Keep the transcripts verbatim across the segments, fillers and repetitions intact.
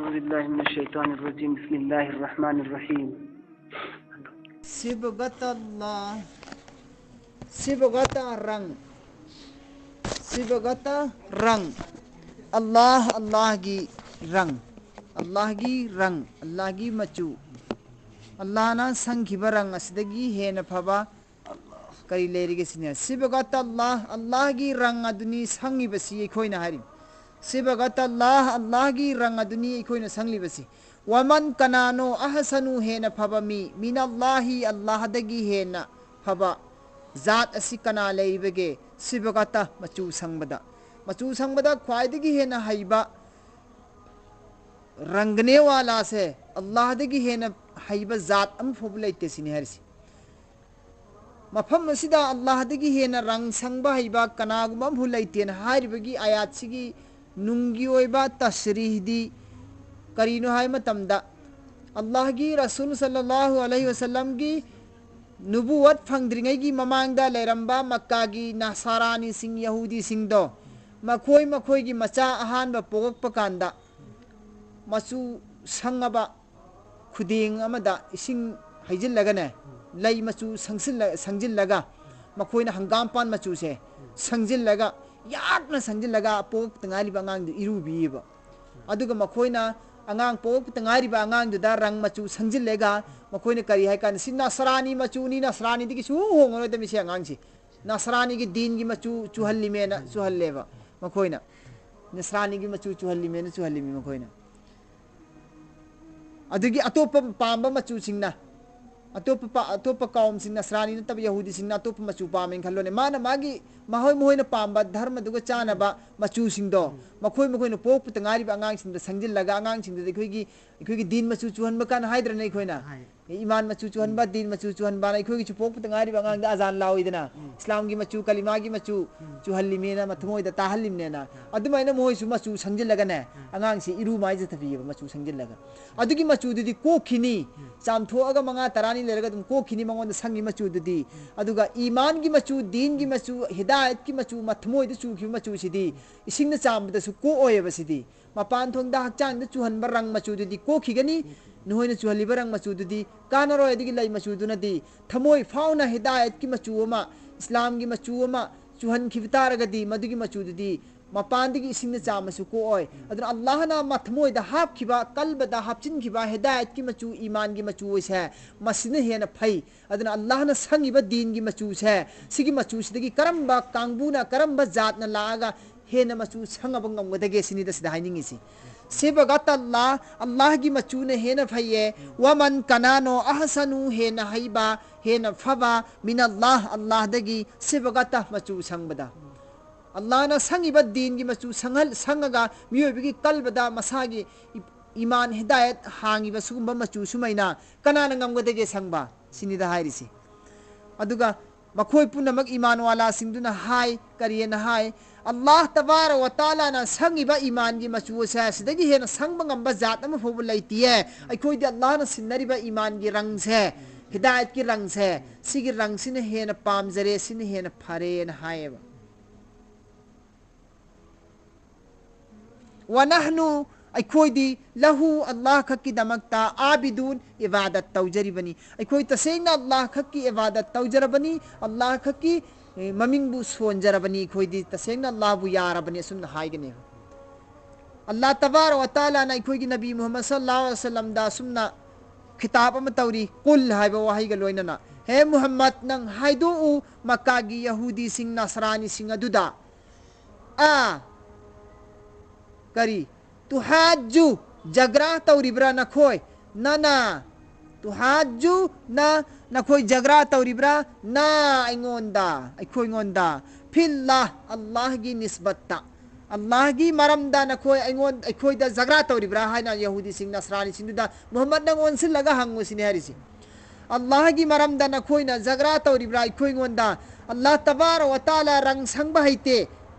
أعوذ بالله من الشيطان الرجيم. بسم الله الرحمن الرحيم. صبغة الله. صبغة رنگ. صبغة رنگ. ꯑꯜꯂꯥꯍ, ꯑꯜꯂꯥꯍꯒꯤ ꯔꯪ. ꯑꯜꯂꯥꯍꯒꯤ ꯔꯪ, ꯑꯜꯂꯥꯍꯒꯤ ꯃꯆꯨ. ꯑꯜꯂꯥꯍꯅ ꯁꯪꯈꯤꯕ ꯔꯪ ꯑꯁꯤꯗꯒꯤ ꯍꯦꯟꯅ ꯐꯕ ꯀꯔꯤ ꯂꯩꯔꯤꯒꯦ ꯁꯤꯅꯦ꯫ ꯁꯤꯕꯒꯠ ꯑꯜꯂꯥꯍ, ꯑꯜꯂꯥꯍꯒꯤ ꯔꯪ ꯑꯗꯨꯅꯤ ꯁꯪꯉꯤꯕꯁꯤ ꯑꯩꯈꯣꯏꯅ ꯍꯥꯏꯔꯤ꯫ ꯁꯤꯕꯒꯠ ꯑꯜꯂꯥꯍ, ꯑꯜꯂꯥꯍꯒꯤ ꯔꯪ ꯑꯗꯨꯅꯤ ꯑꯩꯈꯣꯏꯅ ꯁꯪꯂꯤꯕꯁꯤ꯫ ꯋꯥꯃꯟ, ꯀꯅꯥꯅꯣ, ꯑꯍꯁꯅꯨ, ꯍꯦꯟꯅ ꯐꯕ ꯃꯤ, ꯃꯤꯅꯜꯂꯥꯍꯤ, ꯑꯜꯂꯥꯍꯗꯒꯤ ꯍꯦꯟꯅ ꯐꯕ ꯖꯥꯠ ꯑꯁꯤ ꯀꯅꯥ ꯂꯩꯔꯤꯕꯒꯦ? ꯁꯤꯕꯒꯠꯇ, ꯃꯆꯨ ꯁꯪꯕꯗ꯫ ꯃꯆꯨ ꯁꯪꯕꯗ ꯈ꯭ꯋꯥꯏꯗꯒꯤ ꯍꯦꯟꯅ ꯍꯩꯕ ꯔꯪꯒꯅꯦ ꯋꯥꯂꯥꯁꯦ ꯑꯜꯂꯥꯍꯗꯒꯤ ꯍꯦꯟꯅ ꯍꯩꯕ ꯖꯥꯠ ꯑꯃꯐꯥꯎꯕ ꯂꯩꯇꯦ ꯁꯤꯅꯤ ꯍꯥꯏꯔꯤꯁꯦ꯫ ꯃꯐꯝ ꯑꯁꯤꯗ ꯑꯜꯂꯥꯍꯗꯒꯤ ꯍꯦꯟꯅ ꯔꯪ ꯁꯪꯕ ꯍꯩꯕ ꯀꯅꯥꯒꯨꯝꯕ ꯑꯃꯐꯥꯎ ꯂꯩꯇꯦꯅ ꯍꯥꯏꯔꯤꯕꯒꯤ ꯑꯥꯌꯥꯠꯁꯤꯒꯤ ꯅꯨꯡꯒꯤ ꯑꯣꯏꯕ ꯇꯁꯔꯤꯍꯗꯤ ꯀꯔꯤꯅꯣ ꯍꯥꯏꯕ ꯃꯇꯝꯗ, ꯑꯜꯂꯥꯍꯒꯤ ꯔꯁꯨꯜ ꯁꯜꯂꯜꯂꯥꯍꯨ ꯑꯂꯩꯍꯤ ꯋꯁꯜꯂꯝꯒꯤ ꯅꯨꯕꯨꯋꯠ ꯐꯪꯗ꯭ꯔꯤꯉꯩꯒꯤ ꯃꯃꯥꯡꯗ ꯂꯩꯔꯝꯕ ꯃꯛꯀꯥꯒꯤ ꯅꯁꯥꯔꯥꯅꯤꯁꯤꯡ, ꯌꯍꯨꯗꯤꯁꯤꯡꯗꯣ, ꯃꯈꯣꯏ ꯃꯈꯣꯏꯒꯤ ꯃꯆꯥ ꯑꯍꯥꯟꯕ ꯄꯣꯛꯂꯛꯄ ꯀꯥꯟꯗ ꯃꯆꯨ ꯁꯪꯉꯕ ꯈꯨꯗꯦꯡ ꯑꯃꯗ ꯏꯁꯤꯡ ꯍꯩꯖꯤꯜꯂꯒꯅꯦ, ꯂꯩ ꯃꯆꯨ ꯁꯪꯖꯤꯜꯂ-, ꯁꯪꯖꯤꯜꯂꯒ, ꯃꯈꯣꯏꯅ ꯍꯪꯒꯥꯝꯄꯥꯟ ꯃꯆꯨꯁꯦ ꯁꯪꯖꯤꯜꯂꯒ, ꯌꯥꯛꯅ ꯁꯪꯖꯤꯜꯂꯒ ꯄꯣꯛꯇ ꯉꯥꯏꯔꯤꯕ ꯑꯉꯥꯡꯗꯨ ꯏꯔꯨꯕꯤꯌꯦꯕ꯫ ꯑꯗꯨꯒ ꯃꯈꯣꯏꯅ ꯑꯉꯥꯡ ꯄꯣꯛꯇ ꯉꯥꯏꯔꯤꯕ ꯑꯉꯥꯡꯗꯨꯗ ꯔꯪ ꯃꯆꯨ ꯁꯪꯖꯤꯜꯂꯒ, ꯃꯈꯣꯏꯅ ꯀꯔꯤ ꯍꯥꯏ ꯀꯥꯟꯗ, "ꯁꯤ ꯅꯁꯔꯥꯅꯤ ꯃꯆꯨꯅꯤ, ꯅꯁꯔꯥꯅꯤꯗꯒꯤ ꯁꯨꯡꯍꯣꯡ ꯍꯣꯡꯉꯔꯣꯏꯗꯕꯅꯤ ꯁꯤ ꯑꯉꯥꯡꯁꯤ꯫ ꯅꯁꯔꯥꯅꯤꯒꯤ ꯗꯤꯟꯒꯤ ꯃꯆꯨ ꯆꯨꯍꯜꯂꯤꯃꯦꯅ" ꯆꯨꯍꯜꯂꯦꯕ ꯃꯈꯣꯏꯅ꯫ ꯅꯁꯔꯥꯅꯤꯒꯤ ꯃꯆꯨ ꯆꯨꯍꯜꯂꯤꯃꯦꯅ ꯆꯨꯍꯜꯂꯤꯃꯤ ꯃꯈꯣꯏꯅ꯫ ꯑꯗꯨꯒꯤ ꯑꯇꯣꯞꯄ ꯄꯥꯝꯕ ꯃꯆꯨꯁꯤꯡꯅ, ꯑꯇꯣꯞꯄ ꯄꯥ-, ꯑꯇꯣꯞꯄ ꯀꯥꯎꯝꯁꯤꯡ, ꯅꯁꯔꯥꯅꯤ ꯅꯠꯇꯕ ꯌꯍꯨꯗꯤꯁꯤꯡꯅ ꯑꯇꯣꯞꯄ ꯃꯆꯨ ꯄꯥꯝꯃꯦꯅ ꯈꯜꯂꯣꯅꯦ꯫ ꯃꯥꯅ ꯃꯥꯒꯤ, ꯃꯈꯣꯏ ꯃꯈꯣꯏꯅ ꯄꯥꯝꯕ ꯙꯔꯃꯗꯨꯒ ꯆꯥꯟꯅꯕ ꯃꯆꯨꯁꯤꯡꯗꯣ, ꯃꯈꯣꯏ ꯃꯈꯣꯏꯅ ꯄꯣꯛꯄꯇ ꯉꯥꯏꯔꯤꯕ ꯑꯉꯥꯡꯁꯤꯡꯗ ꯁꯪꯖꯤꯜꯂꯒ, ꯑꯉꯥꯡꯁꯤꯡꯗꯨꯗ ꯑꯩꯈꯣꯏꯒꯤ, ꯑꯩꯈꯣꯏꯒꯤ ꯗꯤꯟ ꯃꯆꯨ ꯆꯨꯍꯟꯕ ꯀꯥꯟꯅ ꯍꯥꯏꯗ꯭ꯔꯅꯦ ꯑꯩꯈꯣꯏꯅ? ꯍꯥꯏ꯫ ꯏꯃꯥꯟ ꯃꯆꯨ ꯆꯨꯍꯟꯕ, ꯎꯝ꯫ ꯗꯤꯟ ꯃꯆꯨ ꯆꯨꯍꯟꯕꯅ ꯑꯩꯈꯣꯏꯒꯤꯁꯨ ꯄꯣꯛꯄꯗ ꯉꯥꯏꯔꯤꯕ ꯑꯉꯥꯡꯗ ꯑꯖꯥꯟ ꯂꯥꯎꯏꯗꯅ, ꯎꯝ꯫ ꯏꯁꯂꯥꯝꯒꯤ ꯃꯆꯨ, ꯀꯂꯤꯃꯥꯒꯤ ꯃꯆꯨ ꯎꯝ꯫ ꯆꯨꯍꯜꯂꯤꯃꯦꯅ ꯃꯊꯃꯣꯏꯗ ꯇꯥꯍꯜꯂꯤꯝꯅꯦꯅ꯫ ꯎꯝ꯫ ꯑꯗꯨꯃꯥꯏꯅ ꯃꯣꯏꯁꯨ ꯃꯆꯨ ꯁꯪꯖꯤꯜꯂꯒꯅꯦ, ꯎꯝ꯫ ꯑꯉꯥꯡꯁꯤ ꯏꯔꯨ ꯃꯥꯏꯖꯊꯕꯤꯑꯕ ꯃꯆꯨ ꯁꯪꯖꯤꯜꯂꯒ꯫ ꯑꯗꯨꯒꯤ ꯃꯆꯨꯗꯨꯗꯤ ꯀꯣꯛꯈꯤꯅꯤ꯫ ꯎꯝ꯫ ꯆꯥꯝꯊꯣꯛꯑꯒ ꯃꯉꯥ ꯇꯔꯥꯅꯤ ꯂꯩꯔꯒ ꯑꯗꯨꯝ ꯀꯣꯛꯈꯤꯅꯤ ꯃꯉꯣꯟꯗ ꯁꯪꯉꯤ ꯃꯆꯨꯗꯨꯗꯤ꯫ ꯎꯝ꯫ ꯑꯗꯨꯒ ꯏꯃꯥꯟꯒꯤ ꯃꯆꯨ, ꯗꯤꯟꯒꯤ ꯃꯆꯨ, ꯍꯤꯗꯥꯌꯠꯀꯤ ꯃꯆꯨ, ꯃꯊꯃꯣꯏꯗ ꯆꯨꯈꯤꯕ ꯃꯆꯨꯁꯤꯗꯤ ꯎꯝ꯫ ꯏꯁꯤꯡꯅ ꯆꯥꯝꯕꯗꯁꯨ ꯀꯣꯛꯑꯣꯏꯕ ꯁꯤꯗꯤ꯫ ꯃꯄꯥꯟ ꯊꯣꯡꯗ ꯍꯛꯆꯥꯡꯗ ꯆꯨꯍꯟꯕ ꯔꯪ ꯃꯆꯨꯗꯨꯗꯤ ꯀꯣꯛꯈꯤꯒꯅꯤ꯫ ꯀꯣꯛꯈꯤꯒꯅꯤ꯫ ꯅꯈꯣꯏꯅ ꯆꯨꯍꯜꯂꯤꯕ ꯔꯪ ꯃꯆꯨꯗꯨꯗꯤ ꯀꯥꯟꯅꯔꯣꯏ꯫ ꯑꯗꯨꯒꯤ ꯂꯩ ꯃꯆꯨꯗꯨꯅꯗꯤ ꯊꯃꯣꯏ ꯐꯥꯎꯅ ꯍꯤꯗꯥꯌꯠꯀꯤ ꯃꯆꯨ ꯑꯃ, ꯏꯁꯂꯥꯝꯒꯤ ꯃꯆꯨ ꯑꯃ ꯆꯨꯍꯟꯈꯤꯕ ꯇꯥꯔꯒꯗꯤ ꯃꯗꯨꯒꯤ ꯃꯆꯨꯗꯨꯗꯤ ꯃꯄꯥꯟꯗꯒꯤ ꯏꯁꯤꯡꯅ ꯆꯥꯝꯃꯁꯨ ꯀꯣꯛꯑꯣꯏ꯫ ꯑꯗꯨꯅ ꯑꯜꯂꯥꯍꯅ ꯃꯊꯃꯣꯏꯗ ꯍꯥꯞꯈꯤꯕ, ꯀꯜꯕꯗ ꯍꯥꯞꯆꯤꯟꯈꯤꯕ ꯍꯤꯗꯥꯌꯠꯀꯤ ꯃꯆꯨ, ꯏꯃꯥꯟꯒꯤ ꯃꯆꯨ ꯑꯁꯦ ꯃꯁꯤꯅ ꯍꯦꯟꯅ ꯐꯩ꯫ ꯑꯗꯨꯅ ꯑꯜꯂꯥꯍꯅ ꯁꯪꯉꯤꯕ ꯗꯤꯟꯒꯤ ꯃꯆꯨꯁꯦ, ꯁꯤꯒꯤ ꯃꯆꯨꯁꯤꯗꯒꯤ ꯀꯔꯝꯕ ꯀꯥꯡꯕꯨꯅ, ꯀꯔꯝꯕ ꯖꯥꯠꯅ ꯂꯥꯛꯑꯒ ꯍꯦꯟꯅ ꯃꯆꯨ ꯁꯪꯉꯕ ꯉꯝꯒꯗꯒꯦ ꯁꯤꯅꯤꯗ ꯁꯤꯗ ꯍꯥꯏꯅꯤꯡꯉꯤꯁꯤ꯫ ꯁꯤꯕꯒꯠ ꯑꯜꯂꯥꯍ, ꯑꯜꯂꯥꯍꯒꯤ ꯃꯆꯨꯅ ꯍꯦꯟꯅ ꯐꯩꯌꯦ꯫ ꯋꯃꯟ, ꯀꯅꯥꯅꯣ, ꯑꯍꯁꯅꯨ, ꯍꯦꯟꯅ ꯍꯩꯕ, ꯍꯦꯟꯅ ꯐꯕ, ꯃꯤꯅꯜꯂꯥꯍ, ꯑꯜꯂꯥꯍꯗꯒꯤ, ꯁꯤꯕꯒꯠꯇ, ꯃꯆꯨ ꯁꯪꯕꯗ꯫ ꯑꯜꯂꯥꯍꯅ ꯁꯪꯉꯤꯕ ꯗꯤꯟꯒꯤ ꯃꯆꯨ ꯁꯪꯍꯜ-, ꯁꯪꯉꯒ ꯃꯤꯑꯣꯏꯕꯒꯤ ꯀꯜꯕꯗ ꯃꯁꯥꯒꯤ ꯏ-, ꯏꯃꯥꯟ ꯍꯤꯗꯥꯌꯠ ꯍꯥꯡꯉꯤꯕ ꯁꯤꯒꯨꯝꯕ ꯃꯆꯨ ꯁꯨꯃꯥꯏꯅ ꯀꯅꯥꯅ ꯉꯝꯒꯗꯒꯦ ꯁꯪꯕ? ꯁꯤꯅꯤꯗ ꯍꯥꯏꯔꯤꯁꯤ꯫ ꯑꯗꯨꯒ ꯃꯈꯣꯏ ꯄꯨꯝꯅꯃꯛ ꯏꯃꯥꯟ ꯋꯥꯂꯥꯁꯤꯡꯗꯨꯅ ꯍꯥꯏ, ꯀꯔꯤꯅ ꯍꯥꯏ? ꯑꯜꯂꯥꯍ ꯇꯕꯥꯔ ꯋ ꯇꯥꯂꯥꯅ ꯁꯪꯉꯤꯕ ꯏꯃꯥꯟꯒꯤ ꯃꯆꯨ ꯑꯁꯦ ꯁꯤꯗꯒꯤ ꯍꯦꯟꯅ ꯁꯪꯕ ꯉꯝꯕ ꯖꯥꯠ ꯑꯃꯐꯥꯎꯕ ꯂꯩꯇꯤꯌꯦ꯫ ꯑꯩꯈꯣꯏꯗꯤ ꯑꯜꯂꯥꯍꯅ ꯁꯤꯟꯅꯔꯤꯕ ꯏꯃꯥꯟꯒꯤ ꯔꯪꯁꯦ, ꯍꯤꯗꯥꯌꯠꯀꯤ ꯔꯪꯁꯦ, ꯁꯤꯒꯤ ꯔꯪꯁꯤꯅ ꯍꯦꯟꯅ ꯄꯥꯝꯖꯔꯦ, ꯁꯤꯅ ꯍꯦꯟꯅ ꯐꯔꯦꯅ ꯍꯥꯏꯌꯦꯕ꯫ ꯋꯅꯍꯅꯨ, ꯑꯩꯈꯣꯏꯗꯤ, ꯂꯍꯨ, ꯑꯜꯂꯥꯍ ꯈꯛꯀꯤꯗꯃꯛꯇ, ꯑꯥꯕꯤꯗꯨꯟ, ꯏꯕꯥꯗꯠ ꯇꯧꯖꯔꯤꯕꯅꯤ꯫ ꯑꯩꯈꯣꯏ ꯇꯁꯦꯡꯅ ꯑꯜꯂꯥꯍ ꯈꯛꯀꯤ ꯏꯕꯥꯗꯠ ꯇꯧꯖꯔꯕꯅꯤ, ꯑꯜꯂꯥꯍ ꯈꯛꯀꯤ, ꯑꯦ, ꯃꯃꯤꯡꯕꯨ ꯁꯣꯟꯖꯔꯕꯅꯤ, ꯑꯩꯈꯣꯏꯗꯤ ꯇꯁꯦꯡꯅ ꯑꯜꯂꯥꯍꯕꯨ ꯌꯥꯔꯕꯅꯤ, ꯑꯁꯨꯝꯅ ꯍꯥꯏꯒꯅꯦꯕ꯫ ꯑꯜꯂꯥꯍ ꯇꯕꯥꯔ ꯋ ꯇꯥꯂꯥꯅ ꯑꯩꯈꯣꯏꯒꯤ ꯅꯕꯤ ꯃꯨꯍꯝꯃꯗ ꯁꯜꯂꯜꯂꯥꯍꯨ ꯑꯂꯩꯍꯤ ꯋꯁꯜꯂꯝꯗ ꯑꯁꯨꯝꯅ ꯈꯤꯇꯥꯕ ꯑꯃ ꯇꯧꯔꯤ, "ꯀꯨꯜ" ꯍꯥꯏꯕ ꯋꯥꯍꯩꯒ ꯂꯣꯏꯅꯅ, "ꯍꯦ ꯃꯨꯍꯝꯃꯗ, ꯅꯪ ꯍꯥꯏꯗꯣꯛꯎ ꯃꯛꯀꯥꯒꯤ ꯌꯍꯨꯗꯤꯁꯤꯡ, ꯅꯁꯔꯥꯅꯤꯁꯤꯡ ꯑꯗꯨꯗ"꯫ ꯑ, ꯀꯔꯤ? "ꯇꯨꯍꯥꯖꯨ", ꯖꯒ꯭ꯔꯥ ꯇꯧꯔꯤꯕ꯭ꯔꯥ ꯅꯈꯣꯏ? ꯅꯅ, "ꯇꯨꯍꯥꯖꯨ", ꯅ, ꯅꯈꯣꯏ ꯖꯒ꯭ꯔꯥ ꯇꯧꯔꯤꯕ꯭ꯔꯥ? ꯅ, ꯑꯩꯉꯣꯟꯗ, ꯑꯩꯈꯣꯏꯉꯣꯟꯗ, "ꯐꯤꯜꯂꯥꯍ", ꯑꯜꯂꯥꯍꯒꯤ ꯅꯤꯁꯕꯠꯇ꯫ ꯑꯜꯂꯥꯍꯒꯤ ꯃꯔꯝꯗ ꯅꯈꯣꯏ ꯑꯩꯉꯣꯟ-, ꯑꯩꯈꯣꯏꯗ ꯖꯒ꯭ꯔꯥ ꯇꯧꯔꯤꯕ꯭ꯔꯥ ꯍꯥꯏꯅ ꯌꯍꯨꯗꯤꯁꯤꯡ, ꯅꯁꯔꯥꯅꯤꯁꯤꯡꯗꯨꯗ ꯃꯨꯍꯝꯃꯗ ꯅꯪ ꯑꯣꯟꯁꯤꯜꯂꯒ ꯍꯪꯉꯨ ꯁꯤꯅꯤ ꯍꯥꯏꯔꯤꯁꯤ꯫ ꯑꯜꯂꯥꯍꯒꯤ ꯃꯔꯝꯗ ꯅꯈꯣꯏꯅ ꯖꯒ꯭ꯔꯥ ꯇꯧꯔꯤꯕ꯭ꯔꯥ ꯑꯩꯈꯣꯏꯉꯣꯟꯗ? ꯑꯜꯂꯥꯍ ꯇꯕꯥꯔ ꯋ ꯇꯥꯂꯥ ꯔꯪ ꯁꯪꯕ ꯍꯩꯇꯦ,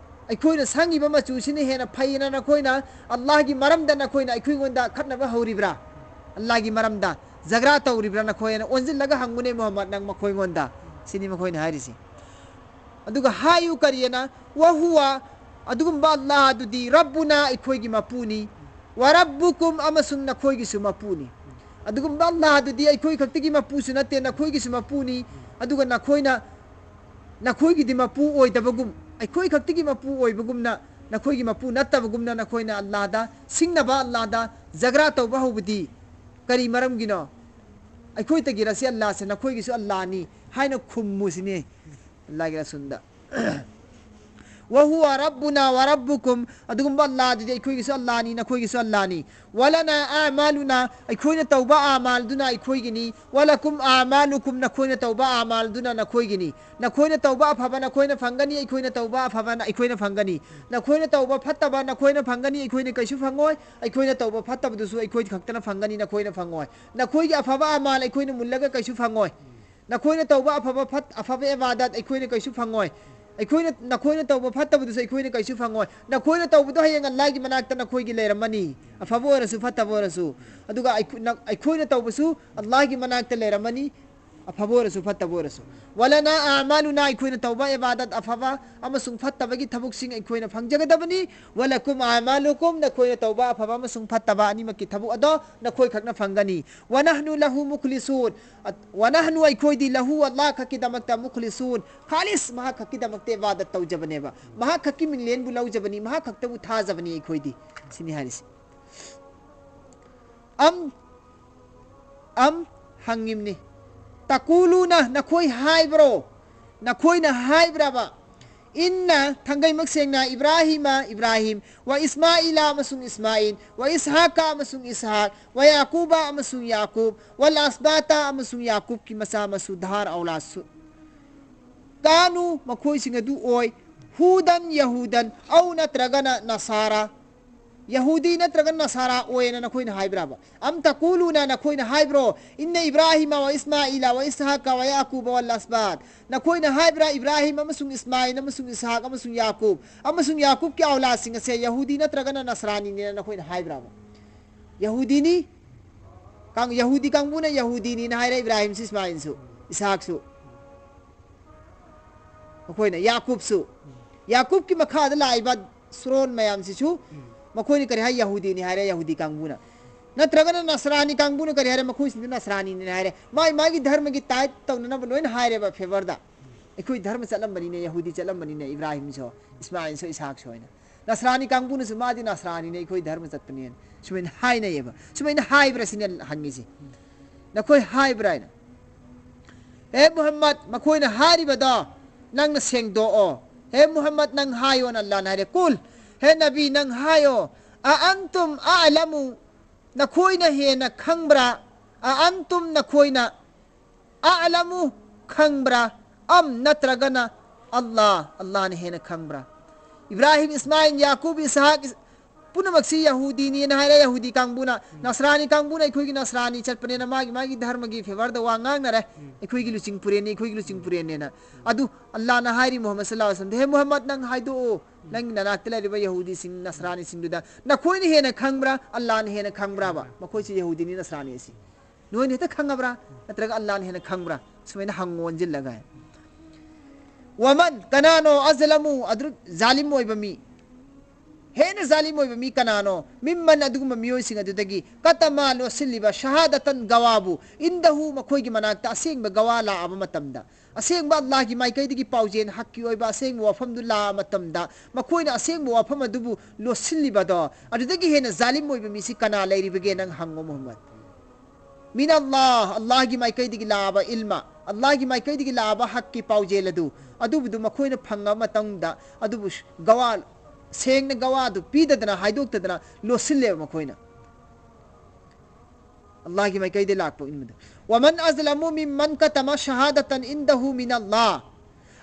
ꯑꯩꯈꯣꯏꯅ ꯁꯪꯉꯤꯕ ꯃꯆꯨꯁꯤꯅ ꯍꯦꯟꯅ ꯐꯩꯌꯦꯅ ꯅꯈꯣꯏꯅ ꯑꯜꯂꯥꯍꯒꯤ ꯃꯔꯝꯗ ꯅꯈꯣꯏꯅ ꯑꯩꯈꯣꯏꯉꯣꯟꯗ ꯈꯠꯅꯕ ꯍꯧꯔꯤꯕ꯭ꯔꯥ? ꯑꯜꯂꯥꯍꯒꯤ ꯃꯔꯝꯗ ꯖꯒ꯭ꯔꯥ ꯇꯧꯔꯤꯕ꯭ꯔꯥ ꯅꯈꯣꯏꯅ ꯑꯣꯟꯁꯤꯜꯂꯒ ꯍꯪꯉꯨꯅꯦ ꯃꯨꯍꯝꯃꯗ ꯅꯪ ꯃꯈꯣꯏꯉꯣꯟꯗ, ꯁꯤꯅꯤ ꯃꯈꯣꯏꯅ ꯍꯥꯏꯔꯤꯁꯤ꯫ ꯑꯗꯨꯒ ꯍꯥꯏꯌꯨ ꯀꯔꯤꯑꯅ? ꯋꯍꯨꯋ, ꯑꯗꯨꯒꯨꯝꯕ ꯑꯜꯂꯥꯍ ꯑꯗꯨꯗꯤ ꯔꯕꯨꯅ, ꯑꯩꯈꯣꯏꯒꯤ ꯃꯄꯨꯅꯤ, ꯋꯔꯕꯨꯀꯨꯝ, ꯑꯃꯁꯨꯡ ꯅꯈꯣꯏꯒꯤꯁꯨ ꯃꯄꯨꯅꯤ꯫ ꯑꯗꯨꯒꯨꯝꯕ ꯑꯜꯂꯥꯍ ꯑꯗꯨꯗꯤ ꯑꯩꯈꯣꯏ ꯈꯛꯇꯒꯤ ꯃꯄꯨꯁꯨ ꯅꯠꯇꯦ, ꯅꯈꯣꯏꯒꯤꯁꯨ ꯃꯄꯨꯅꯤ꯫ ꯑꯗꯨꯒ ꯅꯈꯣꯏꯅ, ꯅꯈꯣꯏꯒꯤꯗꯤ ꯃꯄꯨ ꯑꯣꯏꯗꯕꯒꯨꯝ, ꯑꯩꯈꯣꯏ ꯈꯛꯇꯒꯤ ꯃꯄꯨ ꯑꯣꯏꯕꯒꯨꯝꯅ, ꯅꯈꯣꯏꯒꯤ ꯃꯄꯨ ꯅꯠꯇꯕꯒꯨꯝꯅ ꯅꯈꯣꯏꯅ ꯑꯜꯂꯥꯍꯗ, ꯁꯤꯡꯅꯕ ꯑꯜꯂꯥꯍꯗ ꯖꯒ꯭ꯔꯥ ꯇꯧꯕ ꯍꯧꯕꯗꯤ ꯀꯔꯤ ꯃꯔꯝꯒꯤꯅꯣ? ꯑꯩꯈꯣꯏꯇꯒꯤꯔꯁꯤ ꯑꯜꯂꯥꯍꯁꯦ, ꯅꯈꯣꯏꯒꯤꯁꯨ ꯑꯜꯂꯥꯍꯅꯤ ꯍꯥꯏꯅ ꯈꯨꯝꯃꯨꯁꯤꯅꯦ ꯑꯜꯂꯥꯍꯒꯤ ꯔꯁꯨꯜꯗ꯫ ꯋꯍꯨꯋ ꯔꯕꯨꯅ ꯋ ꯔꯕꯨꯀꯨꯝ, ꯑꯗꯨꯒꯨꯝꯕ ꯑꯜꯂꯥꯍ ꯑꯗꯨꯗꯤ ꯑꯩꯈꯣꯏꯒꯤꯁꯨ ꯑꯜꯂꯥꯍꯅꯤ, ꯅꯈꯣꯏꯒꯤꯁꯨ ꯑꯜꯂꯥꯍꯅꯤ꯫ ꯋꯂꯅ ꯑꯃꯥꯂꯨꯅ, ꯑꯩꯈꯣꯏꯅ ꯇꯧꯕ ꯑꯃꯥꯜꯗꯨꯅ ꯑꯩꯈꯣꯏꯒꯤꯅꯤ꯫ ꯋꯂꯀꯨꯝ ꯑꯃꯥꯂꯨꯀꯨꯝ, ꯅꯈꯣꯏꯅ ꯇꯧꯕ ꯑꯃꯥꯜꯗꯨꯅ ꯅꯈꯣꯏꯒꯤꯅꯤ꯫ ꯅꯈꯣꯏꯅ ꯇꯧꯕ ꯑꯐꯕ ꯅꯈꯣꯏꯅ ꯐꯪꯒꯅꯤ, ꯑꯩꯈꯣꯏꯅ ꯇꯧꯕ ꯑꯐꯕ ꯑꯩꯈꯣꯏꯅ ꯐꯪꯒꯅꯤ꯫ ꯅꯈꯣꯏꯅ ꯇꯧꯕ ꯐꯠꯇꯕ ꯅꯈꯣꯏꯅ ꯐꯪꯒꯅꯤ, ꯑꯩꯈꯣꯏꯅ ꯀꯩꯁꯨ ꯐꯪꯉꯣꯏ꯫ ꯑꯩꯈꯣꯏꯅ ꯇꯧꯕ ꯐꯠꯇꯕꯗꯨꯁꯨ ꯑꯩꯈꯣꯏ ꯈꯛꯇꯅ ꯐꯪꯒꯅꯤ, ꯅꯈꯣꯏꯅ ꯐꯪꯉꯣꯏ꯫ ꯅꯈꯣꯏꯒꯤ ꯑꯐꯕ ꯑꯃꯥꯜ ꯑꯩꯈꯣꯏꯅ ꯃꯨꯜꯂꯒ ꯀꯩꯁꯨ ꯐꯪꯉꯣꯏ꯫ ꯅꯈꯣꯏꯅ ꯇꯧꯕ ꯑꯐꯕ ꯐꯠ-, ꯑꯐꯕ ꯏꯕꯥꯗꯠ ꯑꯩꯈꯣꯏꯅ ꯀꯩꯁꯨ ꯐꯪꯉꯣꯏ꯫ ꯑꯩꯈꯣꯏꯅ, ꯅꯈꯣꯏꯅ ꯇꯧꯕ ꯐꯠꯇꯕꯗꯨꯁꯨ ꯑꯩꯈꯣꯏꯅ ꯀꯩꯁꯨ ꯐꯪꯉꯣꯏ꯫ ꯅꯈꯣꯏꯅ ꯇꯧꯕꯗꯣ ꯍꯌꯦꯡ ꯑꯜꯂꯥꯍꯒꯤ ꯃꯅꯥꯛꯇ ꯅꯈꯣꯏꯒꯤ ꯂꯩꯔꯝꯃꯅꯤ, ꯑꯐꯕ ꯑꯣꯏꯔꯁꯨ ꯐꯠꯇꯕ ꯑꯣꯏꯔꯁꯨ꯫ ꯑꯗꯨꯒ ꯑꯩꯈꯣ-, ꯅ-, ꯑꯩꯈꯣꯏꯅ ꯇꯧꯕꯁꯨ ꯑꯜꯂꯥꯍꯒꯤ ꯃꯅꯥꯛꯇ ꯂꯩꯔꯝꯃꯅꯤ, ꯑꯐꯕ ꯑꯣꯏꯔꯁꯨ ꯐꯠꯇꯕ ꯑꯣꯏꯔꯁꯨ꯫ ꯋꯂꯅ ꯑꯃꯥꯂꯨꯅ, ꯑꯩꯈꯣꯏꯅ ꯇꯧꯕ ꯏꯕꯥꯗꯠ ꯑꯐꯕ ꯑꯃꯁꯨꯡ ꯐꯠꯇꯕꯒꯤ ꯊꯕꯛꯁꯤꯡ ꯑꯩꯈꯣꯏꯅ ꯐꯪꯖꯒꯗꯕꯅꯤ꯫ ꯋꯂꯀꯨꯝ ꯑꯃꯥꯂꯨꯀꯨꯝ, ꯅꯈꯣꯏꯅ ꯇꯧꯕ ꯑꯐꯕ ꯑꯃꯁꯨꯡ ꯐꯠꯇꯕ ꯑꯅꯤꯃꯛꯀꯤ ꯊꯕꯛ ꯑꯗꯣ ꯅꯈꯣꯏ ꯈꯛꯅ ꯐꯪꯒꯅꯤ꯫ ونحن له مخلصون꯫ ꯑꯠ-, ونحن, ꯑꯩꯈꯣꯏꯗꯤ, له, ꯑꯜꯂꯥꯍ ꯈꯛꯀꯤꯗꯃꯛꯇ, مخلصون, ꯈꯥꯂꯤꯁ, ꯃꯍꯥꯛ ꯈꯛꯀꯤꯗꯃꯛꯇ ꯏꯕꯥꯗꯠ ꯇꯧꯖꯕꯅꯦꯕ꯫ ꯃꯍꯥꯛ ꯈꯛꯀꯤ ꯃꯤꯡꯂꯦꯟꯕꯨ ꯂꯧꯖꯕꯅꯤ, ꯃꯍꯥꯛ ꯈꯛꯇꯕꯨ ꯊꯥꯖꯕꯅꯤ ꯑꯩꯈꯣꯏꯗꯤ꯫ ꯁꯤꯅꯤ ꯍꯥꯏꯔꯤꯁꯤ꯫ ꯑꯝ, ꯑꯝ ꯍꯪꯉꯤꯝꯅꯤ꯫ ꯇꯀꯨꯂꯨꯅ, ꯅꯈꯣꯏ ꯍꯥꯏꯕ꯭ꯔꯣ? ꯅꯈꯣꯏꯅ ꯍꯥꯏꯕ꯭ꯔꯕ? ꯏꯟꯅ, ꯊꯥꯡꯒꯩꯃꯛ ꯁꯦꯡꯅ, ꯏꯕ꯭ꯔꯥꯍꯤꯃ, ꯏꯕ꯭ꯔꯥꯍꯤꯝ, ꯋ ꯏꯁꯃꯥꯏꯂ, ꯑꯃꯁꯨꯡ ꯏꯁꯃꯥꯏꯜ, ꯋ ꯏꯁꯍꯥꯀ, ꯑꯃꯁꯨꯡ ꯏꯁꯍꯥꯛ, ꯋ ꯌꯥꯀꯨꯕ, ꯑꯃꯁꯨꯡ ꯌꯥꯀꯨꯕ, ꯋꯜ ꯑꯁꯕꯥꯇ, ꯑꯃꯁꯨꯡ ꯌꯥꯀꯨꯕꯀꯤ ꯃꯆꯥ ꯃꯁꯨ, ꯙꯥꯔ ꯑꯧꯂꯥꯗꯁꯨ꯫ ꯀꯥꯅꯨ, ꯃꯈꯣꯏꯁꯤꯡ ꯑꯗꯨ ꯑꯣꯏ, ꯍꯨꯗꯟ ꯌꯍꯨꯗꯟ ꯑꯧ ꯅꯠꯇ꯭ꯔꯒꯅ ꯅꯁꯥꯔꯥ, ꯌꯍꯨꯗꯤ ꯅꯠꯇ꯭ꯔꯒ ꯅꯁꯥꯔꯥ ꯑꯣꯏꯅ ꯅꯈꯣꯏꯅ ꯍꯥꯏꯕ꯭ꯔꯥꯕ? ꯑꯝ ꯇꯀꯨꯂꯨꯅ ꯅꯈꯣꯏꯅ ꯍꯥꯏꯕ꯭ꯔꯣ, ꯏꯟꯅ ꯏꯕ꯭ꯔꯥꯍꯤꯃ ꯋꯥ ꯏꯁꯃꯥꯏꯂ ꯋꯥ ꯏꯁꯍꯥꯀ ꯋꯥ ꯌꯥꯀꯨꯕ ꯋꯥ ꯂꯁꯕꯥꯠ? ꯅꯈꯣꯏꯅ ꯍꯥꯏꯕ꯭ꯔꯥ ꯏꯕ꯭ꯔꯥꯍꯤꯝ ꯑꯃꯁꯨꯡ ꯏꯁꯃꯥꯏꯜ ꯑꯃꯁꯨꯡ ꯏꯁꯍꯥꯛ ꯑꯃꯁꯨꯡ ꯌꯥꯀꯨꯕ ꯑꯃꯁꯨꯡ ꯌꯥꯀꯨꯕꯀꯤ ꯑꯧꯂꯥꯗꯁꯤꯡ ꯑꯁꯦ ꯌꯍꯨꯗꯤ ꯅꯠꯇ꯭ꯔꯒꯅ ꯅꯁꯔꯥꯅꯤꯅꯦꯅ ꯅꯈꯣꯏꯅ ꯍꯥꯏꯕ꯭ꯔꯥꯕ? ꯌꯍꯨꯗꯤꯅꯤ꯫ ꯀꯥꯡ-, ꯌꯍꯨꯗꯤ ꯀꯥꯡꯕꯨꯅ ꯌꯍꯨꯗꯤꯅꯤꯅ ꯍꯥꯏꯔꯦ, ꯏꯕ꯭ꯔꯥꯍꯤꯝꯁꯨ, ꯏꯁꯃꯥꯏꯜꯁꯨ, ꯏꯁꯍꯥꯛꯁꯨ꯫ ꯃꯈꯣꯏꯅ ꯌꯥꯀꯨꯕꯁꯨ꯫ ꯌꯥꯀꯨꯕꯀꯤ ꯃꯈꯥꯗ ꯂꯥꯛꯏꯕ ꯁ꯭ꯔꯣꯟ ꯃꯌꯥꯝꯁꯤꯁꯨ ꯎꯝ꯫ ꯃꯈꯣꯏꯅ ꯀꯔꯤ ꯍꯥꯏ? ꯌꯍꯨꯗꯤꯅꯤ ꯍꯥꯏꯔꯦ, ꯌꯍꯨꯗꯤ ꯀꯥꯡꯕꯨꯅ꯫ ꯅꯠꯇ꯭ꯔꯒꯅ ꯅꯁꯔꯥꯅꯤ ꯀꯥꯡꯕꯨꯅ ꯀꯔꯤ ꯍꯥꯏꯔꯦ? ꯃꯈꯣꯏꯁꯤꯡꯗꯨ ꯅꯁꯔꯥꯅꯤꯅꯤ ꯍꯥꯏꯔꯦ꯫ ꯃꯥꯏ ꯃꯥꯒꯤ ꯙꯔꯃꯒꯤ ꯇꯥꯏꯠ ꯇꯧꯅꯅꯕ ꯂꯣꯏꯅ ꯍꯥꯏꯔꯦꯕ ꯐꯦꯚꯔꯗ꯫ ꯑꯩꯈꯣꯏ ꯙꯔꯃ ꯆꯠꯂꯝꯕꯅꯤꯅꯦ, ꯌꯍꯨꯗꯤ ꯆꯠꯂꯝꯕꯅꯤꯅꯦ, ꯏꯕ꯭ꯔꯥꯍꯤꯝꯁꯨ, ꯏꯁꯃꯥꯏꯜꯁꯨ, ꯏꯁꯍꯥꯛꯁꯨ ꯍꯥꯏꯅ꯫ ꯅꯁꯔꯥꯅꯤ ꯀꯥꯡꯕꯨꯅꯁꯨ ꯃꯥꯗꯤ ꯅꯁꯔꯥꯅꯤꯅꯦ, ꯑꯩꯈꯣꯏ ꯙꯔꯃ ꯆꯠꯄꯅꯦꯅ ꯁꯨꯃꯥꯏꯅ ꯍꯥꯏꯅꯩꯌꯦꯕ꯫ ꯁꯨꯃꯥꯏꯅ ꯍꯥꯏꯕ꯭ꯔꯥ ꯁꯤꯅꯦ ꯍꯪꯉꯤꯁꯦ꯫ ꯅꯈꯣꯏ ꯍꯥꯏꯕ꯭ꯔꯥ ꯍꯥꯏꯅ꯫ ꯍꯦ ꯃꯨꯍꯝꯃꯗ, ꯃꯈꯣꯏꯅ ꯍꯥꯏꯔꯤꯕꯗꯣ ꯅꯪꯅ ꯁꯦꯡꯗꯣꯛꯑꯣ꯫ ꯍꯦ ꯃꯨꯍꯝꯃꯗ, ꯅꯪ ꯍꯥꯏꯌꯣꯅ ꯑꯜꯂꯥꯍꯅ ꯍꯥꯏꯔꯦ꯫ ꯀꯨꯜ, ꯍꯦ ꯅꯕꯤ, ꯅꯪ ꯍꯥꯏꯌꯣ꯫ ꯑ ꯑꯟꯇꯨꯝ ꯑꯑꯂꯃꯨ, ꯅꯈꯣꯏꯅ ꯍꯦꯟꯅ ꯈꯪꯕ꯭ꯔꯥ? ꯑ ꯑꯟꯇꯨꯝ, ꯅꯈꯣꯏꯅ, ꯑꯑꯂꯃꯨ, ꯈꯪꯕ꯭ꯔꯥ? ꯑꯝ, ꯅꯠꯇ꯭ꯔꯒꯅ ꯑꯜꯂꯥ, ꯑꯜꯂꯥꯅ ꯍꯦꯟꯅ ꯈꯪꯕ꯭ꯔꯥ? ꯏꯕ꯭ꯔꯥꯍꯤꯝ, ꯏꯁꯃꯥꯏꯜ, ꯌꯥꯀꯨꯕ, ꯏꯁꯍꯥꯛ, ꯏꯁ-, ꯄꯨꯝꯅꯃꯛꯁꯤ ꯌꯍꯨꯗꯤꯅꯤꯅ ꯍꯥꯏꯔꯦ, ꯌꯍꯨꯗꯤ ꯀꯥꯡꯕꯨꯅ꯫ ꯎꯝ꯫ ꯅꯁꯔꯥꯅꯤ ꯀꯥꯡꯕꯨꯅ ꯑꯩꯈꯣꯏꯒꯤ ꯅꯁꯔꯥꯅꯤ ꯆꯠꯄꯅꯦꯅ ꯃꯥꯒꯤ, ꯃꯥꯒꯤ ꯙꯔꯃꯒꯤ ꯐꯦꯚꯔꯗ ꯋꯥ ꯉꯥꯡꯅꯔꯦ꯫ ꯎꯝ꯫ ꯑꯩꯈꯣꯏꯒꯤ ꯂꯨꯆꯤꯡ ꯄꯨꯔꯦꯟꯅꯤ, ꯑꯩꯈꯣꯏꯒꯤ ꯂꯨꯆꯤꯡ ꯄꯨꯔꯦꯟꯅꯦꯅ꯫ ꯑꯗꯨ ꯑꯜꯂꯥꯅ ꯍꯥꯏꯔꯤ ꯃꯨꯍꯝꯃꯗ ꯁꯜꯂꯜꯂꯥꯍꯨ ꯑꯂꯩꯍꯤ ꯋꯥꯁꯜꯂꯝꯗ, "ꯍꯦ ꯃꯨꯍꯝꯃꯗ, ꯅꯪ ꯍꯥꯏꯗꯣꯛꯑꯣ, ꯅꯪꯒꯤ ꯅꯅꯥꯛꯇ ꯂꯩꯔꯤꯕ ꯌꯍꯨꯗꯤꯁꯤꯡ, ꯅꯁꯔꯥꯅꯤꯁꯤꯡꯗꯨꯗ ꯅꯈꯣꯏꯅ ꯍꯦꯟꯅ ꯈꯪꯕ꯭ꯔꯥ, ꯑꯜꯂꯥꯅ ꯍꯦꯟꯅ ꯈꯪꯕ꯭ꯔꯥꯕ? ꯃꯈꯣꯏꯁꯤ ꯌꯍꯨꯗꯤꯅꯤ, ꯅꯁꯔꯥꯅꯤ ꯑꯁꯤ ꯅꯣꯏꯅ ꯍꯦꯛꯇ ꯈꯪꯉꯕ꯭ꯔꯥ? ꯅꯠꯇ꯭ꯔꯒ ꯑꯜꯂꯥꯅ ꯍꯦꯟꯅ ꯈꯪꯕ꯭ꯔꯥ?" ꯁꯨꯃꯥꯏꯅ ꯍꯪꯉꯨ ꯑꯣꯟꯁꯤꯜꯂꯒ꯫ ꯋꯥꯃꯟ, ꯀꯅꯥꯅꯣ? ꯑꯖꯂꯃꯨ, ꯑꯗꯨ ꯖꯥꯂꯤꯝ ꯑꯣꯏꯕ ꯃꯤ, ꯍꯦꯟꯅ ꯖꯥꯂꯤꯝ ꯑꯣꯏꯕ ꯃꯤ ꯀꯅꯥꯅꯣ? ꯃꯤꯝꯃꯟ, ꯑꯗꯨꯒꯨꯝꯕ ꯃꯤꯑꯣꯏꯁꯤꯡ ꯑꯗꯨꯗꯒꯤ, ꯀꯇꯃ, ꯂꯣꯠꯁꯤꯜꯂꯤꯕ, ꯁꯍꯥꯗꯇꯟ, ꯒꯋꯥꯕꯨ, ꯏꯟꯗꯍꯨ, ꯃꯈꯣꯏꯒꯤ ꯃꯅꯥꯛꯇ ꯑꯁꯦꯡꯕ ꯒꯋꯥ ꯂꯥꯛꯑꯕ ꯃꯇꯝꯗ, ꯑꯁꯦꯡꯕ ꯑꯜꯂꯥꯍꯒꯤ ꯃꯥꯏꯀꯩꯗꯒꯤ ꯄꯥꯎꯖꯦꯜ, ꯍꯛꯀꯤ ꯑꯣꯏꯕ ꯑꯁꯦꯡꯕ ꯋꯥꯐꯝꯗꯨ ꯂꯥꯛꯑ ꯃꯇꯝꯗ, ꯃꯈꯣꯏꯅ ꯑꯁꯦꯡꯕ ꯋꯥꯐꯝ ꯑꯗꯨꯕꯨ ꯂꯣꯠꯁꯤꯜꯂꯤꯕꯗꯣ, ꯑꯗꯨꯗꯒꯤ ꯍꯦꯟꯅ ꯖꯥꯂꯤꯝ ꯑꯣꯏꯕ ꯃꯤꯁꯤ ꯀꯅꯥ ꯂꯩꯔꯤꯕꯒꯦ? ꯅꯪ ꯍꯪꯉꯣ ꯃꯨꯍꯝꯃꯗ꯫ ꯃꯤꯅ ꯑꯜꯂꯥꯍ, ꯑꯜꯂꯥꯍꯒꯤ ꯃꯥꯏꯀꯩꯗꯒꯤ ꯂꯥꯛꯑꯕ ꯏꯜꯃ, ꯑꯜꯂꯥꯍꯒꯤ ꯃꯥꯏꯀꯩꯗꯒꯤ ꯂꯥꯛꯑꯕ ꯍꯛꯀꯤ ꯄꯥꯎꯖꯦꯜ ꯑꯗꯨ, ꯑꯗꯨꯕꯨꯗꯨ ꯃꯈꯣꯏꯅ ꯐꯪꯉꯕ ꯃꯇꯨꯡꯗ, ꯑꯗꯨꯕꯨ ꯒꯋꯥ, ꯁꯦꯡꯅ ꯒꯋꯥꯗꯨ ꯄꯤꯗꯗꯅ, ꯍꯥꯏꯗꯣꯛꯇꯗꯅ ꯂꯣꯠꯁꯤꯜꯂꯦꯕ ꯃꯈꯣꯏꯅ꯫ ꯑꯜꯂꯥꯍꯒꯤ ꯃꯥꯏꯀꯩꯗꯒꯤ ꯂꯥꯛꯄ ꯏꯜꯃꯗꯨ꯫ "ꯋꯥꯃꯟ ꯑꯖꯂꯃꯨ ꯃꯤꯝꯃꯟ ꯀꯇꯃ ꯁꯍꯥꯗꯇꯟ ꯏꯟꯗꯍꯨ ꯃꯤꯅꯜꯂꯥꯍ",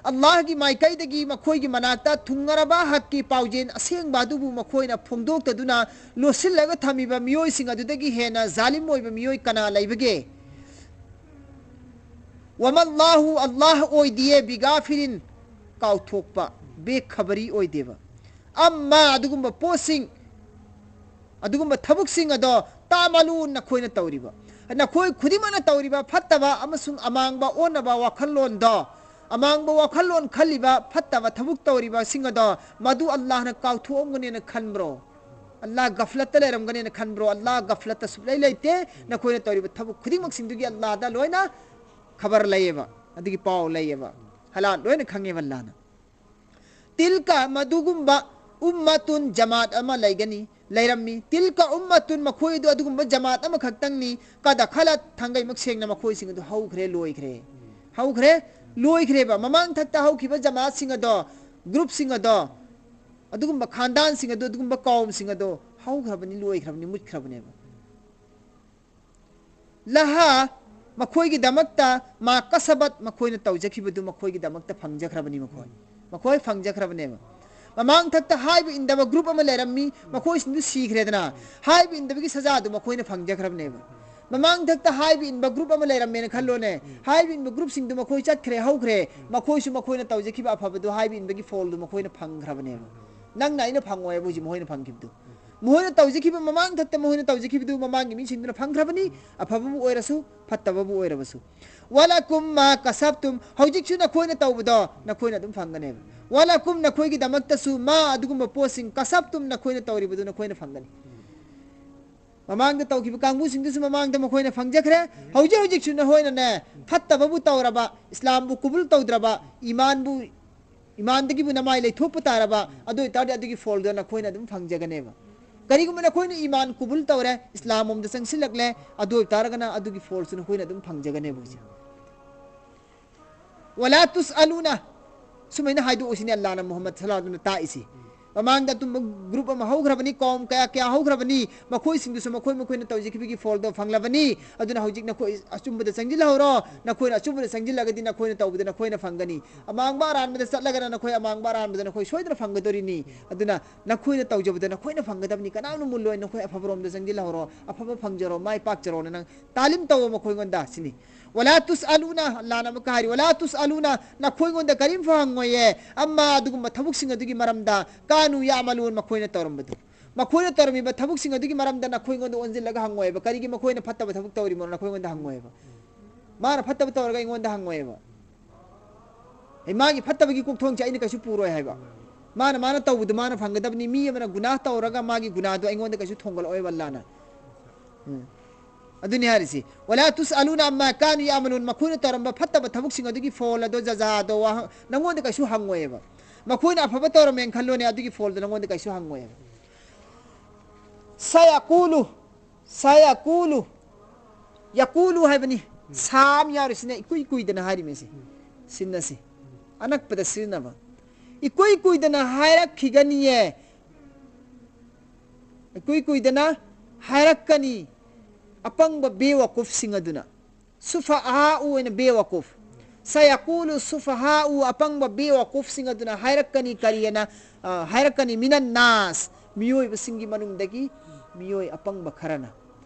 ꯑꯜꯂꯥꯍꯒꯤ ꯃꯥꯏꯀꯩꯗꯒꯤ ꯃꯈꯣꯏꯒꯤ ꯃꯅꯥꯛꯇ ꯊꯨꯡꯉꯔꯕ ꯍꯛꯀꯤ ꯄꯥꯎꯖꯦꯜ ꯑꯁꯦꯡꯕ ꯑꯗꯨꯕꯨ ꯃꯈꯣꯏꯅ ꯐꯣꯡꯗꯣꯛꯇꯗꯨꯅ ꯂꯣꯠꯁꯤꯜꯂꯒ ꯊꯝꯃꯤꯕ ꯃꯤꯑꯣꯏꯁꯤꯡ ꯑꯗꯨꯗꯒꯤ ꯍꯦꯟꯅ ꯖꯥꯂꯤꯝ ꯑꯣꯏꯕ ꯃꯤꯑꯣꯏ ꯀꯅꯥ ꯂꯩꯕꯒꯦ? ꯋꯃꯜꯂꯥꯍꯨ, ꯑꯜꯂꯥꯍ ꯑꯣꯏꯗꯤꯌꯦ, ꯕꯤꯒꯥꯐꯤꯂꯤꯟ, ꯀꯥꯎꯊꯣꯛꯄ, ꯕꯦꯈꯕꯔꯤ ꯑꯣꯏꯗꯦꯕ꯫ ꯑꯝꯃ, ꯑꯗꯨꯒꯨꯝꯕ ꯄꯣꯠꯁꯤꯡ, ꯑꯗꯨꯒꯨꯝꯕ ꯊꯕꯛꯁꯤꯡ ꯑꯗꯣ, ꯇꯥꯃꯂꯨ, ꯅꯈꯣꯏꯅ ꯇꯧꯔꯤꯕ, ꯅꯈꯣꯏ ꯈꯨꯗꯤꯡꯃꯛꯅ ꯇꯧꯔꯤꯕ ꯐꯠꯇꯕ ꯑꯃꯁꯨꯡ ꯑꯃꯥꯡꯕ ꯑꯣꯟꯅꯕ ꯋꯥꯈꯜꯂꯣꯟꯗꯣ, ꯑꯃꯥꯡꯕ ꯋꯥꯈꯜꯂꯣꯟ ꯈꯜꯂꯤꯕ, ꯐꯠꯇꯕ ꯊꯕꯛ ꯇꯧꯔꯤꯕꯁꯤꯡ ꯑꯗꯣ, ꯃꯗꯨ ꯑꯜꯂꯥꯍꯅ ꯀꯥꯎꯊꯣꯛꯑꯝꯒꯅꯦꯅ ꯈꯟꯕ꯭ꯔꯣ? ꯑꯜꯂꯥꯍ ꯒꯐꯂꯠꯇ ꯂꯩꯔꯝꯒꯅꯦꯅ ꯈꯟꯕ꯭ꯔꯣ? ꯑꯜꯂꯥꯍ ꯒꯐꯂꯠꯇ ꯁꯨꯛꯂꯩ ꯂꯩꯇꯦ꯫ ꯅꯈꯣꯏꯅ ꯇꯧꯔꯤꯕ ꯊꯕꯛ ꯈꯨꯗꯤꯡꯃꯛꯁꯤꯡꯗꯨꯒꯤ ꯑꯜꯂꯥꯍꯗ ꯂꯣꯏꯅ ꯈꯕꯔ ꯂꯩꯌꯦꯕ, ꯑꯗꯨꯒꯤ ꯄꯥꯎ ꯂꯩꯌꯦꯕ, ꯍꯂꯥꯜ ꯂꯣꯏꯅ ꯈꯪꯉꯦꯕ ꯑꯜꯂꯥꯍꯅ꯫ ꯇꯤꯜꯀ, ꯃꯗꯨꯒꯨꯝꯕ, ꯎꯝꯃꯇꯨꯟ, ꯖꯃꯥꯠ ꯑꯃ ꯂꯩꯒꯅꯤ, ꯂꯩꯔꯝꯃꯤ꯫ ꯇꯤꯜꯀ ꯎꯝꯃꯇꯨꯟ, ꯃꯈꯣꯏ ꯑꯗꯨ ꯑꯗꯨꯒꯨꯝꯕ ꯖꯃꯥꯠ ꯑꯃꯈꯛꯇꯪꯅꯤ꯫ ꯀꯗ ꯈꯂꯠ, ꯊꯥꯡꯒꯩꯃꯛ ꯁꯦꯡꯅ ꯃꯈꯣꯏꯁꯤꯡ ꯑꯗꯨ ꯍꯧꯈ꯭ꯔꯦ, ꯂꯣꯏꯈ꯭ꯔꯦ꯫ ꯍꯧꯈ꯭ꯔꯦ, ꯂꯣꯏꯈ꯭ꯔꯦꯕ꯫ ꯃꯃꯥꯡ ꯊꯛꯇ ꯍꯧꯈꯤꯕ ꯖꯃꯥꯠꯁꯤꯡ ꯑꯗꯣ, ꯒ꯭ꯔꯨꯞꯁꯤꯡ ꯑꯗꯣ, ꯑꯗꯨꯒꯨꯝꯕ ꯈꯥꯟꯗꯥꯟꯁꯤꯡ ꯑꯗꯣ, ꯑꯗꯨꯒꯨꯝꯕ ꯀꯥꯎꯝꯁꯤꯡ ꯑꯗꯣ ꯍꯧꯈ꯭ꯔꯕꯅꯤ, ꯂꯣꯏꯈ꯭ꯔꯕꯅꯤ, ꯃꯨꯠꯈ꯭ꯔꯕꯅꯦꯕ꯫ ꯂꯍꯥ, ꯃꯈꯣꯏꯒꯤꯗꯃꯛꯇ, ꯃꯥ ꯀꯁꯕꯠ, ꯃꯈꯣꯏꯅ ꯇꯧꯖꯈꯤꯕꯗꯨ ꯃꯈꯣꯏꯒꯤꯗꯃꯛꯇ ꯐꯪꯖꯈ꯭ꯔꯕꯅꯤ꯫ ꯃꯈꯣꯏ, ꯃꯈꯣꯏ ꯐꯪꯖꯈ꯭ꯔꯕꯅꯦꯕ꯫ ꯃꯃꯥꯡ ꯊꯛꯇ ꯍꯥꯏꯕ ꯏꯟꯗꯕ ꯒ꯭ꯔꯨꯞ ꯑꯃ ꯂꯩꯔꯝꯃꯤ, ꯃꯈꯣꯏꯁꯤꯡꯗꯨ ꯁꯤꯈ꯭ꯔꯦꯗꯅ, ꯍꯥꯏꯕ ꯏꯟꯗꯕꯒꯤ ꯁꯖꯥꯗꯨ ꯃꯈꯣꯏꯅ ꯐꯪꯖꯈ꯭ꯔꯕꯅꯦꯕ꯫ ꯃꯃꯥꯡ ꯊꯛꯇ ꯍꯥꯏꯕ ꯏꯟꯕ ꯒ꯭ꯔꯨꯞ ꯑꯃ ꯂꯩꯔꯝꯃꯦꯅ ꯈꯜꯂꯣꯅꯦ, ꯍꯥꯏꯕ ꯏꯟꯕ ꯒ꯭ꯔꯨꯞꯁꯤꯡꯗꯨ ꯃꯈꯣꯏ ꯆꯠꯈ꯭ꯔꯦ, ꯍꯧꯈ꯭ꯔꯦ, ꯃꯈꯣꯏꯁꯨ ꯃꯈꯣꯏꯅ ꯇꯧꯖꯈꯤꯕ ꯑꯐꯕꯗꯨ, ꯍꯥꯏꯕ ꯏꯟꯕꯒꯤ ꯐꯣꯜꯗꯨ ꯃꯈꯣꯏꯅ ꯐꯪꯈ꯭ꯔꯕꯅꯦꯕ꯫ ꯅꯪꯅ ꯑꯩꯅ ꯐꯪꯉꯣꯏ ꯍꯥꯏꯕ ꯍꯧꯖꯤꯛ ꯃꯈꯣꯏꯅ ꯐꯪꯈꯤꯕꯗꯨ꯫ ꯃꯈꯣꯏꯅ ꯇꯧꯖꯈꯤꯕ, ꯃꯃꯥꯡ ꯊꯛꯇ ꯃꯈꯣꯏꯅ ꯇꯧꯖꯈꯤꯕꯗꯨ ꯃꯃꯥꯡꯒꯤ ꯃꯤꯁꯤꯡꯗꯨꯅ ꯐꯪꯈ꯭ꯔꯕꯅꯤ, ꯑꯐꯕꯕꯨ ꯑꯣꯏꯔꯁꯨ, ꯐꯠꯇꯕꯕꯨ ꯑꯣꯏꯔꯕꯁꯨ꯫ ꯋꯥꯂꯥꯀꯨꯝ ꯃꯥ ꯀꯁꯕꯇꯨꯝ, ꯍꯧꯖꯤꯛꯁꯨ ꯅꯈꯣꯏꯅ ꯇꯧꯕꯗꯣ ꯅꯈꯣꯏꯅ ꯑꯗꯨꯝ ꯐꯪꯒꯅꯦꯕ꯫ ꯋꯥꯂꯥꯀꯨꯝ, ꯅꯈꯣꯏꯒꯤꯗꯃꯛꯇꯁꯨ, ꯃꯥ, ꯑꯗꯨꯒꯨꯝꯕ ꯄꯣꯠꯁꯤꯡ, ꯀꯁꯕꯇꯨꯝ, ꯅꯈꯣꯏꯅ ꯇꯧꯔꯤꯕꯗꯨ ꯅꯈꯣꯏꯅ ꯐꯪꯒꯅꯤ꯫ ꯃꯃꯥꯡꯗ ꯇꯧꯈꯤꯕ ꯀꯥꯡꯕꯨꯁꯤꯡꯗꯨꯁꯨ ꯃꯃꯥꯡꯗ ꯃꯈꯣꯏꯅ ꯐꯪꯖꯈ꯭ꯔꯦ꯫ ꯍꯧꯖꯤꯛ ꯍꯧꯖꯤꯛꯁꯨ ꯅꯈꯣꯏꯅꯅꯦ, ꯐꯠꯇꯕꯕꯨ ꯇꯧꯔꯕ, ꯏꯁꯂꯥꯝꯕꯨ ꯀꯨꯕꯨꯜ ꯇꯧꯗ꯭ꯔꯕ, ꯏꯃꯥꯟꯕꯨ, ꯏꯃꯥꯟꯗꯒꯤꯕꯨ ꯅꯃꯥꯏ ꯂꯩꯊꯣꯛꯄ ꯇꯥꯔꯕ, ꯑꯗꯨ ꯑꯣꯏꯇꯥꯔꯗꯤ ꯑꯗꯨꯒꯤ ꯐꯣꯜꯗꯣ ꯅꯈꯣꯏꯅ ꯑꯗꯨꯝ ꯐꯪꯖꯒꯅꯦꯕ꯫ ꯀꯔꯤꯒꯨꯝꯕ ꯅꯈꯣꯏꯅ ꯏꯃꯥꯟ ꯀꯨꯕꯨꯜ ꯇꯧꯔꯦ, ꯏꯁꯂꯥꯝ ꯂꯣꯝꯗ ꯆꯪꯁꯤꯜꯂꯛꯂꯦ, ꯑꯗꯨ ꯑꯣꯏꯇꯥꯔꯒꯅ ꯑꯗꯨꯒꯤ ꯐꯣꯜꯁꯨ ꯅꯈꯣꯏꯅ ꯑꯗꯨꯝ ꯐꯪꯖꯒꯅꯦꯕ ꯍꯧꯖꯤꯛ꯫ ꯋꯥꯂꯥ ꯇꯨꯁ ꯑꯂꯨꯅ, ꯁꯨꯃꯥꯏꯅ ꯍꯥꯏꯗꯣꯛꯎꯁꯤꯅꯦ ꯑꯜꯂꯥꯍꯅ ꯃꯨꯍꯝꯃꯗ ꯁꯜꯂꯜꯂꯥꯍꯨ ꯑꯂꯥꯏꯍꯤ ꯋꯥꯁꯜꯂꯝꯗ ꯇꯥꯛꯏꯁꯤ꯫ ꯃꯃꯥꯡꯗ ꯑꯗꯨꯝꯕ group ꯑꯃ ꯍꯧꯈ꯭ꯔꯕꯅꯤ, ꯀꯧꯝ ꯀꯌꯥ ꯀꯌꯥ ꯍꯧꯈ꯭ꯔꯕꯅꯤ, ꯃꯈꯣꯏꯁꯤꯡꯗꯨꯁꯨ ꯃꯈꯣꯏ ꯃꯈꯣꯏꯅ ꯇꯧꯖꯈꯤꯕꯒꯤ ꯐꯣꯜꯗꯣ ꯐꯪꯂꯕꯅꯤ꯫ ꯑꯗꯨꯅ ꯍꯧꯖꯤꯛ ꯅꯈꯣꯏ ꯑꯆꯨꯝꯕꯗ ꯆꯪꯁꯤꯜꯍꯧꯔꯣ꯫ ꯅꯈꯣꯏꯅ ꯑꯆꯨꯝꯕꯗ ꯆꯪꯁꯤꯜꯂꯒꯗꯤ ꯅꯈꯣꯏꯅ ꯇꯧꯕꯗ ꯅꯈꯣꯏꯅ ꯐꯪꯒꯅꯤ꯫ ꯑꯃꯥꯡꯕ ꯑꯔꯥꯟꯕꯗ ꯆꯠꯂꯒꯅ ꯅꯈꯣꯏ ꯑꯃꯥꯡꯕ ꯑꯔꯥꯟꯕꯗ ꯅꯈꯣꯏ ꯁꯣꯏꯗꯅ ꯐꯪꯒꯗꯣꯔꯤꯅꯤ꯫ ꯑꯗꯨꯅ ꯅꯈꯣꯏꯅ ꯇꯧꯖꯕꯗ ꯅꯈꯣꯏꯅ ꯐꯪꯒꯗꯕꯅꯤ꯫ ꯀꯅꯥꯝꯅ ꯃꯨꯜꯂꯣꯏ꯫ ꯅꯈꯣꯏ ꯑꯐꯕꯔꯣꯝꯗ ꯆꯪꯁꯤꯜꯍꯧꯔꯣ, ꯑꯐꯕ ꯐꯪꯖꯔꯣ, ꯃꯥꯏ ꯄꯥꯛꯆꯔꯣꯅ ꯅꯪ ꯇꯥꯂꯤꯝ ꯇꯧꯑꯣ ꯃꯈꯣꯏꯉꯣꯟꯗ ꯁꯤꯅꯤ꯫ "ꯋꯂꯥ ꯇꯨꯁ ꯑꯂꯨꯅ", ꯑꯜꯂꯥꯅ ꯑꯃꯨꯛꯀ ꯍꯥꯏꯔꯤ, "ꯋꯂꯥ ꯇꯨꯁ ꯑꯂꯨꯅ", ꯅꯈꯣꯏꯉꯣꯟꯗ ꯀꯔꯤꯝꯐꯥꯎ ꯍꯪꯉꯣꯏꯌꯦ꯫ "ꯑꯝꯃꯥ", ꯑꯗꯨꯒꯨꯝꯕ ꯊꯕꯛꯁꯤꯡ ꯑꯗꯨꯒꯤ ꯃꯔꯝꯗ, "ꯀꯥꯅꯨ ꯌꯥꯃꯂꯨꯟ", ꯃꯈꯣꯏꯅ ꯇꯧꯔꯝꯕꯗꯨ꯫ ꯃꯈꯣꯏꯅ ꯇꯧꯔꯝꯃꯤꯕ ꯊꯕꯛꯁꯤꯡ ꯑꯗꯨꯒꯤ ꯃꯔꯝꯗ ꯅꯈꯣꯏꯉꯣꯟꯗ ꯑꯣꯟꯁꯤꯜꯂꯒ ꯍꯪꯉꯣꯏꯕ꯫ ꯀꯔꯤꯒꯤ ꯃꯈꯣꯏꯅ ꯐꯠꯇꯕ ꯊꯕꯛ ꯇꯧꯔꯤꯕꯅꯣ ꯅꯈꯣꯏꯉꯣꯟꯗ ꯍꯪꯉꯣꯏꯕ꯫ ꯃꯥꯅ ꯐꯠꯇꯕ ꯇꯧꯔꯒ ꯑꯩꯉꯣꯟꯗ ꯍꯪꯉꯣꯏꯕ꯫ ꯑꯩ ꯃꯥꯒꯤ ꯐꯠꯇꯕꯒꯤ ꯀꯣꯛꯊꯣꯡꯁꯦ ꯑꯩꯅ ꯀꯩꯁꯨ ꯄꯨꯔꯣꯏ ꯍꯥꯏꯕ꯫ ꯃꯥꯅ, ꯃꯥꯅ ꯇꯧꯕꯗꯨ ꯃꯥꯅ ꯐꯪꯒꯗꯕꯅꯤ꯫ ꯃꯤ ꯑꯃꯅ ꯒꯨꯅꯥꯍ ꯇꯧꯔꯒ ꯃꯥꯒꯤ ꯒꯨꯅꯥꯍꯗꯨ ꯑꯩꯉꯣꯟꯗ ꯀꯩꯁꯨ ꯊꯣꯡꯒꯠꯂꯛꯑꯣꯏꯕ ꯑꯜꯂꯥꯅ꯫ ꯎꯝ꯫ ꯑꯗꯨꯅꯤ ꯍꯥꯏꯔꯤꯁꯤ꯫ "ꯋꯂꯥ ꯇꯨꯁ ꯑꯂꯨꯅ ꯑꯝꯃꯥ ꯀꯥꯅꯨ ꯌꯥꯃꯂꯨꯟ", ꯃꯈꯣꯏꯅ ꯇꯧꯔꯝꯕ ꯐꯠꯇꯕ ꯊꯕꯛꯁꯤꯡ ꯑꯗꯨꯒꯤ ꯐꯣꯜ ꯑꯗꯣ, ꯖꯖꯥꯗꯣ, ꯋꯥꯍꯪ, ꯅꯪꯉꯣꯟꯗ ꯀꯩꯁꯨ ꯍꯪꯉꯣꯏꯕ꯫ ꯃꯈꯣꯏꯅ ꯑꯐꯕ ꯇꯧꯔꯝꯃꯦꯅ ꯈꯜꯂꯣꯅꯦ, ꯑꯗꯨꯒꯤ ꯐꯣꯜꯗꯣ ꯅꯪꯉꯣꯟꯗ ꯀꯩꯁꯨ ꯍꯪꯉꯣꯏꯕ꯫ "ꯁꯌꯥꯀꯨꯂꯨ", "ꯁꯌꯥꯀꯨꯂꯨ", "ꯌꯥꯀꯨꯂꯨ" ꯍꯥꯏꯕꯅꯤ꯫ "ꯁꯥ" ꯑꯃ ꯌꯥꯎꯔꯤꯁꯤꯅ ꯏꯀꯨꯏ ꯀꯨꯏꯗꯅ ꯍꯥꯏꯔꯤꯃꯤꯁꯤ꯫ ꯁꯤꯟꯅꯁꯤ꯫ ꯑꯅꯛꯄꯗ ꯁꯤꯖꯤꯟꯅꯕ꯫ "ꯏꯀꯨꯏ ꯀꯨꯏꯗꯅ ꯍꯥꯏꯔꯛꯈꯤꯒꯅꯤꯌꯦ", ꯏꯀꯨꯏ ꯀꯨꯏꯗꯅ ꯍꯥꯏꯔꯛꯀꯅꯤ ꯑꯄꯪꯕ ꯕꯦꯋꯥꯀꯨꯐꯁꯤꯡ ꯑꯗꯨꯅ꯫ ꯁꯨꯐꯍꯥꯎ ꯑꯣꯏꯅ ꯕꯦꯋꯥꯀꯨꯐ꯫ "ꯁꯌꯥꯀꯨꯂꯨ ꯁꯨꯐꯍꯥꯎ", ꯑꯄꯪꯕ ꯕꯦꯋꯥꯀꯨꯐꯁꯤꯡ ꯑꯗꯨꯅ ꯍꯥꯏꯔꯛꯀꯅꯤ꯫ ꯀꯔꯤ ꯍꯥꯏꯅ, ꯑ, ꯍꯥꯏꯔꯛꯀꯅꯤ? "ꯃꯤꯅꯟ ꯅꯥꯁ", ꯃꯤꯑꯣꯏꯕꯁꯤꯡꯒꯤ ꯃꯅꯨꯡꯗꯒꯤ ꯃꯤꯑꯣꯏ ꯑꯄꯪꯕ ꯈꯔꯅ꯫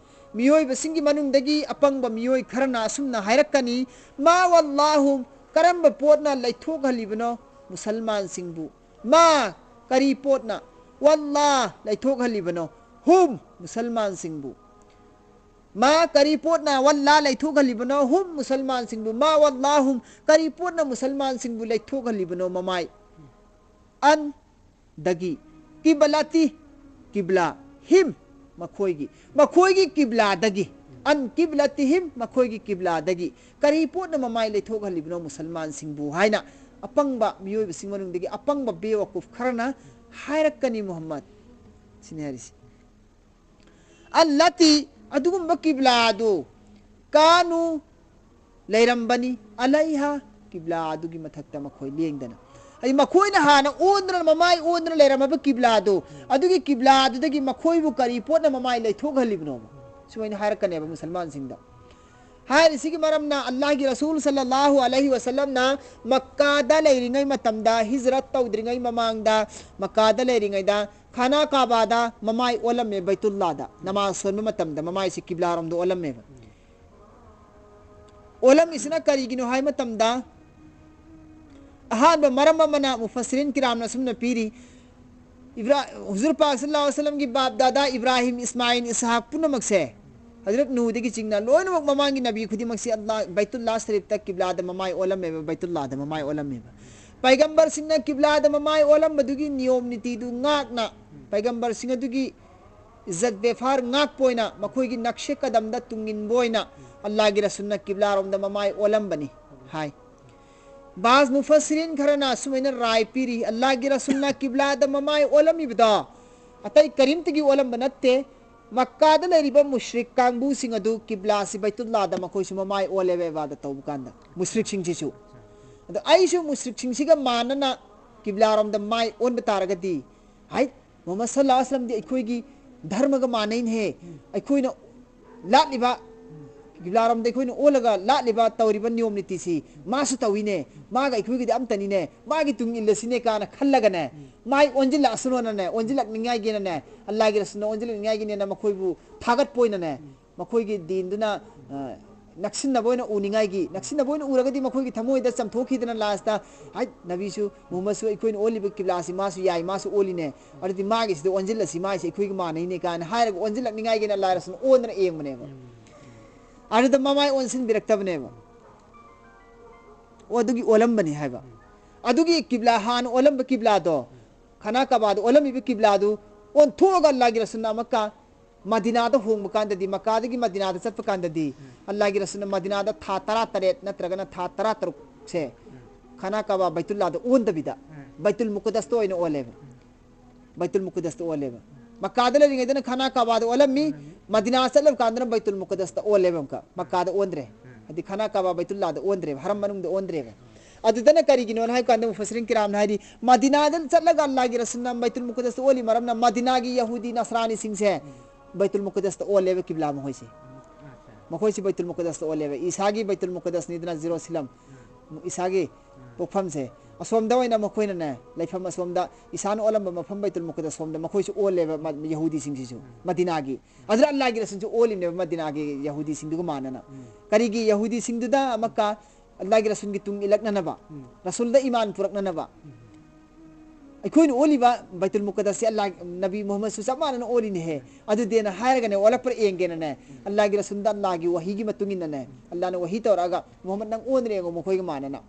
ꯃꯤꯑꯣꯏꯕꯁꯤꯡꯒꯤ ꯃꯅꯨꯡꯗꯒꯤ ꯑꯄꯪꯕ ꯃꯤꯑꯣꯏ ꯈꯔꯅ ꯑꯁꯨꯝꯅ ꯍꯥꯏꯔꯛꯀꯅꯤ, "ꯃꯥ ꯋꯜꯂꯥꯍꯨꯝ", ꯀꯔꯝꯕ ꯄꯣꯠꯅ ꯂꯩꯊꯣꯛꯍꯜꯂꯤꯕꯅꯣ ꯃꯨꯁꯜꯃꯥꯟꯁꯤꯡꯕꯨ? "ꯃꯥ", ꯀꯔꯤ ꯄꯣꯠꯅ? "ꯋꯜꯂꯥ", ꯂꯩꯊꯣꯛꯍꯜꯂꯤꯕꯅꯣ? "ꯍꯨꯝ", ꯃꯨꯁꯜꯃꯥꯟꯁꯤꯡꯕꯨ꯫ "ꯃꯥ", ꯀꯔꯤ ꯄꯣꯠꯅ? "ꯋꯜꯂꯥ", ꯂꯩꯊꯣꯛꯍꯜꯂꯤꯕꯅꯣ? "ꯍꯨꯝ", ꯃꯨꯁꯜꯃꯥꯟꯁꯤꯡꯕꯨ꯫ "ꯃꯥ ꯋꯜꯂꯥꯍꯨꯝ", ꯀꯔꯤ ꯄꯣꯠꯅ ꯃꯨꯁꯜꯃꯥꯟꯁꯤꯡꯕꯨ ꯂꯩꯊꯣꯛꯍꯜꯂꯤꯕꯅꯣ ꯃꯃꯥꯏ? "ꯑꯟ", ꯗꯒꯤ, "ꯀꯤꯕꯂꯥꯇꯤ", ꯀꯤꯕꯂꯥ, "ꯍꯤꯝ", ꯃꯈꯣꯏꯒꯤ, ꯃꯈꯣꯏꯒꯤ ꯀꯤꯕꯂꯥꯗꯒꯤ, "ꯑꯟ ꯀꯤꯕꯂꯥꯇꯤꯍꯤꯝ", ꯃꯈꯣꯏꯒꯤ ꯀꯤꯕꯂꯥꯗꯒꯤ ꯀꯔꯤ ꯄꯣꯠꯅ ꯃꯃꯥꯏ ꯂꯩꯊꯣꯛꯍꯜꯂꯤꯕꯅꯣ ꯃꯨꯁꯜꯃꯥꯟꯁꯤꯡꯕꯨ ꯍꯥꯏꯅ ꯑꯄꯪꯕ ꯃꯤꯑꯣꯏꯕꯁꯤꯡ ꯃꯅꯨꯡꯗꯒꯤ ꯑꯄꯪꯕ ꯕꯦꯋꯥꯀꯨꯐ ꯈꯔꯅ ꯍꯥꯏꯔꯛꯀꯅꯤ ꯃꯨꯍꯝꯃꯗ꯫ ꯁꯤꯅꯤ ꯍꯥꯏꯔꯤꯁꯤ꯫ "ꯑꯜꯂꯥꯇꯤ", ꯑꯗꯨꯒꯨꯝꯕ ꯀꯤꯕꯂꯥ ꯑꯗꯨ, "ꯀꯥꯅꯨ", ꯂꯩꯔꯝꯕꯅꯤ, "ꯑꯂꯥꯏꯍꯥ", ꯀꯤꯕꯂꯥ ꯑꯗꯨꯒꯤ ꯃꯊꯛꯇ ꯃꯈꯣꯏ ꯂꯦꯡꯗꯅ꯫ ꯍꯥꯏꯗꯤ ꯃꯈꯣꯏꯅ ꯍꯥꯟꯅ ꯑꯣꯟꯗꯨꯅ, ꯃꯃꯥꯏ ꯑꯣꯟꯗꯨꯅ ꯂꯩꯔꯝꯃꯕ ꯀꯤꯕ꯭ꯂꯥꯗꯨ, ꯑꯗꯨꯒꯤ ꯀꯤꯕ꯭ꯂꯥꯗꯨꯗꯒꯤ ꯃꯈꯣꯏꯕꯨ ꯀꯔꯤ ꯄꯣꯠꯅ ꯃꯃꯥꯏ ꯂꯩꯊꯣꯛꯍꯜꯂꯤꯕꯅꯣꯕ? ꯁꯨꯃꯥꯏꯅ ꯍꯥꯏꯔꯛꯀꯅꯦꯕ ꯃꯨꯁꯜꯃꯥꯟꯁꯤꯡꯗ꯫ ꯍꯥꯏꯔꯤꯁꯤꯒꯤ ꯃꯔꯝꯅ ꯑꯜꯂꯥꯍꯒꯤ ꯔꯁꯨꯜ ꯁꯜꯂꯜꯂꯥꯍꯨ ꯑꯂꯩꯍꯤ ꯋꯁꯜꯂꯝꯅ ꯃꯛꯀꯥꯗ ꯂꯩꯔꯤꯉꯩ ꯃꯇꯝꯗ, ꯍꯤꯖꯔꯠ ꯇꯧꯗ꯭ꯔꯤꯉꯩ ꯃꯃꯥꯡꯗ, ꯃꯛꯀꯥꯗ ꯂꯩꯔꯤꯉꯩꯗ ꯈꯥꯅꯥ ꯀꯥꯕꯥꯗ ꯃꯃꯥꯏ ꯑꯣꯜꯂꯝꯃꯦ, ꯕꯩꯇꯨꯜꯂꯥꯗ ꯅꯃꯥꯖ ꯁꯣꯟꯕ ꯃꯇꯝꯗ ꯃꯃꯥꯏꯁꯤ ꯀꯤꯕ꯭ꯂꯥꯔꯣꯝꯗ ꯑꯣꯜꯂꯝꯃꯦꯕ꯫ ꯑꯣꯜꯂꯝꯃꯤꯁꯤꯅ ꯀꯔꯤꯒꯤꯅꯣ ꯍꯥꯏ ꯃꯇꯝꯗ, ꯑꯍꯥꯟꯕ ꯃꯔꯝ ꯑꯃꯅ ꯃꯨꯐꯁꯤꯔꯤꯟ ꯀꯤꯔꯥꯝꯅ ꯑꯁꯨꯝꯅ ꯄꯤꯔꯤ, ꯏꯕ꯭ꯔꯥ-, ꯍꯨꯖꯨꯔ ꯄꯥꯛ ꯁꯜꯂꯜꯂꯥꯍꯨ ꯑꯂꯩꯍꯤ ꯋꯁꯜꯂꯝꯒꯤ ꯕꯥꯞ ꯗꯥꯗꯥ ꯏꯕ꯭ꯔꯥꯍꯤꯝ, ꯏꯁꯃꯥꯏꯜ, ꯏꯁꯍꯥꯛ ꯄꯨꯝꯅꯃꯛꯁꯦ, ꯍꯖꯔꯠ ꯅꯨꯍꯗꯒꯤ ꯆꯤꯡꯅ ꯂꯣꯏꯅꯃꯛ ꯃꯃꯥꯡꯒꯤ ꯅꯕꯤ ꯈꯨꯗꯤꯡꯃꯛꯁꯤ ꯑꯜꯂꯥꯍ, ꯕꯩꯇꯨꯜꯂꯥꯍ ꯁꯔꯤꯐꯇ ꯀꯤꯕ꯭ꯂꯥꯗ ꯃꯃꯥꯏ ꯑꯣꯜꯂꯝꯃꯦꯕ, ꯕꯩꯇꯨꯜꯂꯥꯍꯗ ꯃꯃꯥꯏ ꯑꯣꯜꯂꯝꯃꯦꯕ꯫ ꯄꯩꯒꯝꯕꯔꯁꯤꯡꯅ ꯀꯤꯕ꯭ꯂꯥꯗ ꯃꯃꯥꯏ ꯑꯣꯜꯂꯝꯕꯗꯨꯒꯤ ꯅꯤꯌꯣꯝ ꯅꯤꯇꯤꯗꯨ ꯉꯥꯛꯅ, ꯄꯩꯒꯝꯕꯔꯁꯤꯡ ꯑꯗꯨꯒꯤ ꯏꯖꯠ ꯕꯦꯐꯥꯔ ꯉꯥꯛꯄ ꯑꯣꯏꯅ, ꯃꯈꯣꯏꯒꯤ ꯅꯛꯁꯦ ꯀꯗꯝꯗ ꯇꯨꯡꯏꯟꯕ ꯑꯣꯏꯅ ꯑꯜꯂꯥꯍꯒꯤ ꯔꯁꯨꯜꯅ ꯀꯤꯕ꯭ꯂꯥꯔꯣꯝꯗ ꯃꯃꯥꯏ ꯑꯣꯜꯂꯝꯕꯅꯤ ꯍꯥꯏ꯫ ꯕꯥꯖ ꯃꯨꯐꯁꯤꯔꯤꯟ ꯈꯔꯅ ꯑꯁꯨꯃꯥꯏꯅ ꯔꯥꯏ ꯄꯤꯔꯤ, ꯑꯜꯂꯥꯍꯒꯤ ꯔꯁꯨꯜꯅ ꯀꯤꯕ꯭ꯂꯥꯗ ꯃꯃꯥꯏ ꯑꯣꯜꯂꯝꯃꯤꯕꯗꯣ ꯑꯇꯩ ꯀꯔꯤꯝꯇꯒꯤ ꯑꯣꯜꯂꯝꯕ ꯅꯠꯇꯦ, ꯃꯛꯀꯥꯗ ꯂꯩꯔꯤꯕ ꯃꯨꯁ꯭ꯔꯤꯛ ꯀꯥꯡꯕꯨꯁꯤꯡ ꯑꯗꯨ ꯀꯤꯕ꯭ꯂꯥꯁꯤ ꯕꯩꯇꯨꯜꯂꯥꯗ ꯃꯈꯣꯏꯁꯨ ꯃꯃꯥꯏ ꯑꯣꯜꯂꯦꯕ ꯏꯕꯥꯗꯠ ꯇꯧꯕ ꯀꯥꯟꯗ, ꯃꯨꯁ꯭ꯔꯤꯛꯁꯤꯡꯁꯤꯁꯨ꯫ ꯑꯗꯣ ꯑꯩꯁꯨ ꯃꯨꯁ꯭ꯔꯤꯛꯁꯤꯡꯁꯤꯒ ꯃꯥꯟꯅꯅ ꯀꯤꯕ꯭ꯂꯥꯔꯣꯝꯗ ꯃꯥꯏ ꯑꯣꯟꯕ ꯇꯥꯔꯒꯗꯤ, ꯍꯥꯏ, ꯃꯨꯍꯝꯃꯗ ꯁꯜꯂꯜꯂꯥꯍꯨ ꯑꯂꯩꯍꯤ ꯋꯁꯜꯂꯝꯗꯤ ꯑꯩꯈꯣꯏꯒꯤ ꯙꯔꯃꯒ ꯃꯥꯟꯅꯩꯅꯦꯍꯦ, ꯑꯩꯈꯣꯏꯅ ꯂꯥꯠꯂꯤꯕ, ꯀꯤꯕ꯭ꯂꯥꯔꯣꯝꯗ ꯑꯩꯈꯣꯏꯅ ꯑꯣꯜꯂꯒ ꯂꯥꯠꯂꯤꯕ ꯇꯧꯔꯤꯕ ꯅꯤꯌꯣꯝ ꯅꯤꯇꯤꯁꯤ ꯃꯥꯁꯨ ꯇꯧꯏꯅꯦ, ꯃꯥꯒ ꯑꯩꯈꯣꯏꯒꯗꯤ ꯑꯝꯇꯅꯤꯅꯦ, ꯃꯥꯒꯤ ꯇꯨꯡ ꯏꯜꯂꯁꯤꯅꯦ ꯀꯥꯏꯅ ꯈꯜꯂꯒꯅꯦ, ꯃꯥꯏ ꯑꯣꯟꯁꯤꯜꯂꯛꯑꯁꯅꯣꯅꯅꯦ, ꯑꯣꯟꯁꯤꯜꯂꯛꯅꯤꯡꯉꯥꯏꯒꯤꯅꯅꯦ, ꯑꯜꯂꯥꯍꯒꯤ ꯔꯁꯨꯜꯅ ꯑꯣꯟꯁꯤꯜꯂꯛꯅꯤꯡꯉꯥꯏꯒꯤꯅꯦꯅ ꯃꯈꯣꯏꯕꯨ ꯊꯥꯒꯠꯄ ꯑꯣꯏꯅꯅꯦ, ꯃꯈꯣꯏꯒꯤ ꯗꯤꯟꯗꯨꯅ, ꯑ, ꯅꯛꯁꯤꯟꯅꯕ ꯑꯣꯏꯅ ꯎꯅꯤꯡꯉꯥꯏꯒꯤ, ꯅꯛꯁꯤꯟꯅꯕ ꯑꯣꯏꯅ ꯎꯔꯒꯗꯤ ꯃꯈꯣꯏꯒꯤ ꯊꯃꯣꯏꯗ ꯆꯝꯊꯣꯛꯈꯤꯗꯅ ꯂꯥꯁꯇ, "ꯍꯥꯏ, ꯅꯕꯤꯁꯨ, ꯃꯨꯍꯝꯃꯗꯁꯨ ꯑꯩꯈꯣꯏꯅ ꯑꯣꯜꯂꯤꯕ ꯀꯤꯕ꯭ꯂꯥꯁꯤ ꯃꯥꯁꯨ ꯌꯥꯏ, ꯃꯥꯁꯨ ꯑꯣꯜꯂꯤꯅꯦ, ꯑꯗꯨꯗꯤ ꯃꯥꯒꯤꯁꯤꯗ ꯑꯣꯟꯁꯤꯜꯂꯁꯤ, ꯃꯥꯒꯤꯁꯤ ꯑꯩꯈꯣꯏꯒ ꯃꯥꯟꯅꯩꯅꯦ" ꯀꯥꯏꯅ ꯍꯥꯏꯔꯒ ꯑꯣꯟꯁꯤꯜꯂꯛꯅꯤꯡꯉꯥꯏꯒꯤꯅ ꯑꯜꯂꯥꯍ ꯔꯁꯨꯜꯅ ꯑꯣꯟꯗꯅ ꯌꯦꯡꯕꯅꯦꯕ꯫ ꯑꯗꯨꯗ ꯃꯃꯥꯏ ꯑꯣꯟꯁꯤꯟꯕꯤꯔꯛꯇꯕꯅꯦꯕ꯫ ꯑꯣ, ꯑꯗꯨꯒꯤ ꯑꯣꯜꯂꯝꯕꯅꯤ ꯍꯥꯏꯕ꯫ ꯑꯗꯨꯒꯤ ꯀꯤꯕ꯭ꯂꯥ, ꯍꯥꯟꯅ ꯑꯣꯜꯂꯝꯕ ꯀꯤꯕ꯭ꯂꯥꯗꯣ, ꯈꯥꯅꯥ ꯀꯥꯕꯥꯗ ꯑꯣꯜꯂꯝꯃꯤꯕ ꯀꯤꯕ꯭ꯂꯥꯗꯨ ꯑꯣꯟꯊꯣꯛꯑꯒ ꯑꯜꯂꯥꯍꯒꯤ ꯔꯁꯨꯜꯅ ꯑꯃꯨꯛꯀ ꯃꯗꯤꯅꯥꯗ ꯍꯣꯡꯕ ꯀꯥꯟꯗꯗꯤ, ꯃꯛꯀꯥꯗꯒꯤ ꯃꯗꯤꯅꯥꯗ ꯆꯠꯄ ꯀꯥꯟꯗꯗꯤ, ꯑꯜꯂꯥꯍꯒꯤ ꯔꯁꯨꯜꯅ ꯃꯗꯤꯅꯥꯗ ꯊꯥ ꯇꯔꯥꯇꯔꯦꯠ ꯅꯠꯇ꯭ꯔꯒꯅ ꯊꯥ ꯇꯔꯥꯇꯔꯨꯛꯁꯦ ꯈꯥꯅꯥ ꯀꯥꯕꯥ ꯕꯩꯇꯨꯜꯂꯥꯗ ꯑꯣꯟꯗꯕꯤꯗ ꯕꯩꯇꯨꯜ ꯃꯨꯀꯗꯁꯇ ꯑꯣꯏꯅ ꯑꯣꯜꯂꯦꯕ꯫ ꯕꯩꯇꯨꯜ ꯃꯨꯀꯗꯁꯇ ꯑꯣꯜꯂꯦꯕ꯫ ꯃꯛꯀꯥꯗ ꯂꯩꯔꯤꯉꯩꯗꯅ ꯈꯥꯅꯥ ꯀꯥꯕꯥꯗ ꯑꯣꯜꯂꯝꯃꯤ, ꯃꯗꯤꯅꯥ ꯆꯠꯂꯕ ꯀꯥꯟꯗꯅ ꯕꯩꯇꯨꯜ ꯃꯨꯀꯗꯁꯇ ꯑꯣꯜꯂꯦꯕ ꯑꯃꯨꯛꯀ꯫ ꯃꯛꯀꯥꯗ ꯑꯣꯟꯗ꯭ꯔꯦ꯫ ꯍꯥꯏꯗꯤ ꯈꯥꯅꯥ ꯀꯥꯕꯥ ꯕꯩꯇꯨꯜꯂꯥꯗ ꯑꯣꯟꯗ꯭ꯔꯦꯕ, ꯍꯔꯝ ꯃꯅꯨꯡꯗ ꯑꯣꯟꯗ꯭ꯔꯦꯕ꯫ ꯑꯗꯨꯗꯅ ꯀꯔꯤꯒꯤꯅꯣꯅ ꯍꯥꯏꯕ ꯀꯥꯟꯗ ꯃꯨꯐꯁꯤꯔꯤꯟ ꯀꯤꯔꯥꯝꯅ ꯍꯥꯏꯗꯤ, ꯃꯗꯤꯅꯥꯗ ꯆꯠꯂꯒ ꯑꯜꯂꯥꯍꯒꯤ ꯔꯁꯨꯜꯅ ꯕꯩꯇꯨꯜ ꯃꯨꯀꯗꯁꯇ ꯑꯣꯜꯂꯤ ꯃꯔꯝꯅ ꯃꯗꯤꯅꯥꯒꯤ ꯌꯍꯨꯗꯤ ꯅꯁꯔꯥꯅꯤꯁꯤꯡꯁꯦ ꯕꯩꯇꯨꯜ ꯃꯨꯀꯗꯁꯇ ꯑꯣꯜꯂꯦꯕ ꯀꯤꯕ꯭ꯂꯥ ꯃꯈꯣꯏꯁꯦ꯫ ꯃꯈꯣꯏꯁꯤ ꯕꯩꯇꯨꯜ ꯃꯨꯀꯗꯁꯇ ꯑꯣꯜꯂꯦꯕ꯫ ꯏꯁꯥꯒꯤ ꯕꯩꯇꯨꯜ ꯃꯨꯀꯗꯁꯅꯤꯗꯅ ꯖꯤꯔꯣꯁꯤꯂꯝ, ꯏꯁꯥꯒꯤ ꯄꯣꯛꯐꯝꯁꯦ꯫ ꯑꯁꯣꯝꯗ ꯑꯣꯏꯅ ꯃꯈꯣꯏꯅꯅꯦ, ꯂꯩꯐꯝ ꯑꯁꯣꯝꯗ, ꯏꯁꯥꯅ ꯑꯣꯜꯂꯝꯕ ꯃꯐꯝ ꯕꯩꯇꯨꯜ ꯃꯨꯀꯗꯁ ꯁꯣꯝꯗ ꯃꯈꯣꯏꯁꯨ ꯑꯣꯜꯂꯦꯕ, ꯃ-, ꯌꯍꯨꯗꯤꯁꯤꯡꯁꯤꯁꯨ꯫ ꯃꯗꯤꯅꯥꯒꯤ, ꯑꯗꯨꯅ ꯑꯜꯂꯥꯍꯒꯤ ꯔꯁꯨꯜꯁꯨ ꯑꯣꯜꯂꯤꯕꯅꯦꯕ ꯃꯗꯤꯅꯥꯒꯤ ꯌꯍꯨꯗꯤꯁꯤꯡꯗꯨꯒ ꯃꯥꯟꯅꯅ꯫ ꯀꯔꯤꯒꯤ? ꯌꯍꯨꯗꯤꯁꯤꯡꯗꯨꯗ ꯃꯛꯀꯥ, ꯑꯜꯂꯥꯍꯒꯤ ꯔꯁꯨꯜꯒꯤ ꯇꯨꯡ ꯏꯜꯂꯛꯅꯅꯕ, ꯔꯁꯨꯜꯗ ꯏꯃꯥꯟ ꯄꯨꯔꯛꯅꯅꯕ꯫ ꯑꯩꯈꯣꯏꯅ ꯑꯣꯜꯂꯤꯕ ꯕꯩꯇꯨꯜ ꯃꯨꯀꯗꯁꯁꯦ ꯑꯜꯂꯥꯍ, ꯅꯕꯤ ꯃꯨꯍꯝꯃꯗꯁꯨ ꯆꯞ ꯃꯥꯟꯅꯅ ꯑꯣꯜꯂꯤꯅꯦꯍꯦ꯫ ꯑꯗꯨꯗꯦꯅ ꯍꯥꯏꯔꯒꯅꯦ, ꯑꯣꯜꯂꯛꯄ꯭ꯔꯥ ꯌꯦꯡꯒꯦꯅꯅꯦ, ꯑꯜꯂꯥꯍꯒꯤ ꯔꯁꯨꯜꯗ ꯑꯜꯂꯥꯍꯒꯤ ꯋꯥꯍꯤꯒꯤ ꯃꯇꯨꯡ ꯏꯟꯅꯅꯦ, ꯑꯜꯂꯥꯍꯅ ꯋꯥꯍꯤ ꯇꯧꯔꯛꯑꯒ, "ꯃꯨꯍꯝꯃꯗ, ꯅꯪ ꯑꯣꯟꯗ꯭ꯔꯦ ꯌꯦꯡꯉꯣ, ꯃꯈꯣꯏꯒ ꯃꯥꯟꯅꯅ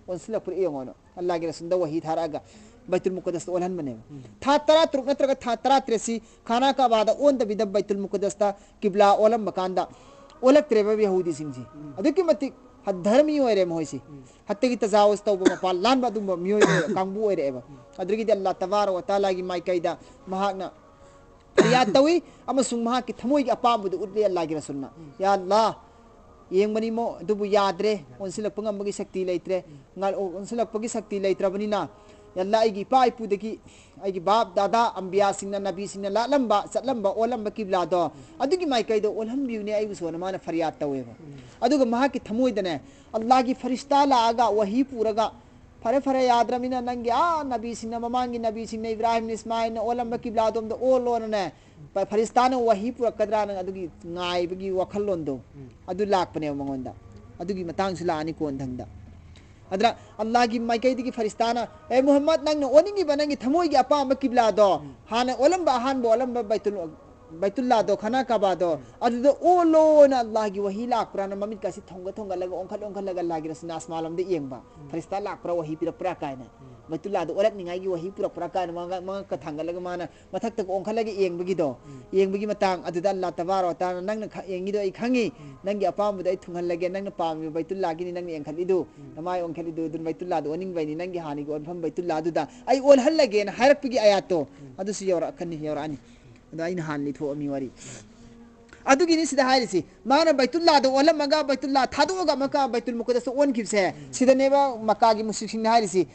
ꯑꯣꯟꯁꯤꯜꯂꯛꯄ꯭ꯔꯥ ꯌꯦꯡꯉꯣꯅ" ꯑꯜꯂꯥꯍꯒꯤ ꯔꯁꯨꯜꯗ ꯋꯥꯍꯤ ꯊꯥꯔꯛꯑꯒ ꯕꯩꯇꯨꯜ ꯃꯨꯀꯗꯁꯇ ꯑꯣꯜꯍꯟꯕꯅꯦꯕ꯫ ꯊꯥ ꯇꯔꯥ ꯇꯔꯨꯛ ꯅꯠꯇ꯭ꯔꯒ ꯊꯥ ꯇꯔꯥ ꯇꯔꯦꯠꯁꯤ ꯈꯥꯅꯥ ꯀꯥꯕꯥꯗ ꯑꯣꯟꯗꯕꯤꯗ ꯕꯩꯇꯨꯜ ꯃꯨꯀꯗꯁꯇ ꯀꯤꯕ꯭ꯂꯥ ꯑꯣꯜꯂꯝꯕ ꯀꯥꯟꯗ ꯑꯣꯜꯂꯛꯇ꯭ꯔꯦꯕ ꯌꯍꯨꯗꯤꯁꯤꯡꯁꯤ꯫ ꯑꯗꯨꯛꯀꯤ ꯃꯇꯤꯛ ꯍ-, ꯙꯔꯃꯤ ꯑꯣꯏꯔꯦ ꯃꯈꯣꯏꯁꯤ꯫ ꯍꯠꯇꯒꯤ ꯇꯖꯥꯋꯨꯖ ꯇꯧꯕ, ꯃꯄꯥꯟ ꯂꯥꯟꯕ ꯑꯗꯨꯝꯕ ꯃꯤꯑꯣꯏ ꯀꯥꯡꯕꯨ ꯑꯣꯏꯔꯛꯑꯦꯕ꯫ ꯑꯗꯨꯗꯒꯤꯗꯤ ꯑꯜꯂꯥꯍ ꯇꯕꯥꯔꯛ ꯋ ꯇꯥꯂꯥꯒꯤ ꯃꯥꯏꯀꯩꯗ ꯃꯍꯥꯛꯅ ꯐꯔꯤꯌꯥꯗ ꯇꯧꯏ ꯑꯃꯁꯨꯡ ꯃꯍꯥꯛꯀꯤ ꯊꯃꯣꯏꯒꯤ ꯑꯄꯥꯝꯕꯗꯨ ꯎꯠꯂꯤ ꯑꯜꯂꯥꯍꯒꯤ ꯔꯁꯨꯜꯅ꯫ "ꯌꯥ ꯑꯜꯂꯥꯍ, ꯌꯦꯡꯕꯅꯤꯃꯣ, ꯑꯗꯨꯕꯨ ꯌꯥꯗ꯭ꯔꯦ, ꯑꯣꯟꯁꯤꯜꯂꯛꯄ ꯉꯝꯕꯒꯤ ꯁꯛꯇꯤ ꯂꯩꯇ꯭ꯔꯦ꯫ ꯉꯥ-, ꯑꯣꯟꯁꯤꯜꯂꯛꯄꯒꯤ ꯁꯛꯇꯤ ꯂꯩꯇ꯭ꯔꯕꯅꯤꯅ, ꯌꯥ ꯑꯜꯂꯥꯍ, ꯑꯩꯒꯤ ꯏꯄꯥ ꯏꯄꯨꯗꯒꯤ, ꯑꯩꯒꯤ ꯕꯥꯞ ꯗꯥꯗꯥ ꯑꯝꯕꯤꯌꯥꯁꯤꯡꯅ, ꯅꯕꯤꯁꯤꯡꯅ ꯂꯥꯠꯂꯝꯕ, ꯆꯠꯂꯝꯕ, ꯑꯣꯜꯂꯝꯕ ꯀꯤꯕ꯭ꯂꯥꯗꯣ, ꯑꯗꯨꯒꯤ ꯃꯥꯏꯀꯩꯗ ꯑꯣꯜꯍꯟꯕꯤꯌꯨꯅꯦ ꯑꯩꯕꯨꯁꯨ"ꯅ ꯃꯥꯅ ꯐꯔꯤꯌꯥꯗ ꯇꯧꯋꯦꯕ꯫ ꯑꯗꯨꯒ ꯃꯍꯥꯛꯀꯤ ꯊꯃꯣꯏꯗꯅꯦ, ꯑꯜꯂꯥꯍꯒꯤ ꯐꯔꯤꯁꯇꯥ ꯂꯥꯛꯑꯒ ꯋꯥꯍꯤ ꯄꯨꯔꯒ, "ꯐꯔꯦ, ꯐꯔꯦ, ꯌꯥꯗ꯭ꯔꯃꯤꯅ ꯅꯪꯒꯤ ꯑꯥ ꯅꯕꯤꯁꯤꯡꯅ, ꯃꯃꯥꯡꯒꯤ ꯅꯕꯤꯁꯤꯡꯅ, ꯏꯕ꯭ꯔꯥꯍꯤꯝꯅ, ꯏꯁꯃꯥꯏꯜꯅ ꯑꯣꯜꯂꯝꯕ ꯀꯤꯕ꯭ꯂꯥꯗꯣꯝꯗ ꯑꯣꯜꯂꯣꯅꯅꯦ", ꯐ-, ꯐꯔꯤꯁꯇꯥꯅ ꯋꯥꯍꯤ ꯄꯨꯔꯛꯀꯗ꯭ꯔꯥꯅ ꯑꯗꯨꯒꯤ ꯉꯥꯏꯕꯒꯤ ꯋꯥꯈꯜꯂꯣꯟꯗꯣ, ꯑꯗꯨ ꯂꯥꯛꯄꯅꯦꯕ ꯃꯉꯣꯟꯗ꯫ ꯑꯗꯨꯒꯤ ꯃꯇꯥꯡꯁꯨ ꯂꯥꯛꯑꯅꯤ ꯀꯣꯟꯊꯪꯗ꯫ ꯑꯗꯨꯅ ꯑꯜꯂꯥꯍꯒꯤ ꯃꯥꯏꯀꯩꯗꯒꯤ ꯐꯔꯤꯁꯇꯥꯅ, "ꯑꯦ ꯃꯨꯍꯝꯃꯗ, ꯅꯪꯅ ꯑꯣꯟꯅꯤꯡꯉꯤꯕ ꯅꯪꯒꯤ ꯊꯃꯣꯏꯒꯤ ꯑꯄꯥꯝꯕ ꯀꯤꯕ꯭ꯂꯥꯗꯣ, ꯍꯥꯟꯅ ꯑꯣꯜꯂꯝꯕ, ꯑꯍꯥꯟꯕ ꯑꯣꯜꯂꯝꯕ ꯕꯩꯇꯨꯜ, ꯕꯩꯇꯨꯜꯂꯥꯗꯣ, ꯈꯅꯥ ꯀꯥꯕꯥꯗꯣ, ꯑꯗꯨꯗ ꯑꯣꯜꯂꯣꯅ" ꯑꯜꯂꯥꯍꯒꯤ ꯋꯥꯍꯤ ꯂꯥꯛꯄ꯭ꯔꯥꯅ ꯃꯃꯤꯠꯀꯁꯤ ꯊꯣꯡꯒꯠ ꯊꯣꯡꯒꯠꯂꯒ, ꯑꯣꯟꯈꯠ ꯑꯣꯟꯈꯠꯂꯒ ꯑꯜꯂꯥꯍꯒꯤ ꯔꯁꯨꯜꯅ ꯑꯁꯃꯥꯟꯂꯣꯝꯗ ꯌꯦꯡꯕ꯫ ꯐꯔꯤꯁꯇꯥ ꯂꯥꯛꯄ꯭ꯔꯥ, ꯋꯥꯍꯤ ꯄꯤꯔꯛꯄ꯭ꯔꯥ ꯀꯥꯏꯅ꯫ ꯕꯩꯇꯨꯜꯂꯥꯗꯣ ꯑꯣꯜꯂꯛꯅꯤꯡꯉꯥꯏꯒꯤ ꯋꯥꯍꯤ ꯄꯨꯔꯛꯄ꯭ꯔꯥ ꯀꯥꯏꯅ ꯃꯉꯛ-, ꯃꯉꯛꯀ ꯊꯥꯡꯒꯠꯂꯒ ꯃꯥꯅ ꯃꯊꯛꯇꯒ ꯑꯣꯟꯈꯠꯂꯒ ꯌꯦꯡꯕꯒꯤꯗꯣ, ꯌꯦꯡꯕꯒꯤ ꯃꯇꯥꯡ ꯑꯗꯨꯗ ꯑꯜꯂꯥꯍ ꯇꯕꯥꯔꯛ ꯋ ꯇꯥꯂꯥꯅ, "ꯅꯪꯅ ꯈ-, ꯌꯦꯡꯉꯤꯗꯣ ꯑꯩ ꯈꯪꯉꯤ, ꯅꯪꯒꯤ ꯑꯄꯥꯝꯕꯗꯣ ꯑꯩ ꯊꯨꯡꯍꯜꯂꯒꯦ, ꯅꯪꯅ ꯄꯥꯝꯃꯤꯕ ꯕꯩꯇꯨꯜꯂꯥꯒꯤꯅꯤ ꯅꯪꯅ ꯌꯦꯡꯈꯠꯂꯤꯗꯨ, ꯅꯃꯥꯏ ꯑꯣꯟꯈꯠꯂꯤꯗꯨ, ꯑꯗꯨꯅ ꯕꯩꯇꯨꯜꯂꯥꯗꯣ ꯑꯣꯟꯅꯤꯡꯕꯩꯅꯤ, ꯅꯪꯒꯤ ꯍꯥꯟꯅꯒꯤ ꯑꯣꯟꯐꯝ ꯕꯩꯇꯨꯜꯂꯥꯗꯨꯗ ꯑꯩ ꯑꯣꯜꯍꯜꯂꯒꯦꯅ" ꯍꯥꯏꯔꯛꯄꯒꯤ ꯑꯥꯌꯥꯠꯇꯣ, ꯑꯗꯨꯁꯨ ꯌꯧꯔꯛꯀꯅꯤ, ꯌꯧꯔꯛꯑꯅꯤ꯫ ꯑꯗꯣ ꯑꯩꯅ ꯍꯥꯟꯅ ꯂꯤꯊꯣꯛꯑꯝꯃꯤ ꯋꯥꯔꯤ꯫ ꯑꯗꯨꯒꯤꯅꯤ ꯁꯤꯗ ꯍꯥꯏꯔꯤꯁꯤ, ꯃꯥꯅ ꯕꯩꯇꯨꯜꯂꯥꯗ ꯑꯣꯜꯂꯝꯃꯒ ꯕꯩꯇꯨꯜꯂꯥ ꯊꯥꯗꯣꯛꯑꯒ ꯑꯃꯨꯛꯀ ꯕꯩꯇꯨꯜ ꯃꯨꯀꯗꯁꯇ ꯑꯣꯟꯈꯤꯕꯁꯦ꯫ ꯁꯤꯗꯅꯦꯕ ꯃꯛꯀꯥꯒꯤ ꯃꯨꯁ꯭ꯔꯤꯛꯁꯤꯡꯅ ꯍꯥꯏꯔꯤꯁꯤ,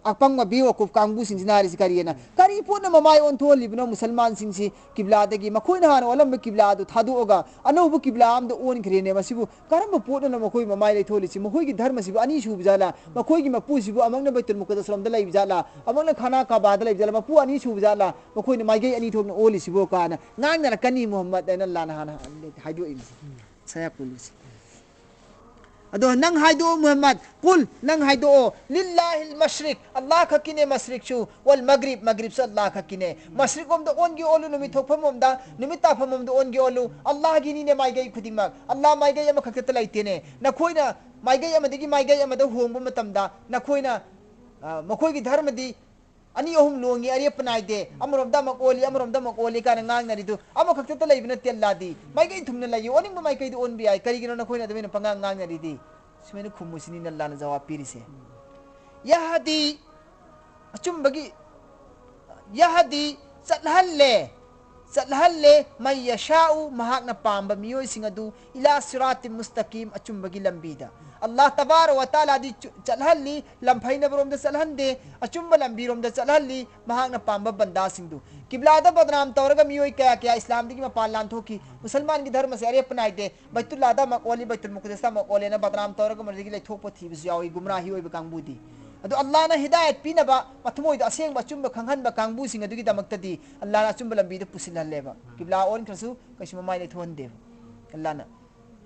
ꯑꯄꯪꯕ ꯕꯦꯋꯀꯨꯐ ꯀꯥꯡꯕꯨꯁꯤꯡꯁꯤꯅ ꯍꯥꯏꯔꯤꯁꯤ ꯀꯔꯤꯅ, ꯀꯔꯤ ꯄꯣꯠꯅ ꯃꯃꯥꯏ ꯑꯣꯟꯊꯣꯛꯍꯜꯂꯤꯕꯅꯣ ꯃꯨꯁꯜꯃꯥꯟꯁꯤꯡꯁꯤ? ꯀꯤꯕ꯭ꯂꯥꯗꯒꯤ ꯃꯈꯣꯏꯅ ꯍꯥꯟꯅ ꯑꯣꯜꯂꯝꯕ ꯀꯤꯕ꯭ꯂꯥ ꯑꯗꯨ ꯊꯥꯗꯣꯛꯑꯒ ꯑꯅꯧꯕ ꯀꯤꯕ꯭ꯂꯥ ꯑꯃꯗ ꯑꯣꯟꯈ꯭ꯔꯦꯅꯦ꯫ ꯃꯁꯤꯕꯨ ꯀꯔꯝꯕ ꯄꯣꯠꯅꯅꯣ ꯃꯈꯣꯏ ꯃꯃꯥꯏ ꯂꯩꯊꯣꯛꯍꯜꯂꯤꯁꯤ? ꯃꯈꯣꯏꯒꯤ ꯙꯔꯃꯁꯤꯕꯨ ꯑꯅꯤ ꯁꯨꯕ ꯖꯥꯠꯂꯥ? ꯃꯈꯣꯏꯒꯤ ꯃꯄꯨꯁꯤꯕꯨ ꯑꯃꯛꯅ ꯕꯩꯇꯨꯜ ꯃꯨꯀꯗꯁꯔꯣꯝꯗ ꯂꯩꯕ ꯖꯥꯠꯂꯥ? ꯑꯃꯛꯅ ꯈꯥꯅꯥ ꯀꯥꯕꯥꯗ ꯂꯩꯕ ꯖꯥꯠꯂꯥ? ꯃꯄꯨ ꯑꯅꯤ ꯁꯨꯕ ꯖꯥꯠꯂꯥ? ꯃꯈꯣꯏꯅ ꯃꯥꯏꯀꯩ ꯑꯅꯤ ꯊꯣꯛꯅ ꯑꯣꯜꯂꯤꯁꯤꯕꯣ ꯀꯥꯏꯅ ꯉꯥꯡꯅꯔꯛꯀꯅꯤ ꯃꯨꯍꯝꯃꯗ ꯍꯥꯏꯅ ꯑꯜꯂꯥꯅ ꯍꯥꯟꯅ ꯍꯥꯏꯗꯣꯛꯏꯕꯁꯦ꯫ ꯁꯌꯥꯀꯨꯂꯨꯁꯦ꯫ ꯑꯗꯣ ꯅꯪ ꯍꯥꯏꯗꯣꯛꯑꯣ ꯃꯨꯍꯝꯃꯗ, ꯀꯨꯜ, ꯅꯪ ꯍꯥꯏꯗꯣꯛꯑꯣ, ꯂꯤꯜꯂꯥꯍꯤꯜ ꯃꯁ꯭ꯔꯤꯛ, ꯑꯜꯂꯥꯍ ꯈꯛꯀꯤꯅꯦ ꯃꯁ꯭ꯔꯤꯛꯁꯨ, ꯋꯜ ꯃꯒ꯭ꯔꯤꯕ, ꯃꯒ꯭ꯔꯤꯕꯁꯨ ꯑꯜꯂꯥꯍ ꯈꯛꯀꯤꯅꯦ꯫ ꯃꯁ꯭ꯔꯤꯛ ꯂꯣꯝꯗ ꯑꯣꯟꯒꯦ ꯑꯣꯜꯂꯨ, ꯅꯨꯃꯤꯠ ꯊꯣꯛꯐꯝ ꯂꯣꯝꯗ, ꯅꯨꯃꯤꯠ ꯇꯥꯐꯝ ꯂꯣꯝꯗ ꯑꯣꯟꯒꯦ ꯑꯣꯜꯂꯨ, ꯑꯜꯂꯥꯍꯒꯤꯅꯤꯅꯦ ꯃꯥꯏꯀꯩ ꯈꯨꯗꯤꯡꯃꯛ꯫ ꯑꯜꯂꯥꯍ ꯃꯥꯏꯀꯩ ꯑꯃꯈꯛꯇ ꯂꯩꯇꯦꯅꯦ꯫ ꯅꯈꯣꯏꯅ ꯃꯥꯏꯀꯩ ꯑꯃꯗꯒꯤ ꯃꯥꯏꯀꯩ ꯑꯃꯗ ꯍꯣꯡꯕ ꯃꯇꯝꯗ ꯅꯈꯣꯏꯅ, ꯑ, ꯃꯈꯣꯏꯒꯤ ꯙꯔꯃꯗꯤ ꯑꯅꯤ ꯑꯍꯨꯝ ꯂꯣꯡꯉꯤ, ꯑꯔꯦꯞꯄ ꯅꯥꯏꯗꯦ, ꯑꯃꯔꯣꯝꯗ ꯑꯃꯨꯛ ꯑꯣꯜꯂꯤ, ꯑꯃꯔꯣꯝꯗ ꯑꯃꯨꯛ ꯑꯣꯜꯂꯤ ꯀꯥꯏꯅ ꯉꯥꯡꯅꯔꯤꯗꯨ ꯑꯃꯈꯛꯇꯗ ꯂꯩꯕ ꯅꯠꯇꯦ꯫ ꯑꯜꯂꯥꯗꯤ ꯃꯥꯏꯀꯩ ꯊꯨꯡꯅ ꯂꯩꯌꯦ, ꯑꯣꯟꯅꯤꯡꯕ ꯃꯥꯏꯀꯩꯗ ꯑꯣꯟꯕ ꯌꯥꯏ꯫ ꯀꯔꯤꯒꯤꯅꯣ ꯅꯈꯣꯏꯅ ꯑꯗꯨꯃꯥꯏꯅ ꯄꯉꯥꯡ ꯉꯥꯡꯅꯔꯤꯗꯤ? ꯁꯨꯃꯥꯏꯅ ꯈꯨꯝꯃꯨꯁꯤꯅꯤꯅ ꯑꯜꯂꯥꯅ ꯖꯋꯥꯕ ꯄꯤꯔꯤꯁꯦ꯫ ꯌꯍꯗꯤ, ꯑꯆꯨꯝꯕꯒꯤ, ꯌꯍꯗꯤ, ꯆꯠꯍꯜꯂꯦ, ꯆꯠꯍꯜꯂꯦ, ꯃꯟ ꯌꯁꯥꯎ, ꯃꯍꯥꯛꯅ ꯄꯥꯝꯕ ꯃꯤꯑꯣꯏꯁꯤꯡ ꯑꯗꯨ, ꯏꯂꯥ ꯁꯤꯔꯥꯇꯤ ꯃꯨꯁꯇꯀꯤꯝ, ꯑꯆꯨꯝꯕꯒꯤ ꯂꯝꯕꯤꯗ꯫ ꯑꯜꯂꯥꯍ ꯇꯕꯥꯔ ꯋ ꯇꯥꯂꯥꯗꯤ ꯆꯨ-, ꯆꯠꯍꯜꯂꯤ, ꯂꯝꯐꯩꯅꯕꯔꯣꯝꯗ ꯆꯠꯍꯟꯗꯦ, ꯑꯆꯨꯝꯕ ꯂꯝꯕꯤꯔꯣꯝꯗ ꯆꯠꯍꯜꯂꯤ ꯃꯍꯥꯛꯅ ꯄꯥꯝꯕ ꯕꯟꯗꯥꯁꯤꯡꯗꯨ꯫ ꯀꯤꯕ꯭ꯂꯥꯗ ꯕꯗꯅꯥꯝ ꯇꯧꯔꯒ ꯃꯤꯑꯣꯏ ꯀꯌꯥ ꯀꯌꯥ ꯏꯁꯂꯥꯝꯗꯒꯤ ꯃꯄꯥꯟ ꯂꯥꯟꯊꯣꯛꯈꯤ꯫ ꯃꯨꯁꯜꯃꯥꯟꯒꯤ ꯙꯔꯃꯁꯦ ꯑꯔꯦꯞꯄ ꯅꯥꯏꯗꯦ꯫ ꯕꯩꯇꯨꯜꯂꯥꯗ ꯑꯃ ꯑꯣꯜꯂꯤ, ꯕꯩꯇꯨꯜ ꯃꯨꯀꯗꯁꯇ ꯑꯃ ꯑꯣꯜꯂꯦꯅ ꯕꯗꯅꯥꯝ ꯇꯧꯔꯒ ꯃꯗꯨꯗꯒꯤ ꯂꯩꯊꯣꯛꯄ ꯊꯤꯕꯁꯨ ꯌꯥꯎꯏ, ꯒꯨꯝꯔꯥꯍꯤ ꯑꯣꯏꯕ ꯀꯥꯡꯕꯨꯗꯤ꯫ ꯑꯗꯣ ꯑꯜꯂꯥꯅ ꯍꯤꯗꯥꯌꯠ ꯄꯤꯅꯕ, ꯃꯊꯃꯣꯏꯗ ꯑꯁꯦꯡꯕ ꯑꯆꯨꯝꯕ ꯈꯪꯍꯟꯕ ꯀꯥꯡꯕꯨꯁꯤꯡ ꯑꯗꯨꯒꯤꯗꯃꯛꯇꯗꯤ ꯑꯜꯂꯥꯅ ꯑꯆꯨꯝꯕ ꯂꯝꯕꯤꯗ ꯄꯨꯁꯤꯜꯍꯜꯂꯦꯕ꯫ ꯀꯤꯕ꯭ꯂꯥ ꯑꯣꯟꯈ꯭ꯔꯁꯨ ꯀꯩꯁꯨ ꯃꯃꯥꯏ ꯂꯩꯊꯣꯛꯍꯟꯗꯦꯕ ꯑꯜꯂꯥꯅ꯫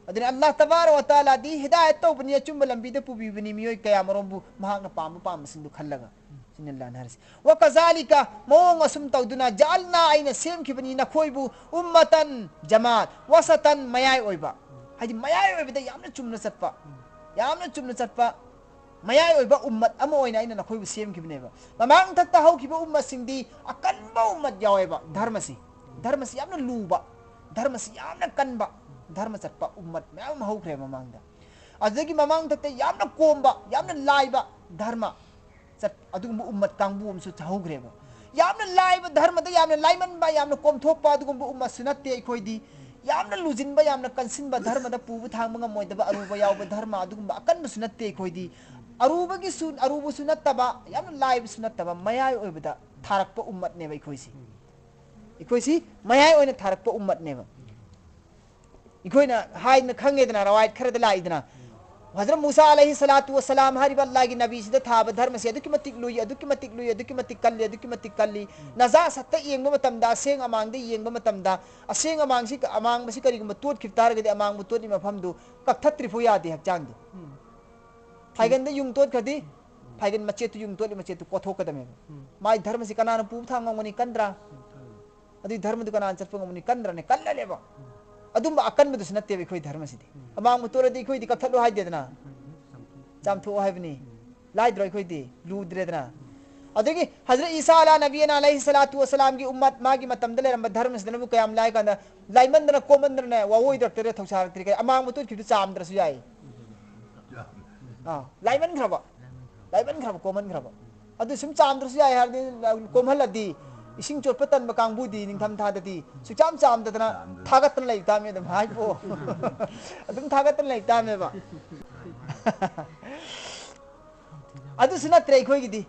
ꯑꯗꯨꯅ ꯑꯜꯂꯥꯍ ꯇꯕꯥꯔ ꯋ ꯇꯥꯂꯥꯗꯤ ꯍꯤꯗꯥꯌꯠ ꯇꯧꯕꯅꯤ, ꯑꯆꯨꯝꯕ ꯂꯝꯕꯤꯗ ꯄꯨꯕꯤꯕꯅꯤ, ꯃꯤꯑꯣꯏ ꯀꯌꯥ ꯃꯔꯣꯝꯕꯨ ꯃꯍꯥꯛꯅ ꯄꯥꯝꯕ ꯄꯥꯝꯕꯁꯤꯡꯗꯨ ꯈꯜꯂꯒ꯫ ꯁꯤꯅꯤ ꯑꯜꯂꯥꯍꯅ ꯍꯥꯏꯔꯤꯁꯤ꯫ ꯋ ꯀꯖꯥꯂꯤꯀ, ꯃꯑꯣꯡ ꯑꯁꯨꯝ ꯇꯧꯗꯨꯅ, ꯖꯥꯜꯅꯥ, ꯑꯩꯅ ꯁꯦꯝꯈꯤꯕꯅꯤ ꯅꯈꯣꯏꯕꯨ, ꯎꯝꯃꯇꯟ, ꯖꯃꯥꯠ, ꯋꯁꯇꯟ, ꯃꯌꯥꯏ ꯑꯣꯏꯕ꯫ ꯍꯥꯏꯗꯤ ꯃꯌꯥꯏ ꯑꯣꯏꯕꯗ ꯌꯥꯝꯅ ꯆꯨꯝꯅ ꯆꯠꯄ, ꯌꯥꯝꯅ ꯆꯨꯝꯅ ꯆꯠꯄ, ꯃꯌꯥꯏ ꯑꯣꯏꯕ ꯎꯝꯃꯠ ꯑꯃ ꯑꯣꯏꯅ ꯑꯩꯅ ꯅꯈꯣꯏꯕꯨ ꯁꯦꯝꯈꯤꯕꯅꯦꯕ꯫ ꯃꯃꯥꯡ ꯊꯛꯇ ꯍꯧꯈꯤꯕ ꯎꯝꯃꯠꯁꯤꯡꯗꯤ ꯑꯀꯟꯕ ꯎꯝꯃꯠ ꯌꯥꯎꯋꯦꯕ꯫ ꯙꯔꯃꯁꯤ, ꯙꯔꯃꯁꯤ ꯌꯥꯝꯅ ꯂꯨꯕ, ꯙꯔꯃꯁꯤ ꯌꯥꯝꯅ ꯀꯟꯕ, ꯙꯔꯃ ꯆꯠꯄ ꯎꯝꯃꯠ ꯃꯌꯥꯝ ꯑꯃ ꯍꯧꯈ꯭ꯔꯦ ꯃꯃꯥꯡꯗ꯫ ꯑꯗꯨꯗꯒꯤ ꯃꯃꯥꯡ ꯊꯛꯇ ꯌꯥꯝꯅ ꯀꯣꯝꯕ, ꯌꯥꯝꯅ ꯂꯥꯏꯕ ꯙꯔꯃ ꯆꯠ-, ꯑꯗꯨꯒꯨꯝꯕ ꯎꯝꯃꯠ ꯀꯥꯡꯕꯨ ꯑꯃꯁꯨ ꯍꯧꯈ꯭ꯔꯦꯕ꯫ ꯌꯥꯝꯅ ꯂꯥꯏꯕ ꯙꯔꯃꯗ ꯌꯥꯝꯅ ꯂꯥꯏꯃꯟꯕ, ꯌꯥꯝꯅ ꯀꯣꯝꯊꯣꯛꯄ ꯑꯗꯨꯒꯨꯝꯕ ꯎꯝꯃꯠꯁꯨ ꯅꯠꯇꯦ ꯑꯩꯈꯣꯏꯗꯤ꯫ ꯌꯥꯝꯅ ꯂꯨꯖꯤꯟꯕ, ꯌꯥꯝꯅ ꯀꯟꯁꯤꯟꯕ, ꯙꯔꯃꯗ ꯄꯨꯕ ꯊꯥꯡꯕ ꯉꯝꯃꯣꯏꯗꯕ ꯑꯔꯨꯕ ꯌꯥꯎꯕ ꯙꯔꯃ ꯑꯗꯨꯒꯨꯝꯕ ꯑꯀꯟꯕꯁꯨ ꯅꯠꯇꯦ ꯑꯩꯈꯣꯏꯗꯤ꯫ ꯑꯔꯨꯕꯒꯤꯁꯨ, ꯑꯔꯨꯕꯁꯨ ꯅꯠꯇꯕ, ꯌꯥꯝꯅ ꯂꯥꯏꯕꯁꯨ ꯅꯠꯇꯕ, ꯃꯌꯥꯏ ꯑꯣꯏꯕꯗ ꯊꯥꯔꯛꯄ ꯎꯝꯃꯠꯅꯦꯕ ꯑꯩꯈꯣꯏꯁꯤ꯫ ꯑꯩꯈꯣꯏꯁꯤ ꯃꯌꯥꯏ ꯑꯣꯏꯅ ꯊꯥꯔꯛꯄ ꯎꯝꯃꯠꯅꯦꯕ꯫ ꯑꯩꯈꯣꯏꯅ ꯍꯥꯏꯗꯅ ꯈꯪꯉꯦꯗꯅ, ꯔꯋꯥꯌꯠ ꯈꯔꯗ ꯂꯥꯛꯏꯗꯅ, ꯍꯖꯔꯠ ꯃꯨꯁꯥ ꯑꯂꯩꯍꯤ ꯁꯂꯥꯇꯨ ꯋꯁꯁꯂꯥꯝ ꯍꯥꯏꯔꯤꯕ ꯑꯜꯂꯥꯍꯒꯤ ꯅꯕꯤꯁꯤꯗ ꯊꯥꯕ ꯙꯔꯃꯁꯦ ꯑꯗꯨꯛꯀꯤ ꯃꯇꯤꯛ ꯂꯨꯏ, ꯑꯗꯨꯛꯀꯤ ꯃꯇꯤꯛ ꯂꯨꯏ, ꯑꯗꯨꯛꯀꯤ ꯃꯇꯤꯛ ꯀꯜꯂꯤ, ꯑꯗꯨꯛꯀꯤ ꯃꯇꯤꯛ ꯀꯜꯂꯤ꯫ ꯅꯖꯥꯁꯠꯇ ꯌꯦꯡꯕ ꯃꯇꯝꯗ, ꯑꯁꯦꯡ ꯑꯃꯥꯡꯗ ꯌꯦꯡꯕ ꯃꯇꯝꯗ, ꯑꯁꯦꯡ ꯑꯃꯥꯡꯁꯤ, ꯑꯃꯥꯡꯕꯁꯤ ꯀꯔꯤꯒꯨꯝꯕ ꯇꯣꯠꯈꯤꯕ ꯇꯥꯔꯒꯗꯤ, ꯑꯃꯥꯡꯕ ꯇꯣꯠꯂꯤ ꯃꯐꯝꯗꯨ ꯀꯛꯊꯠꯇ꯭ꯔꯤꯐꯥꯎ ꯌꯥꯗꯦ ꯍꯛꯆꯥꯡꯗꯤ꯫ ꯎꯝ꯫ ꯐꯥꯏꯒꯟꯗ ꯌꯨꯡ ꯇꯣꯠꯈ꯭ꯔꯗꯤ, ꯎꯝ꯫ ꯐꯥꯏꯒꯟ ꯃꯆꯦꯠꯇꯨ ꯌꯨꯡ ꯇꯣꯠꯂꯤ ꯃꯆꯦꯠꯇꯨ ꯀꯣꯊꯣꯛꯀꯗꯕꯅꯦꯕ꯫ ꯎꯝ꯫ ꯃꯥꯏ ꯙꯔꯃꯁꯤ ꯀꯅꯥꯅ ꯄꯨꯕ ꯊꯥꯡ ꯉꯝꯒꯅꯤ? ꯀꯟꯗ꯭ꯔꯥ? ꯎꯝ, ꯀꯜꯂꯤ꯫ ꯑꯗꯨꯏ ꯙꯔꯃꯗꯨ ꯀꯅꯥꯅ ꯆꯠꯄ ꯉꯝꯒꯅꯤ? ꯀꯟꯗ꯭ꯔꯅꯦ? ꯀꯜꯂꯅꯦꯕ꯫ ꯎꯝ꯫ ꯑꯗꯨꯝꯕ ꯑꯀꯟꯕꯗꯨꯁꯨ ꯅꯠꯇꯦꯕ ꯑꯩꯈꯣꯏ ꯙꯔꯃꯁꯤꯗꯤ꯫ ꯎꯝ꯫ ꯑꯃꯥꯡꯕ ꯇꯣꯠꯂꯗꯤ ꯑꯩꯈꯣꯏꯗꯤ ꯀꯛꯊꯠꯂꯣ ꯍꯥꯏꯗꯦꯗꯅ꯫ ꯎꯝ, ꯆꯥꯝꯊꯣꯛ-, ꯆꯥꯝꯊꯣꯛꯑꯣ ꯍꯥꯏꯕꯅꯤ꯫ ꯎꯝ꯫ ꯂꯥꯏꯗ꯭ꯔꯣ ꯑꯩꯈꯣꯏꯗꯤ? ꯂꯨꯗ꯭ꯔꯦꯗꯅ꯫ ꯎꯝ꯫ ꯑꯗꯒꯤ ꯍꯖꯔꯠ ꯏꯁꯥ ꯑꯂꯥ ꯅꯕꯤꯌꯅ ꯑꯂꯩꯍꯤ ꯁꯂꯥꯇꯨ ꯋꯁꯁꯂꯥꯝꯒꯤ ꯎꯝꯃꯠ, ꯃꯥꯒꯤ ꯃꯇꯝꯗ ꯂꯩꯔꯝꯕ ꯙꯔꯃꯁꯤꯗꯅꯕꯨ ꯀꯌꯥꯝ ꯂꯥꯏ ꯀꯥꯟꯗ, ꯂꯥꯏꯃꯟꯗꯅ ꯀꯣꯝꯃꯟꯗꯅꯅꯦ, ꯋꯥꯑꯣꯏꯗꯔꯛꯇꯔꯦ, ꯊꯧꯁꯥꯔꯛꯇ꯭ꯔꯦ꯫ ꯀꯩ ꯑꯃꯥꯡꯕ ꯇꯣꯠꯈꯤꯕꯗꯨ ꯆꯥꯝꯗ꯭ꯔꯁꯨ ꯌꯥꯏ꯫ ꯑꯥ, ꯂꯥꯏꯃꯟꯈ꯭ꯔꯕ꯫ ꯂꯥꯏꯃꯟꯈ꯭ꯔꯕ, ꯀꯣꯝꯃꯟꯈ꯭ꯔꯕ꯫ ꯑꯗꯨ ꯁꯨꯝ ꯆꯥꯝꯗ꯭ꯔꯁꯨ ꯌꯥꯏ ꯍꯥꯏꯔꯗꯤ, ꯀꯣꯝꯍꯜꯂꯗꯤ, ꯏꯁꯤꯡ ꯆꯣꯠꯄ ꯇꯟꯕ ꯀꯥꯡꯕꯨꯗꯤ ꯅꯤꯡꯊꯝ ꯊꯥꯗꯗꯤ ꯁꯨꯛꯆꯥꯝ ꯆꯥꯝꯗꯗꯅ ꯆꯥꯝꯗ-, ꯊꯥꯒꯠꯇꯅ ꯂꯩ ꯇꯥꯕꯅꯤ ꯑꯗꯨꯝ ꯍꯥꯏꯕꯣ꯫ ꯑꯗꯨꯝ ꯊꯥꯒꯠꯇꯅ ꯂꯩ ꯇꯥꯕꯅꯦꯕ꯫ ꯑꯗꯨꯁꯨ ꯅꯠꯇ꯭ꯔꯦ ꯑꯩꯈꯣꯏꯒꯤꯗꯤ꯫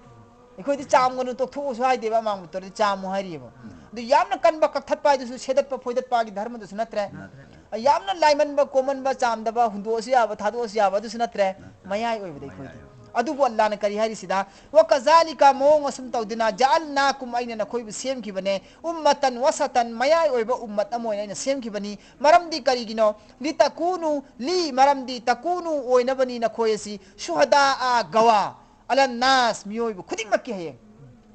ꯑꯩꯈꯣꯏꯗꯤ ꯆꯥꯝꯒꯅꯨ, ꯇꯣꯛꯊꯣꯛꯎꯁꯨ ꯍꯥꯏꯗꯦꯕ, ꯑꯃꯥꯡꯕ ꯇꯣꯠꯂꯗꯤ ꯆꯥꯝꯃꯨ ꯍꯥꯏꯔꯤꯑꯕ꯫ ꯎꯝ꯫ ꯑꯗꯨ ꯌꯥꯝꯅ ꯀꯟꯕ ꯀꯛꯊꯠꯄ ꯍꯥꯏꯗꯨꯁꯨ ꯁꯦꯗꯠꯄ ꯐꯣꯏꯗꯠꯄꯒꯤ ꯙꯔꯃꯗꯨꯁꯨ ꯅꯠꯇ꯭ꯔꯦ꯫ ꯅꯠꯇ꯭ꯔꯦ꯫ ꯌꯥꯝꯅ ꯂꯥꯏꯃꯟꯕ, ꯀꯣꯝꯃꯟꯕ, ꯆꯥꯝꯗꯕ, ꯍꯨꯟꯗꯣꯛꯑꯁꯨ ꯌꯥꯕ, ꯊꯥꯗꯣꯛꯑꯁꯨ ꯌꯥꯕ, ꯑꯗꯨꯁꯨ ꯅꯠꯇ꯭ꯔꯦ꯫ ꯅꯠꯇ꯭ꯔꯦ꯫ ꯃꯌꯥꯏ ꯑꯣꯏꯕꯗ ꯑꯩꯈꯣꯏꯗꯤ꯫ ꯃꯌꯥꯏ ꯑꯣꯏꯕ꯫ ꯑꯗꯨꯕꯨ ꯑꯜꯂꯥꯅ ꯀꯔꯤ ꯍꯥꯏꯔꯤꯁꯤꯗ, "ꯋꯀꯖꯥꯂꯤꯀ", ꯃꯑꯣꯡ ꯑꯁꯨꯝ ꯇꯧꯗꯨꯅ, "ꯖꯑꯜꯅꯥꯀꯨꯝ", ꯑꯩꯅ ꯅꯈꯣꯏꯕꯨ ꯁꯦꯝꯈꯤꯕꯅꯦ, "ꯎꯝꯃꯇꯟ ꯋꯁꯇꯟ", ꯃꯌꯥꯏ ꯑꯣꯏꯕ ꯎꯝꯃꯠ ꯑꯃ ꯑꯣꯏꯅ ꯑꯩꯅ ꯁꯦꯝꯈꯤꯕꯅꯤ꯫ ꯃꯔꯝꯗꯤ ꯀꯔꯤꯒꯤꯅꯣ? "ꯂꯤꯇꯀꯨꯅꯨ ꯂꯤ", ꯃꯔꯝꯗꯤ "ꯇꯀꯨꯅꯨ", ꯑꯣꯏꯅꯕꯅꯤ ꯅꯈꯣꯏ ꯑꯁꯤ, "ꯁꯨꯍꯗꯥꯑ", ꯒꯋꯥ, "ꯑꯂꯟꯅꯥꯁ", ꯃꯤꯑꯣꯏꯕ ꯈꯨꯗꯤꯡꯃꯛꯀꯤ꯫ ꯍꯌꯦꯡ,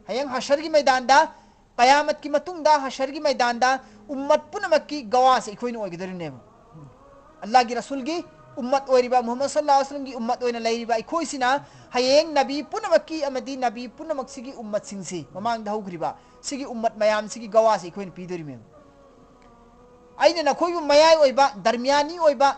ꯍꯌꯦꯡ ꯍꯁꯔꯒꯤ ꯃꯩꯗꯥꯟꯗ, ꯀꯌꯥꯃꯠꯀꯤ ꯃꯇꯨꯡꯗ, ꯍꯁꯔꯒꯤ ꯃꯩꯗꯥꯟꯗ ꯎꯝꯃꯠ ꯄꯨꯝꯅꯃꯛꯀꯤ ꯒꯋꯥꯁꯦ ꯑꯩꯈꯣꯏꯅ ꯑꯣꯏꯒꯗꯧꯔꯤꯕꯅꯦꯕ꯫ ꯑꯜꯂꯥꯍꯒꯤ ꯔꯁꯨꯜꯒꯤ ꯎꯝꯃꯠ ꯑꯣꯏꯔꯤꯕ, ꯃꯨꯍꯝꯃꯗ ꯁꯜꯂꯜꯂꯥꯍꯨ ꯑꯂꯩꯍꯤ ꯋꯁꯜꯂꯝꯒꯤ ꯎꯝꯃꯠ ꯑꯣꯏꯅ ꯂꯩꯔꯤꯕ ꯑꯩꯈꯣꯏꯁꯤꯅ ꯍꯌꯦꯡ ꯅꯕꯤ ꯄꯨꯝꯅꯃꯛꯀꯤ ꯑꯃꯗꯤ ꯅꯕꯤ ꯄꯨꯝꯅꯃꯛꯁꯤꯒꯤ ꯎꯝꯃꯠꯁꯤꯡꯁꯤ, ꯃꯃꯥꯡꯗ ꯍꯧꯈ꯭ꯔꯤꯕ ꯁꯤꯒꯤ ꯎꯝꯃꯠ ꯃꯌꯥꯝꯁꯤꯒꯤ ꯒꯋꯥꯁꯤ ꯑꯩꯈꯣꯏꯅ ꯄꯤꯗꯣꯔꯤꯕꯅꯦꯕ꯫ ꯑꯩꯅ ꯅꯈꯣꯏꯕꯨ ꯃꯌꯥꯏ ꯑꯣꯏꯕ, ꯗꯔꯃꯤꯌꯥꯅꯤ ꯑꯣꯏꯕ,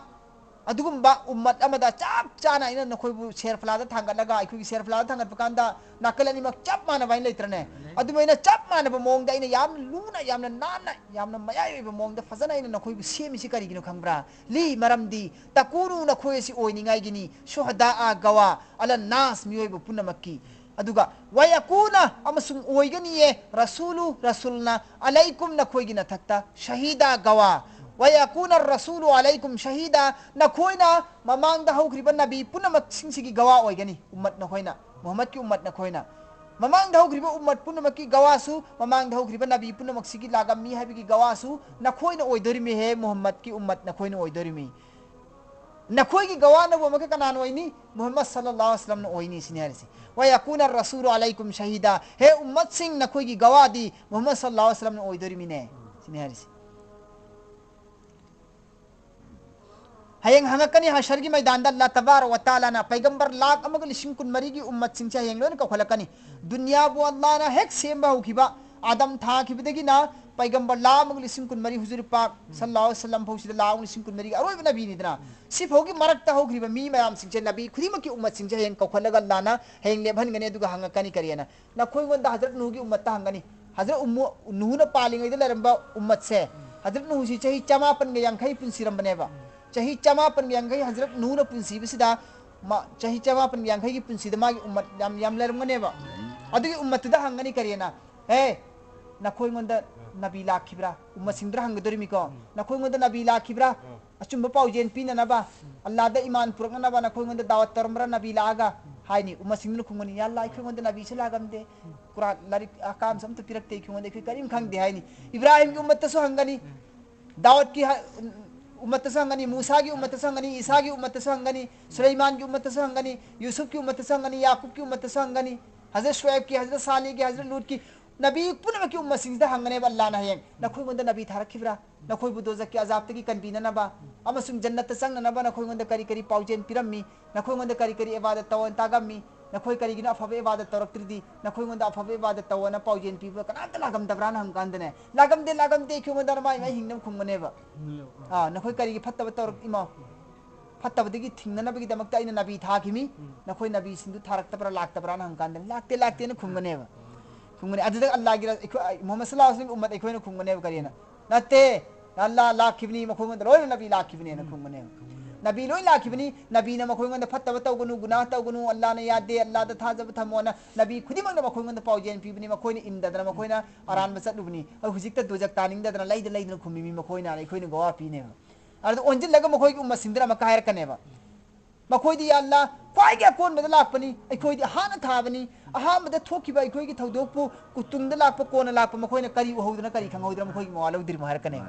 ꯑꯗꯨꯒꯨꯝꯕ ꯎꯝꯃꯠ ꯑꯃꯗ ꯆꯞ ꯆꯥꯅ ꯑꯩꯅ ꯅꯈꯣꯏꯕꯨ ꯁꯦꯔꯐꯂꯥꯗ ꯊꯥꯡꯒꯠꯂꯒ, ꯑꯩꯈꯣꯏꯒꯤ ꯁꯦꯔꯐꯂꯥꯗ ꯊꯥꯡꯒꯠꯄ ꯀꯥꯟꯗ ꯅꯥꯀꯜ ꯑꯅꯤꯃꯛ ꯆꯞ ꯃꯥꯟꯅꯕ ꯍꯥꯏꯅ ꯂꯩꯇ꯭ꯔꯅꯦ? ꯑꯗꯨꯃꯥꯏꯅ ꯆꯞ ꯃꯥꯟꯅꯕ ꯃꯑꯣꯡꯗ ꯑꯩꯅ ꯌꯥꯝ ꯂꯨꯅ, ꯌꯥꯝꯅ ꯅꯥꯟꯅ, ꯌꯥꯝꯅ ꯃꯌꯥꯏ ꯑꯣꯏꯕ ꯃꯑꯣꯡꯗ ꯐꯖꯅ ꯑꯩꯅ ꯅꯈꯣꯏꯕꯨ ꯁꯦꯝꯃꯤꯁꯤ ꯀꯔꯤꯒꯤꯅꯣ ꯈꯪꯕ꯭ꯔꯥ? ꯂꯤ, ꯃꯔꯝꯗꯤ ꯇꯀꯨꯅꯨ, ꯅꯈꯣꯏ ꯑꯁꯤ ꯑꯣꯏꯅꯤꯡꯉꯥꯏꯒꯤꯅꯤ, ꯁꯨꯍꯗꯥ ꯒꯋꯥ ꯑꯂ ꯅꯥꯁ, ꯃꯤꯑꯣꯏꯕ ꯄꯨꯝꯅꯃꯛꯀꯤ꯫ ꯑꯗꯨꯒ ꯋꯌꯀꯨꯅ, ꯑꯃꯁꯨꯡ ꯑꯣꯏꯒꯅꯤꯌꯦ, ꯔꯁꯨꯂꯨ, ꯔꯁꯨꯜꯅ, ꯑꯂꯩꯀꯨꯝ, ꯅꯈꯣꯏꯒꯤ ꯅꯊꯛꯇ, ꯁꯍꯤꯗꯥ, ꯒꯋꯥ꯫ ꯋꯌꯀꯨꯅ ꯔꯁꯨꯂꯨ ꯑꯂꯩꯀꯨꯝ ꯁꯍꯤꯗꯥ, ꯅꯈꯣꯏꯅ ꯃꯃꯥꯡꯗ ꯍꯧꯈ꯭ꯔꯤꯕ ꯅꯕꯤ ꯄꯨꯝꯅꯃꯛꯁꯤꯡꯁꯤꯒꯤ ꯒꯋꯥ ꯑꯣꯏꯒꯅꯤ, ꯎꯝꯃꯠ ꯅꯈꯣꯏꯅ, ꯃꯨꯍꯝꯃꯗꯀꯤ ꯎꯝꯃꯠ ꯅꯈꯣꯏꯅ꯫ ꯃꯃꯥꯡꯗ ꯍꯧꯈ꯭ꯔꯤꯕ ꯎꯝꯃꯠ ꯄꯨꯝꯅꯃꯛꯀꯤ ꯒꯋꯥꯁꯨ, ꯃꯃꯥꯡꯗ ꯍꯧꯈ꯭ꯔꯤꯕ ꯅꯕꯤ ꯄꯨꯝꯅꯃꯛꯁꯤꯒꯤ ꯂꯥꯒꯝꯃꯤ ꯍꯥꯏꯕꯒꯤ ꯒꯋꯥꯁꯨ ꯅꯈꯣꯏꯅ ꯑꯣꯏꯗꯣꯔꯤꯃꯤ, ꯍꯦ ꯃꯨꯍꯝꯃꯗꯀꯤ ꯎꯝꯃꯠ ꯅꯈꯣꯏꯅ ꯑꯣꯏꯗꯣꯔꯤꯃꯤ꯫ ꯅꯈꯣꯏꯒꯤ ꯒꯋꯥꯅꯕꯨ ꯑꯃꯨꯛꯀ ꯀꯅꯥꯅ ꯑꯣꯏꯅꯤ? ꯃꯨꯍꯝꯃꯗ ꯁꯜꯂꯜꯂꯥꯍꯨ ꯑꯂꯩꯍꯤ ꯋꯁꯜꯂꯝꯅ ꯑꯣꯏꯅꯤ ꯁꯤꯅꯤ ꯍꯥꯏꯔꯤꯁꯤ꯫ ꯋꯌꯀꯨꯅ ꯔꯁꯨꯂꯨ ꯑꯂꯩꯀꯨꯝ ꯁꯍꯤꯗꯥ, ꯍꯦ ꯎꯝꯃꯠꯁꯤꯡ, ꯅꯈꯣꯏꯒꯤ ꯒꯋꯥꯗꯤ ꯃꯨꯍꯝꯃꯗ ꯁꯜꯂꯜꯂꯥꯍꯨ ꯑꯂꯩꯍꯤ ꯋꯁꯜꯂꯝꯅ ꯑꯣꯏꯗꯣꯔꯤꯃꯤꯅꯦ ꯁꯤꯅꯤ ꯍꯥꯏꯔꯤꯁꯤ꯫ ꯍꯌꯦꯡ ꯍꯪꯉꯛꯀꯅꯤ ꯍꯁꯔꯒꯤ ꯃꯩꯗꯥꯟꯗ, ꯑꯜꯂꯥꯍ ꯇꯕꯥꯔꯛ ꯋ ꯇꯥꯂꯥꯅ ꯄꯩꯒꯝꯕꯔ ꯂꯥꯛ ꯑꯃꯒ ꯂꯤꯁꯤꯡ ꯀꯨꯟꯃꯔꯤꯒꯤ ꯎꯝꯃꯠꯁꯤꯡꯁꯦ ꯍꯌꯦꯡ ꯂꯣꯏꯅ ꯀꯧꯈꯠꯂꯛꯀꯅꯤ꯫ ꯗꯨꯅꯤꯌꯥꯕꯨ ꯑꯜꯂꯥꯍꯅ ꯍꯦꯛ ꯁꯦꯝꯕ ꯍꯧꯈꯤꯕ, ꯑꯥꯗꯝ ꯊꯥꯈꯤꯕꯗꯒꯤꯅ ꯄꯩꯒꯝꯕꯔ ꯂꯥꯛ ꯑꯃꯒ ꯂꯤꯁꯤꯡ ꯀꯨꯟꯃꯔꯤ, ꯍꯨꯖꯨꯔ ꯄꯥꯛ ꯁꯜꯂꯜꯂꯥꯍꯨ ꯑꯂꯩꯍꯤ ꯋꯁꯜꯂꯝ ꯐꯥꯎꯁꯤꯗ ꯂꯥꯛ ꯑꯃꯒ ꯂꯤꯁꯤꯡ ꯀꯨꯟꯃꯔꯤꯒꯤ ꯑꯔꯣꯏꯕ ꯅꯕꯤꯅꯤꯗꯅ, ꯁꯤꯐꯥꯎꯒꯤ ꯃꯔꯛꯇ ꯍꯧꯈ꯭ꯔꯤꯕ ꯃꯤ ꯃꯌꯥꯝꯁꯤꯡꯁꯦ, ꯅꯕꯤ ꯈꯨꯗꯤꯡꯃꯛꯀꯤ ꯎꯝꯃꯠꯁꯤꯡꯁꯦ ꯍꯌꯦꯡ ꯀꯧꯈꯠꯂꯒ ꯑꯜꯂꯥꯍꯅ ꯍꯌꯦꯡ ꯂꯦꯞꯍꯟꯒꯅꯤ꯫ ꯑꯗꯨꯒ ꯍꯪꯉꯛꯀꯅꯤ ꯀꯔꯤꯅ? ꯅꯈꯣꯏꯉꯣꯟꯗ ꯍꯖꯔꯠ ꯅꯨꯍꯒꯤ ꯎꯝꯃꯠꯇ ꯍꯪꯒꯅꯤ꯫ ꯍꯖꯔꯠ ꯎꯝꯃꯨ-, ꯅꯨꯍꯅ ꯄꯥꯜꯂꯤꯉꯩꯗ ꯂꯩꯔꯝꯕ ꯎꯝꯃꯠꯁꯦ, ꯍꯖꯔꯠ ꯅꯨꯍꯁꯤ ꯆꯍꯤ ꯆꯃꯥꯄꯟꯒ ꯌꯥꯡꯈꯩ ꯄꯨꯟꯁꯤꯔꯝꯕꯅꯦꯕ꯫ ꯆꯍꯤ ꯆꯃꯥꯄꯟꯒ ꯌꯥꯡꯈꯩ ꯍꯖꯔꯠ ꯅꯨꯍꯅ ꯄꯨꯟꯁꯤꯕꯁꯤꯗ, ꯃꯥ, ꯆꯍꯤ ꯆꯃꯥꯄꯟꯒ ꯌꯥꯡꯈꯩꯒꯤ ꯄꯨꯟꯁꯤꯗ ꯃꯥꯒꯤ ꯎꯝꯃꯠ ꯌꯥꯝ, ꯌꯥꯝ ꯂꯩꯔꯝꯒꯅꯦꯕ꯫ ꯑꯗꯨꯒꯤ ꯎꯝꯃꯠꯇꯨꯗ ꯍꯪꯒꯅꯤ ꯀꯔꯤꯅ? "ꯍꯦ, ꯅꯈꯣꯏꯉꯣꯟꯗ ꯅꯕꯤ ꯂꯥꯛꯈꯤꯕ꯭ꯔꯥ?" ꯎꯝꯃꯠꯁꯤꯡꯗꯨꯗ ꯍꯪꯒꯗꯣꯔꯤꯃꯤꯀꯣ꯫ "ꯅꯈꯣꯏꯉꯣꯟꯗ ꯅꯕꯤ ꯂꯥꯛꯈꯤꯕ꯭ꯔꯥ? ꯑꯆꯨꯝꯕ ꯄꯥꯎꯖꯦꯜ ꯄꯤꯅꯅꯕ, ꯑꯜꯂꯥꯗ ꯏꯃꯥꯟ ꯄꯨꯔꯛꯅꯅꯕ ꯅꯈꯣꯏꯉꯣꯟꯗ ꯗꯥꯋꯠ ꯇꯧꯔꯝꯕ꯭ꯔꯥ ꯅꯕꯤ ꯂꯥꯛꯑꯒ?" ꯍꯥꯏꯅꯤ꯫ ꯎꯝꯃꯠꯁꯤꯡꯗꯨꯅ ꯈꯨꯝꯒꯅꯤ, "ꯌꯥ ꯑꯜꯂꯥ, ꯑꯩꯈꯣꯏꯉꯣꯟꯗ ꯅꯕꯤꯁꯨ ꯂꯥꯛꯑꯝꯗꯦ꯫ ꯀꯨꯔꯥꯟ ꯂꯥꯏꯔꯤꯛ ꯑꯍꯀꯥꯝꯁꯨ ꯑꯝꯇ ꯄꯤꯔꯛꯇꯦ ꯑꯩꯈꯣꯏꯉꯣꯟꯗ, ꯑꯩꯈꯣꯏ ꯀꯔꯤꯝ ꯈꯪꯗꯦ" ꯍꯥꯏꯅꯤ꯫ ꯏꯕ꯭ꯔꯥꯍꯤꯝꯒꯤ ꯎꯝꯃꯠꯇꯁꯨ ꯍꯪꯒꯅꯤ, ꯗꯥꯎꯗꯀꯤ ꯍ-, ꯎꯝꯃꯠꯇꯁꯨ ꯍꯪꯒꯅꯤ, ꯃꯨꯁꯥꯒꯤ ꯎꯝꯃꯠꯇꯁꯨ ꯍꯪꯒꯅꯤ, ꯏꯁꯥꯒꯤ ꯎꯝꯃꯠꯇꯁꯨ ꯍꯪꯒꯅꯤ, ꯁꯨꯂꯩꯃꯥꯟꯒꯤ ꯎꯝꯃꯠꯇꯁꯨ ꯍꯪꯒꯅꯤ, ꯌꯨꯁꯨꯐꯀꯤ ꯎꯝꯃꯠꯇꯁꯨ ꯍꯪꯒꯅꯤ, ꯌꯥꯀꯨꯕꯀꯤ ꯎꯝꯃꯠꯇꯁꯨ ꯍꯪꯒꯅꯤ, ꯍꯖꯔꯠ ꯁꯨꯑꯩꯕꯀꯤ, ꯍꯖꯔꯠ ꯁꯥꯂꯤꯒꯤ, ꯍꯖꯔꯠ ꯂꯨꯠꯀꯤ, ꯅꯕꯤ ꯄꯨꯝꯅꯃꯛꯀꯤ ꯎꯝꯃꯠꯁꯤꯡꯁꯤꯗ ꯍꯪꯒꯅꯦꯕ ꯑꯜꯂꯥꯅ ꯍꯌꯦꯡ, "ꯅꯈꯣꯏꯉꯣꯟꯗ ꯅꯕꯤ ꯊꯥꯔꯛꯈꯤꯕ꯭ꯔꯥ? ꯅꯈꯣꯏꯕꯨ ꯗꯣꯖꯛꯀꯤ ꯑꯖꯥꯕꯇꯒꯤ ꯀꯟꯕꯤꯅꯅꯕ ꯑꯃꯁꯨꯡ ꯖꯟꯅꯠꯇ ꯆꯪꯅꯅꯕ ꯅꯈꯣꯏꯉꯣꯟꯗ ꯀꯔꯤ ꯀꯔꯤ ꯄꯥꯎꯖꯦꯜ ꯄꯤꯔꯝꯃꯤ? ꯅꯈꯣꯏꯉꯣꯟꯗ ꯀꯔꯤ ꯀꯔꯤ ꯏꯕꯥꯗꯠ ꯇꯧ-, ꯇꯥꯛꯑꯝꯃꯤ? ꯅꯈꯣꯏ ꯀꯔꯤꯒꯤꯅꯣ ꯑꯐꯕ ꯏꯕꯥꯗꯠ ꯇꯧꯔꯛꯇ꯭ꯔꯤꯗꯤ? ꯅꯈꯣꯏꯉꯣꯟꯗ ꯑꯐꯕ ꯏꯕꯥꯗꯠ ꯇꯧꯑꯣꯅ ꯄꯥꯎꯖꯦꯜ ꯄꯤꯕ ꯀꯅꯥꯝꯇ ꯂꯥꯛꯂꯝꯗꯕ꯭ꯔꯥꯅ?" ꯍꯪꯀꯥꯟꯗꯅꯦ, "ꯂꯥꯛꯂꯝꯗꯦ, ꯂꯥꯛꯂꯝꯗꯦ, ꯑꯩꯈꯣꯏꯉꯣꯟꯗ ꯃꯥꯏ ꯃꯥꯏ ꯍꯤꯡꯅꯕ ꯈꯨꯝꯒꯅꯦꯕ꯫ ꯑꯥ, ꯅꯈꯣꯏ ꯀꯔꯤꯒꯤ ꯐꯠꯇꯕ ꯇꯧꯔꯛꯏꯃꯣ?" ꯐꯠꯇꯕꯗꯒꯤ ꯊꯤꯡꯅꯅꯕꯒꯤꯗꯃꯛꯇ ꯑꯩꯅ ꯅꯕꯤ ꯊꯥꯈꯤꯃꯤ, ꯅꯈꯣꯏ ꯅꯕꯤꯁꯤꯡꯗꯨ ꯊꯥꯔꯛꯇꯕ꯭ꯔꯥ, ꯂꯥꯛꯇꯕ꯭ꯔꯥꯅ ꯍꯪꯀꯥꯟꯗ, "ꯂꯥꯛꯇꯦ, ꯂꯥꯛꯇꯦꯅ" ꯈꯨꯝꯒꯅꯦꯕ꯫ ꯈꯨꯝꯒꯅꯤ꯫ ꯑꯗꯨꯗ ꯑꯜꯂꯥꯒꯤ ꯔ-, ꯑꯩꯈꯣꯏ, ꯃꯨꯍꯝꯃꯗ ꯁꯜꯂꯜꯂꯥꯍꯨ ꯑꯂꯩꯍꯤ ꯋꯥꯁꯜꯂꯝꯒꯤ ꯎꯝꯃꯠ ꯑꯩꯈꯣꯏꯅ ꯈꯨꯝꯒꯅꯦꯕ ꯀꯔꯤꯅ? "ꯅꯠꯇꯦ, ꯑꯜꯂꯥ ꯂꯥꯛꯈꯤꯕꯅꯤ, ꯃꯈꯣꯏꯉꯣꯟꯗ ꯂꯣꯏꯅ ꯅꯕꯤ ꯂꯥꯛꯈꯤꯕꯅꯦꯅ" ꯈꯨꯝꯒꯅꯦꯕ꯫ ꯅꯕꯤ ꯂꯣꯏ ꯂꯥꯛꯈꯤꯕꯅꯤ, ꯅꯕꯤꯅ ꯃꯈꯣꯏꯉꯣꯟꯗ "ꯐꯠꯇꯕ ꯇꯧꯒꯅꯨ, ꯒꯨꯅꯥꯍ ꯇꯧꯒꯅꯨ, ꯑꯜꯂꯥꯅ ꯌꯥꯗꯦ, ꯑꯜꯂꯥꯗ ꯊꯥꯖꯕ ꯊꯝꯃꯣꯅ" ꯅꯕꯤ ꯈꯨꯗꯤꯡꯃꯛꯅ ꯃꯈꯣꯏꯉꯣꯟꯗ ꯄꯥꯎꯖꯦꯜ ꯄꯤꯕꯅꯤ, ꯃꯈꯣꯏꯅ ꯏꯟꯗꯗꯅ, ꯃꯈꯣꯏꯅ ꯑꯔꯥꯟꯕ ꯆꯠꯂꯨꯕꯅꯤ꯫ ꯑꯗꯨ ꯍꯧꯖꯤꯛꯇ ꯗꯣꯖꯈ ꯇꯥꯅꯤꯡꯗꯗꯅ ꯂꯩꯗ ꯂꯩꯗꯅ ꯈꯨꯝꯃꯤꯃꯤ ꯃꯈꯣꯏꯅ, ꯑꯩꯈꯣꯏꯅ ꯒꯋꯥ ꯄꯤꯅꯦꯕ꯫ ꯑꯗꯨꯗ ꯑꯣꯟꯁꯤꯜꯂꯒ ꯃꯈꯣꯏꯒꯤ ꯎꯝꯃꯠꯁꯤꯡꯗꯨꯅ ꯑꯃꯨꯛꯀ ꯍꯥꯏꯔꯛꯀꯅꯦꯕ, "ꯃꯈꯣꯏꯗꯤ, ꯌꯥ ꯑꯜꯂꯥ, ꯈ꯭ꯋꯥꯏꯒꯤ ꯑꯀꯣꯟꯕꯗ ꯂꯥꯛꯄꯅꯤ, ꯑꯩꯈꯣꯏꯗꯤ ꯑꯍꯥꯟꯅ ꯊꯥꯕꯅꯤ, ꯑꯍꯥꯟꯕꯗ ꯊꯣꯛꯈꯤꯕ ꯑꯩꯈꯣꯏꯒꯤ ꯊꯧꯗꯣꯛꯄꯨ ꯇꯨꯡꯗ ꯂꯥꯛꯄ, ꯀꯣꯟꯅ ꯂꯥꯛꯄ, ꯃꯈꯣꯏꯅ ꯀꯔꯤ ꯎꯍꯧꯗꯅ ꯀꯔꯤ ꯈꯪꯍꯧꯗꯅ ꯃꯈꯣꯏꯒꯤ ꯃꯋꯥ ꯂꯧꯗ꯭ꯔꯤꯃꯣ?" ꯍꯥꯏꯔꯛꯀꯅꯦꯕ꯫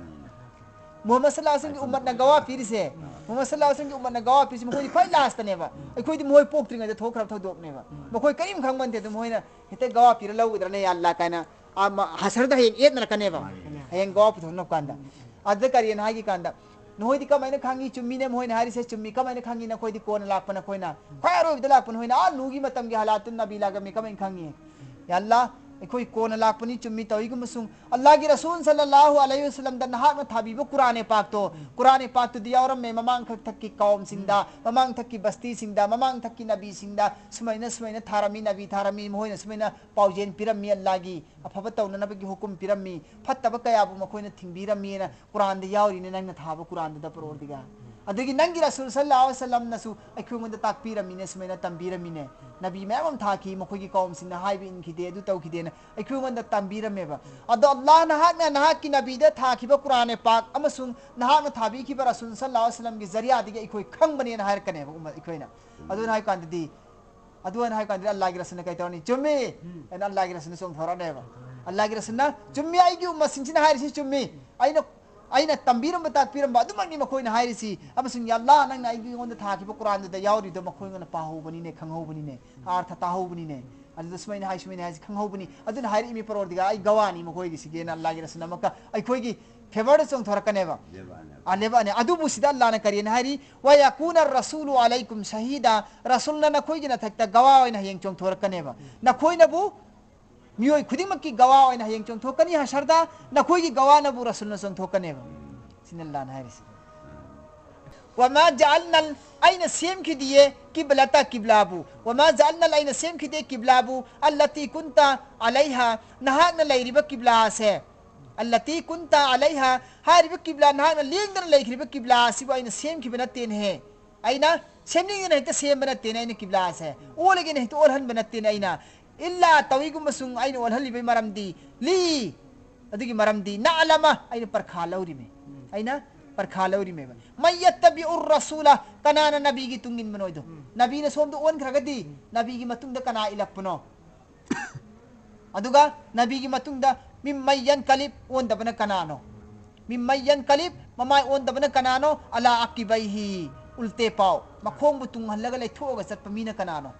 ꯃꯨꯍꯝꯃꯗ ꯁꯜꯂꯜꯂꯥꯍꯨ ꯑꯂꯩꯍꯤ ꯋꯥꯁꯜꯂꯝꯒꯤ ꯎꯝꯃꯠꯅ ꯒꯋꯥ ꯄꯤꯔꯤꯁꯦ, ꯃꯨꯍꯝꯃꯗ ꯁꯜꯂꯜꯂꯥꯍꯨ ꯑꯂꯩꯍꯤ ꯋꯥꯁꯜꯂꯝꯒꯤ ꯎꯝꯃꯠꯅ ꯒꯋꯥ ꯄꯤꯔꯤꯁꯦ, ꯃꯈꯣꯏꯗꯤ ꯈ꯭ꯋꯥꯏ ꯂꯥꯁꯇꯅꯦꯕ꯫ ꯑꯩꯈꯣꯏꯗꯤ ꯃꯈꯣꯏ ꯄꯣꯛꯇ꯭ꯔꯤꯉꯩꯗ ꯊꯣꯛꯈ꯭ꯔꯕ ꯊꯧꯗꯣꯛꯅꯦꯕ꯫ ꯃꯈꯣꯏ ꯀꯔꯤꯝ ꯈꯪꯕ ꯅꯠꯇꯦ, ꯑꯗꯨ ꯃꯈꯣꯏꯅ ꯍꯦꯛꯇ ꯒꯋꯥ ꯄꯤꯔ ꯂꯧꯒꯗ꯭ꯔꯅꯦ, "ꯌꯥ ꯑꯜꯂꯥ" ꯀꯥꯏꯅ, ꯑꯥ, ꯃ-, ꯍꯁꯔꯗ ꯍꯌꯦꯡ ꯑꯦꯠꯅꯔꯛꯀꯅꯦꯕ꯫ ꯃꯥꯅꯤ꯫ ꯍꯌꯦꯡ ꯒꯋꯥ ꯄꯨꯊꯣꯛꯅꯕ ꯀꯥꯟꯗ꯫ ꯑꯗꯨꯗ ꯀꯔꯤꯅ ꯍꯥꯏꯒꯤ ꯀꯥꯟꯗ, "ꯅꯈꯣꯏꯗꯤ ꯀꯃꯥꯏꯅ ꯈꯪꯉꯤ? ꯆꯨꯝꯃꯤꯅꯦ ꯃꯈꯣꯏꯅ ꯍꯥꯏꯔꯤꯁꯦ, ꯆꯨꯝꯃꯤ꯫ ꯀꯃꯥꯏꯅ ꯈꯪꯉꯤ? ꯅꯈꯣꯏꯗꯤ ꯀꯣꯟꯅ ꯂꯥꯛꯄ, ꯅꯈꯣꯏꯅ ꯈ꯭ꯋꯥꯏ ꯑꯔꯣꯏꯕꯗ ꯂꯥꯛꯄ, ꯅꯈꯣꯏꯅ ꯑꯥ ꯅꯨꯍꯒꯤ ꯃꯇꯝꯒꯤ ꯍꯥꯂꯥꯇꯨꯟ ꯅꯕꯤ ꯂꯥꯛꯂꯝꯃꯤ, ꯀꯃꯥꯏꯅ ꯈꯪꯉꯤ?" "ꯌꯥ ꯑꯜꯂꯥ, ꯑꯩꯈꯣꯏ ꯀꯣꯟꯅ ꯂꯥꯛꯄꯅꯤ, ꯆꯨꯝꯃꯤ, ꯇꯧꯏꯒꯨꯝꯕꯁꯨꯡ ꯑꯜꯂꯥꯒꯤ ꯔꯁꯨꯜ ꯁꯜꯂꯜꯂꯥꯍꯨ ꯑꯂꯩꯍꯤ ꯋꯥꯁꯜꯂꯝꯗ ꯅꯍꯥꯛꯅ ꯊꯥꯕꯤꯕ ꯀꯨꯔꯥꯟ-ꯏ ꯄꯥꯛꯇꯣ, ꯀꯨꯔꯥꯟ-ꯏ ꯄꯥꯛꯇꯨꯗꯤ ꯌꯥꯎꯔꯝꯃꯦ, ꯃꯃꯥꯡ ꯊꯛ-, ꯊꯛꯀꯤ ꯀꯥꯎꯝꯁꯤꯡꯗ, ꯃꯃꯥꯡ ꯊꯛꯀꯤ ꯕꯁꯇꯤꯁꯤꯡꯗ, ꯃꯃꯥꯡ ꯊꯛꯀꯤ ꯅꯕꯤꯁꯤꯡꯗ ꯁꯨꯃꯥꯏꯅ, ꯁꯨꯃꯥꯏꯅ ꯊꯥꯔꯝꯃꯤ, ꯅꯕꯤ ꯊꯥꯔꯝꯃꯤ, ꯃꯈꯣꯏꯅ ꯁꯨꯃꯥꯏꯅ ꯄꯥꯎꯖꯦꯜ ꯄꯤꯔꯝꯃꯤ, ꯑꯜꯂꯥꯒꯤ ꯑꯐꯕ ꯇꯧꯅꯅꯕꯒꯤ ꯍꯨꯀꯨꯝ ꯄꯤꯔꯝꯃꯤ, ꯐꯠꯇꯕ ꯀꯌꯥꯕꯨ ꯃꯈꯣꯏꯅ ꯊꯤꯡꯕꯤꯔꯝꯃꯤꯅ ꯀꯨꯔꯥꯟꯗ ꯌꯥꯎꯔꯤꯅꯦ, ꯅꯪꯅ ꯊꯥꯕ ꯀꯨꯔꯥꯟꯗꯨꯗ, ꯄꯔꯣꯔꯗꯤꯒꯥꯔ꯫ ꯑꯗꯒꯤ ꯅꯪꯒꯤ ꯔꯁꯨꯜ ꯁꯜꯂꯜꯂꯥꯍꯨ ꯑꯂꯩꯍꯤ ꯋꯥꯁꯜꯂꯝꯅꯁꯨ ꯑꯩꯈꯣꯏꯉꯣꯟꯗ ꯇꯥꯛꯄꯤꯔꯝꯃꯤꯅꯦ, ꯁꯨꯃꯥꯏꯅ ꯇꯝꯕꯤꯔꯝꯃꯤꯅꯦ꯫ ꯅꯕꯤ ꯃꯌꯥꯝ ꯑꯃ ꯊꯥꯈꯤ, ꯃꯈꯣꯏꯒꯤ ꯀꯧꯝꯁꯤꯡꯅ ꯍꯥꯏꯕ ꯏꯟꯈꯤꯗꯦ, ꯑꯗꯨ ꯇꯧꯈꯤꯗꯦꯅ ꯑꯩꯈꯣꯏꯉꯣꯟꯗ ꯇꯝꯕꯤꯔꯝꯃꯦꯕ꯫ ꯑꯗꯣ ꯑꯜꯂꯥꯍ ꯅꯍꯥꯛꯅ ꯅꯍꯥꯛꯀꯤ ꯅꯕꯤꯗ ꯊꯥꯈꯤꯕ ꯀꯨꯔꯥꯟ-ꯏ ꯄꯥꯛ ꯑꯃꯁꯨꯡ ꯅꯍꯥꯛꯅ ꯊꯥꯕꯤꯈꯤꯕ ꯔꯁꯨꯜ ꯁꯜꯂꯜꯂꯥꯍꯨ ꯑꯂꯩꯍꯤ ꯋꯥꯁꯜꯂꯝꯒꯤ ꯖꯔꯤꯌꯥꯗꯒꯤ ꯑꯩꯈꯣꯏ ꯈꯪꯕꯅꯦꯅ ꯍꯥꯏꯔꯛꯀꯅꯦꯕ, ꯎꯝꯃꯠ ꯑꯩꯈꯣꯏꯅ꯫ ꯑꯗꯨꯅ ꯍꯥꯏ ꯀꯥꯟꯗꯗꯤ, ꯑꯗꯨ ꯍꯥꯏꯅ ꯍꯥꯏ ꯀꯥꯟꯗꯗꯤ ꯑꯜꯂꯥꯍꯒꯤ ꯔꯁꯨꯜꯅ ꯀꯩ ꯇꯧꯔꯅꯤ? "ꯆꯨꯝꯃꯤ" ꯍꯥꯏꯅ ꯑꯜꯂꯥꯍꯒꯤ ꯔꯁꯨꯜꯅ ꯆꯣꯡꯊꯣꯔꯛꯅꯦꯕ꯫ ꯑꯜꯂꯥꯍꯒꯤ ꯔꯁꯨꯜꯅ, "ꯆꯨꯝꯃꯤ, ꯑꯩꯒꯤ ꯎꯝꯃꯠꯁꯤꯡꯁꯤꯅ ꯍꯥꯏꯔꯤꯁꯤ ꯆꯨꯝꯃꯤ, ꯑꯩꯅ, ꯑꯩꯅ ꯇꯝꯕꯤꯔꯝꯕ, ꯇꯥꯛꯄꯤꯔꯝꯕ ꯑꯗꯨꯃꯛꯅꯤ ꯃꯈꯣꯏꯅ ꯍꯥꯏꯔꯤꯁꯤ, ꯑꯃꯁꯨꯡ ꯌꯥ ꯑꯜꯂꯥꯍ, ꯅꯪꯅ ꯑꯩꯉꯣꯟꯗ ꯊꯥꯈꯤꯕ ꯀꯨꯔꯥꯟꯗꯨꯗ ꯌꯥꯎꯔꯤꯗꯣ ꯃꯈꯣꯏꯉꯣꯟꯗ ꯄꯥꯍꯧꯕꯅꯤꯅꯦ, ꯈꯪꯍꯧꯕꯅꯤꯅꯦ, ꯑꯥꯔꯊ ꯇꯥꯍꯧꯕꯅꯤꯅꯦ, ꯑꯗꯨꯗ ꯁꯨꯃꯥꯏꯅ ꯍꯥꯏ, ꯁꯨꯃꯥꯏꯅ ꯍꯥꯏꯁꯤ ꯈꯪꯍꯧꯕꯅꯤ, ꯑꯗꯨꯅ ꯍꯥꯏꯔꯛꯏꯃꯤ, ꯄꯔꯣꯔꯗꯤꯒꯥꯔ, ꯑꯩ ꯒꯋꯥꯅꯤ ꯃꯈꯣꯏꯒꯤꯁꯤꯒꯤꯅ" ꯑꯜꯂꯥꯍꯒꯤ ꯔꯁꯨꯜꯅ ꯑꯃꯨꯛꯀ ꯑꯩꯈꯣꯏꯒꯤ ꯐꯦꯚꯔꯗ ꯆꯣꯡꯊꯣꯔꯛꯀꯅꯦꯕ꯫ ꯂꯦꯕꯥꯅꯦ꯫ ꯑꯥ, ꯂꯦꯕꯥꯅꯦ꯫ ꯑꯗꯨꯕꯨ ꯁꯤꯗ ꯑꯜꯂꯥꯍꯅ ꯀꯔꯤꯅ ꯍꯥꯏꯔꯤ? "ꯋꯌꯀꯨꯅ ꯔꯁꯨꯂꯨ ꯑꯂꯩꯀꯨꯝ ꯁꯍꯤꯗꯥ", ꯔꯁꯨꯜꯅ ꯅꯈꯣꯏꯒꯤ ꯅꯊꯛꯇ ꯒꯋꯥ ꯑꯣꯏꯅ ꯍꯌꯦꯡ ꯆꯣꯡꯊꯣꯔꯛꯀꯅꯦꯕ꯫ ꯅꯈꯣꯏꯅꯕꯨ, ꯃꯤꯑꯣꯏ ꯈꯨꯗꯤꯡꯃꯛꯀꯤ ꯒꯋꯥ ꯑꯣꯏꯅ ꯍꯌꯦꯡ ꯆꯣꯡꯊꯣꯛꯀꯅꯤ ꯍꯁꯔꯗ, ꯅꯈꯣꯏꯒꯤ ꯒꯋꯥꯅꯕꯨ ꯔꯁꯨꯜꯅ ꯆꯣꯡꯊꯣꯛꯀꯅꯦꯕ꯫ ꯁꯤꯅ ꯑꯜꯂꯥꯍꯅ ꯍꯥꯏꯔꯤꯁꯤ꯫ ꯋꯃꯥ ꯖꯑꯜꯅꯜ, ꯑꯩꯅ ꯁꯦꯝꯈꯤꯗꯤꯌꯦ, ꯀꯤꯕꯂꯇ, ꯀꯤꯕ꯭ꯂꯥꯕꯨ꯫ ꯋꯃꯥ ꯖꯑꯜꯅꯜ, ꯑꯩꯅ ꯁꯦꯝꯈꯤꯗꯦ, ꯀꯤꯕ꯭ꯂꯥꯕꯨ, ꯑꯜꯂꯇꯤ ꯀꯨꯟꯇ ꯑꯂꯩꯍꯥ, ꯅꯍꯥꯛꯅ ꯂꯩꯔꯤꯕ ꯀꯤꯕ꯭ꯂꯥ ꯑꯁꯦ꯫ ꯑꯜꯂꯇꯤ ꯀꯨꯟꯇ ꯑꯂꯩꯍꯥ, ꯍꯥꯏꯔꯤꯕ ꯀꯤꯕ꯭ꯂꯥ, ꯅꯍꯥꯛꯅ ꯂꯦꯡꯗꯅ ꯂꯩꯈ꯭ꯔꯤꯕ ꯀꯤꯕ꯭ꯂꯥ ꯑꯁꯤꯕꯨ ꯑꯩꯅ ꯁꯦꯝꯈꯤꯕ ꯅꯠꯇꯦꯅꯦꯍꯦ꯫ ꯑꯩꯅ ꯁꯦꯝꯅꯤꯡꯗꯅ ꯍꯦꯛꯇ ꯁꯦꯝꯕ ꯅꯠꯇꯦꯅꯦ, ꯑꯩꯅ ꯀꯤꯕ꯭ꯂꯥ ꯑꯁꯦ꯫ ꯑꯣꯜꯂꯒꯦꯅ ꯍꯦꯛꯇ ꯑꯣꯜꯍꯟꯕ ꯅꯠꯇꯦꯅꯦ ꯑꯩꯅ꯫ ꯏꯜꯂꯥ, ꯇꯧꯏꯒꯨꯝꯕꯁꯨꯡ ꯑꯩꯅ ꯑꯣꯜꯍꯜꯂꯤꯕꯩ ꯃꯔꯝꯗꯤ, ꯂꯤ, ꯑꯗꯨꯒꯤ ꯃꯔꯝꯗꯤ, ꯅꯥꯂꯃ, ꯑꯩꯅ ꯄꯔꯈꯥ ꯂꯧꯔꯤꯃꯤ꯫ ꯑꯩꯅ ꯄꯔꯈꯥ ꯂꯧꯔꯤꯃꯦꯕ꯫ ꯃꯩꯌꯠꯇꯕꯤ ꯎꯔ ꯔꯁꯨꯂ, ꯀꯅꯥꯅ ꯅꯕꯤꯒꯤ ꯇꯨꯡ ꯏꯟꯕꯅꯣꯗꯣ꯫ ꯎꯝ꯫ ꯅꯕꯤꯅ ꯁꯣꯝꯗ ꯑꯣꯟꯈ꯭ꯔꯒꯗꯤ, ꯎꯝ, ꯅꯕꯤꯒꯤ ꯃꯇꯨꯡꯗ ꯀꯅꯥ ꯏꯜꯂꯛꯄꯅꯣ? ꯑꯗꯨꯒ ꯅꯕꯤꯒꯤ ꯃꯇꯨꯡꯗ ꯃꯤꯝꯃꯩꯌꯟ ꯀꯂꯤꯞ ꯑꯣꯟꯗꯕꯅ ꯀꯅꯥꯅꯣ? ꯃꯤꯝꯃꯩꯌꯟ ꯀꯂꯤꯞ, ꯃꯃꯥꯏ ꯑꯣꯟꯗꯕꯅ ꯀꯅꯥꯅꯣ? ꯑꯂꯥ ꯑꯀꯤꯕꯩꯍꯤ, ꯎꯜꯇꯦ ꯄꯥꯎ, ꯃꯈꯣꯡꯕꯨ ꯇꯨꯡꯍꯜꯂꯒ ꯂꯩꯊꯣꯛꯑꯒ ꯆꯠꯄ ꯃꯤꯅ ꯀꯅꯥꯅꯣ?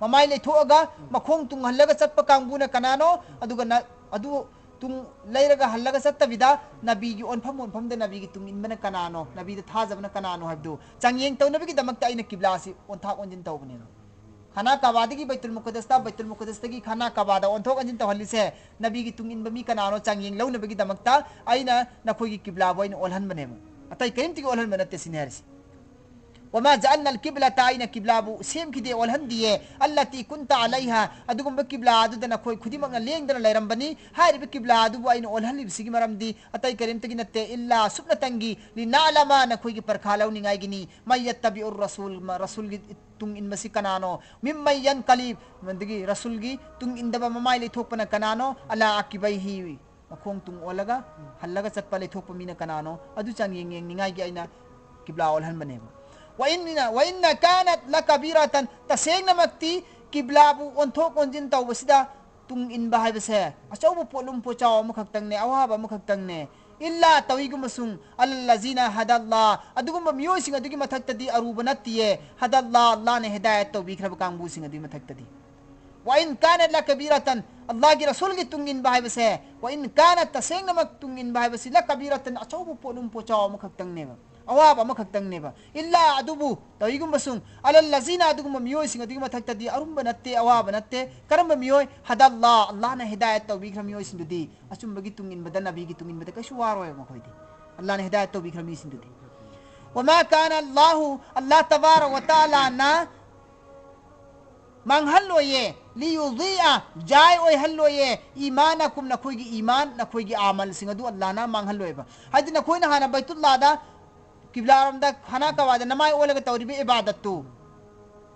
ꯃꯃꯥꯏ ꯂꯩꯊꯣꯛꯑꯒ ꯃꯈꯣꯡ ꯇꯨꯡꯍꯜꯂꯒ ꯆꯠꯄ ꯀꯥꯡꯕꯨꯅ ꯀꯅꯥꯅꯣ? ꯑꯗꯨꯒ ꯅ-, ꯑꯗꯨ ꯇꯨꯡ ꯂꯩꯔꯒ ꯍꯜꯂꯒ ꯆꯠꯇꯕꯤꯗ ꯅꯕꯤꯒꯤ ꯑꯣꯟꯐꯝ ꯑꯣꯟꯐꯝꯗ ꯅꯕꯤꯒꯤ ꯇꯨꯡ ꯏꯟꯕꯅ ꯀꯅꯥꯅꯣ? ꯅꯕꯤꯗ ꯊꯥꯖꯕꯅ ꯀꯅꯥꯅꯣ ꯍꯥꯏꯕꯗꯨ ꯆꯥꯡꯌꯦꯡ ꯇꯧꯅꯕꯒꯤꯗꯃꯛꯇ ꯑꯩꯅ ꯀꯤꯕ꯭ꯂꯥ ꯑꯁꯤ ꯑꯣꯟꯊꯥꯛ ꯑꯣꯟꯁꯤꯟ ꯇꯧꯕꯅꯦꯕ꯫ ꯈꯥꯅꯥ ꯀꯥꯕꯥꯗꯒꯤ ꯕꯩꯇꯨꯜ ꯃꯨꯀꯗꯁꯇ, ꯕꯩꯇꯨꯜ ꯃꯨꯀꯗꯁꯇꯒꯤ ꯈꯥꯅꯥ ꯀꯥꯕꯥꯗ ꯑꯣꯟꯊꯣꯛ ꯑꯣꯟꯁꯤꯟ ꯇꯧꯍꯜꯂꯤꯁꯦ ꯅꯕꯤꯒꯤ ꯇꯨꯡ ꯏꯟꯕ ꯃꯤ ꯀꯅꯥꯅꯣ ꯆꯥꯡꯌꯦꯡ ꯂꯧꯅꯕꯒꯤꯗꯃꯛꯇ ꯑꯩꯅ ꯅꯈꯣꯏꯒꯤ ꯀꯤꯕ꯭ꯂꯥꯕꯨ ꯑꯩꯅ ꯑꯣꯜꯍꯟꯕꯅꯦꯕ꯫ ꯑꯇꯩ ꯀꯔꯤꯝꯇꯒꯤ ꯑꯣꯜꯍꯟꯕ ꯅꯠꯇꯦ ꯁꯤꯅꯤ ꯍꯥꯏꯔꯤꯁꯦ꯫ ꯋꯃꯥ ꯖꯑꯜꯅꯜ ꯀꯤꯕ꯭ꯂꯇ, ꯑꯩꯅ ꯀꯤꯕ꯭ꯂꯥꯕꯨ ꯁꯦꯝꯈꯤꯗꯦ, ꯑꯣꯜꯍꯟꯗꯤꯌꯦ, ꯑꯜꯂꯇꯤ ꯀꯨꯟꯇ ꯑꯂꯩꯍꯥ, ꯑꯗꯨꯒꯨꯝꯕ ꯀꯤꯕ꯭ꯂꯥ ꯑꯗꯨꯗ ꯅꯈꯣꯏ ꯈꯨꯗꯤꯡꯃꯛꯅ ꯂꯦꯡꯗꯅ ꯂꯩꯔꯝꯕꯅꯤ꯫ ꯍꯥꯏꯔꯤꯕ ꯀꯤꯕ꯭ꯂꯥ ꯑꯗꯨꯕꯨ ꯑꯩꯅ ꯑꯣꯜꯍꯜꯂꯤꯕꯁꯤꯒꯤ ꯃꯔꯝꯗꯤ ꯑꯇꯩ ꯀꯔꯤꯝꯇꯒꯤ ꯅꯠꯇꯦ, ꯏꯜꯂꯥ, ꯁꯨꯞꯅꯇꯪꯒꯤ, ꯂꯤꯅꯥꯂꯃ, ꯅꯈꯣꯏꯒꯤ ꯄꯔꯈꯥ ꯂꯧꯅꯤꯡꯉꯥꯏꯒꯤꯅꯤ꯫ ꯃꯩꯌꯠꯇꯕꯤ ꯎꯔ ꯔꯁꯨꯜ, ꯃ-, ꯔꯁꯨꯜꯒꯤ ꯇꯨꯡ ꯏꯟꯕꯁꯤ ꯀꯅꯥꯅꯣ? ꯃꯤꯝꯃꯩ ꯌꯟꯀꯂꯤꯕ, ꯑꯗꯒꯤ ꯔꯁꯨꯜꯒꯤ ꯇꯨꯡ ꯏꯟꯗꯕ, ꯃꯃꯥꯏ ꯂꯩꯊꯣꯛꯄꯅ ꯀꯅꯥꯅꯣ? ꯑꯂꯥ ꯑꯀꯤꯕꯩꯍꯤ, ꯃꯈꯣꯡ ꯇꯨꯡ ꯑꯣꯜꯂꯒ ꯍꯜꯂꯒ ꯆꯠꯄ, ꯂꯩꯊꯣꯛꯄ ꯃꯤꯅ ꯀꯅꯥꯅꯣ? ꯑꯗꯨ ꯆꯥꯡꯌꯦꯡ ꯌꯦꯡꯅꯤꯡꯉꯥꯏꯒꯤ ꯑꯩꯅ ꯀꯤꯕ꯭ꯂꯥ ꯑꯣꯜꯍꯟꯕꯅꯦꯕ꯫ ꯋꯥꯏꯟꯅ, ꯋꯥꯏꯟꯅ ꯀꯥꯅꯠ ꯂꯀꯕꯤꯔꯥꯇꯟ, ꯇꯁꯦꯡꯅꯃꯛꯇꯤ ꯀꯤꯕ꯭ꯂꯥꯕꯨ ꯑꯣꯟꯊꯣꯛ ꯑꯣꯟꯁꯤꯟ ꯇꯧꯕꯁꯤꯗ ꯇꯨꯡ ꯏꯟꯕ ꯍꯥꯏꯕꯁꯦ ꯑꯆꯧꯕ ꯄꯣꯠꯂꯨꯝ ꯄꯣꯠꯆꯥꯎ ꯑꯃꯈꯛꯇꯪꯅꯦ, ꯑꯋꯥꯕ ꯑꯃꯈꯛꯇꯪꯅꯦ꯫ ꯏꯜꯂꯥ, ꯇꯧꯏꯒꯨꯝꯕꯁꯨꯡ, ꯑꯂꯜꯂꯖꯤꯅ ꯍꯗꯜꯂꯥ, ꯑꯗꯨꯒꯨꯝꯕ ꯃꯤꯑꯣꯏꯁꯤꯡ ꯑꯗꯨꯒꯤ ꯃꯊꯛꯇꯗꯤ ꯑꯔꯨꯕ ꯅꯠꯇꯤꯌꯦ꯫ ꯍꯗꯜꯂꯥ, ꯑꯜꯂꯥꯅ ꯍꯤꯗꯥꯌꯠ ꯇꯧꯕꯤꯈ꯭ꯔꯕ ꯀꯥꯡꯕꯨꯁꯤꯡ ꯑꯗꯨꯒꯤ ꯃꯊꯛꯇꯗꯤ꯫ ꯋꯥꯏꯟ ꯀꯥꯅꯠ ꯂꯀꯕꯤꯔꯥꯇꯟ, ꯑꯜꯂꯥꯒꯤ ꯔꯁꯨꯜꯒꯤ ꯇꯨꯡ ꯏꯟꯕ ꯍꯥꯏꯕꯁꯦ, ꯋꯥꯏꯟ ꯀꯥꯅꯠ, ꯇꯁꯦꯡꯅꯃꯛ ꯇꯨꯡ ꯏꯟꯕ ꯍꯥꯏꯕꯁꯤ, ꯂꯀꯕꯤꯔꯥꯇꯟ, ꯑꯆꯧꯕ ꯄꯣꯠꯂꯨꯝ ꯄꯣꯠꯆꯥꯎ ꯑꯃꯈꯛꯇꯪꯅꯦꯕ, ꯑꯋꯥꯕ ꯑꯃꯈꯛꯇꯪꯅꯦꯕ꯫ ꯏꯜꯂꯥ, ꯑꯗꯨꯕꯨ, ꯇꯧꯏꯒꯨꯝꯕꯁꯨꯡ, ꯑꯂꯜꯂꯖꯤꯅ, ꯑꯗꯨꯒꯨꯝꯕ ꯃꯤꯑꯣꯏꯁꯤꯡ ꯑꯗꯨꯒꯤ ꯃꯊꯛꯇꯗꯤ ꯑꯔꯨꯝꯕ ꯅꯠꯇꯦ, ꯑꯋꯥꯕ ꯅꯠꯇꯦ꯫ ꯀꯔꯝꯕ ꯃꯤꯑꯣꯏ? ꯍꯗꯜꯂꯥ, ꯑꯜꯂꯥꯅ ꯍꯤꯗꯥꯌꯠ ꯇꯧꯕꯤꯈ꯭ꯔ ꯃꯤꯑꯣꯏꯁꯤꯡꯗꯨꯗꯤ꯫ ꯑꯆꯨꯝꯕꯒꯤ ꯇꯨꯡ ꯏꯟꯕꯗ, ꯅꯕꯤꯒꯤ ꯇꯨꯡ ꯏꯟꯕꯗ ꯀꯩꯁꯨ ꯋꯥꯔꯣꯏꯕ ꯃꯈꯣꯏꯗꯤ, ꯑꯜꯂꯥꯅ ꯍꯤꯗꯥꯌꯠ ꯇꯧꯕꯤꯈ꯭ꯔ ꯃꯤꯁꯤꯡꯗꯨꯗꯤ꯫ وما كان الله, ꯑꯜꯂꯥꯍ ꯇꯕꯥꯔꯛ ꯋ ꯇꯥꯂꯥꯅ ꯃꯥꯡꯍꯜꯂꯣꯏꯌꯦ, ليضيع, ꯖꯥꯏ ꯑꯣꯏꯍꯜꯂꯣꯏꯌꯦ, إيمانكم, ꯅꯈꯣꯏꯒꯤ ꯏꯃꯥꯟ, ꯅꯈꯣꯏꯒꯤ ꯑꯃꯜꯁꯤꯡ ꯑꯗꯨ ꯑꯜꯂꯥꯍꯅ ꯃꯥꯡꯍꯜꯂꯣꯏꯕ꯫ ꯍꯥꯏꯗꯤ ꯅꯈꯣꯏꯅ ꯍꯥꯟꯅ ꯕꯩꯇꯨꯜꯂꯥꯗ, ꯀꯤꯕ꯭ꯂꯥꯔꯣꯝꯗ, ꯈꯥꯅꯥ ꯀꯥꯕꯥꯗ ꯅꯃꯥꯏ ꯑꯣꯜꯂꯒ ꯇꯧꯔꯤꯕ ꯏꯕꯥꯗꯠꯇꯨ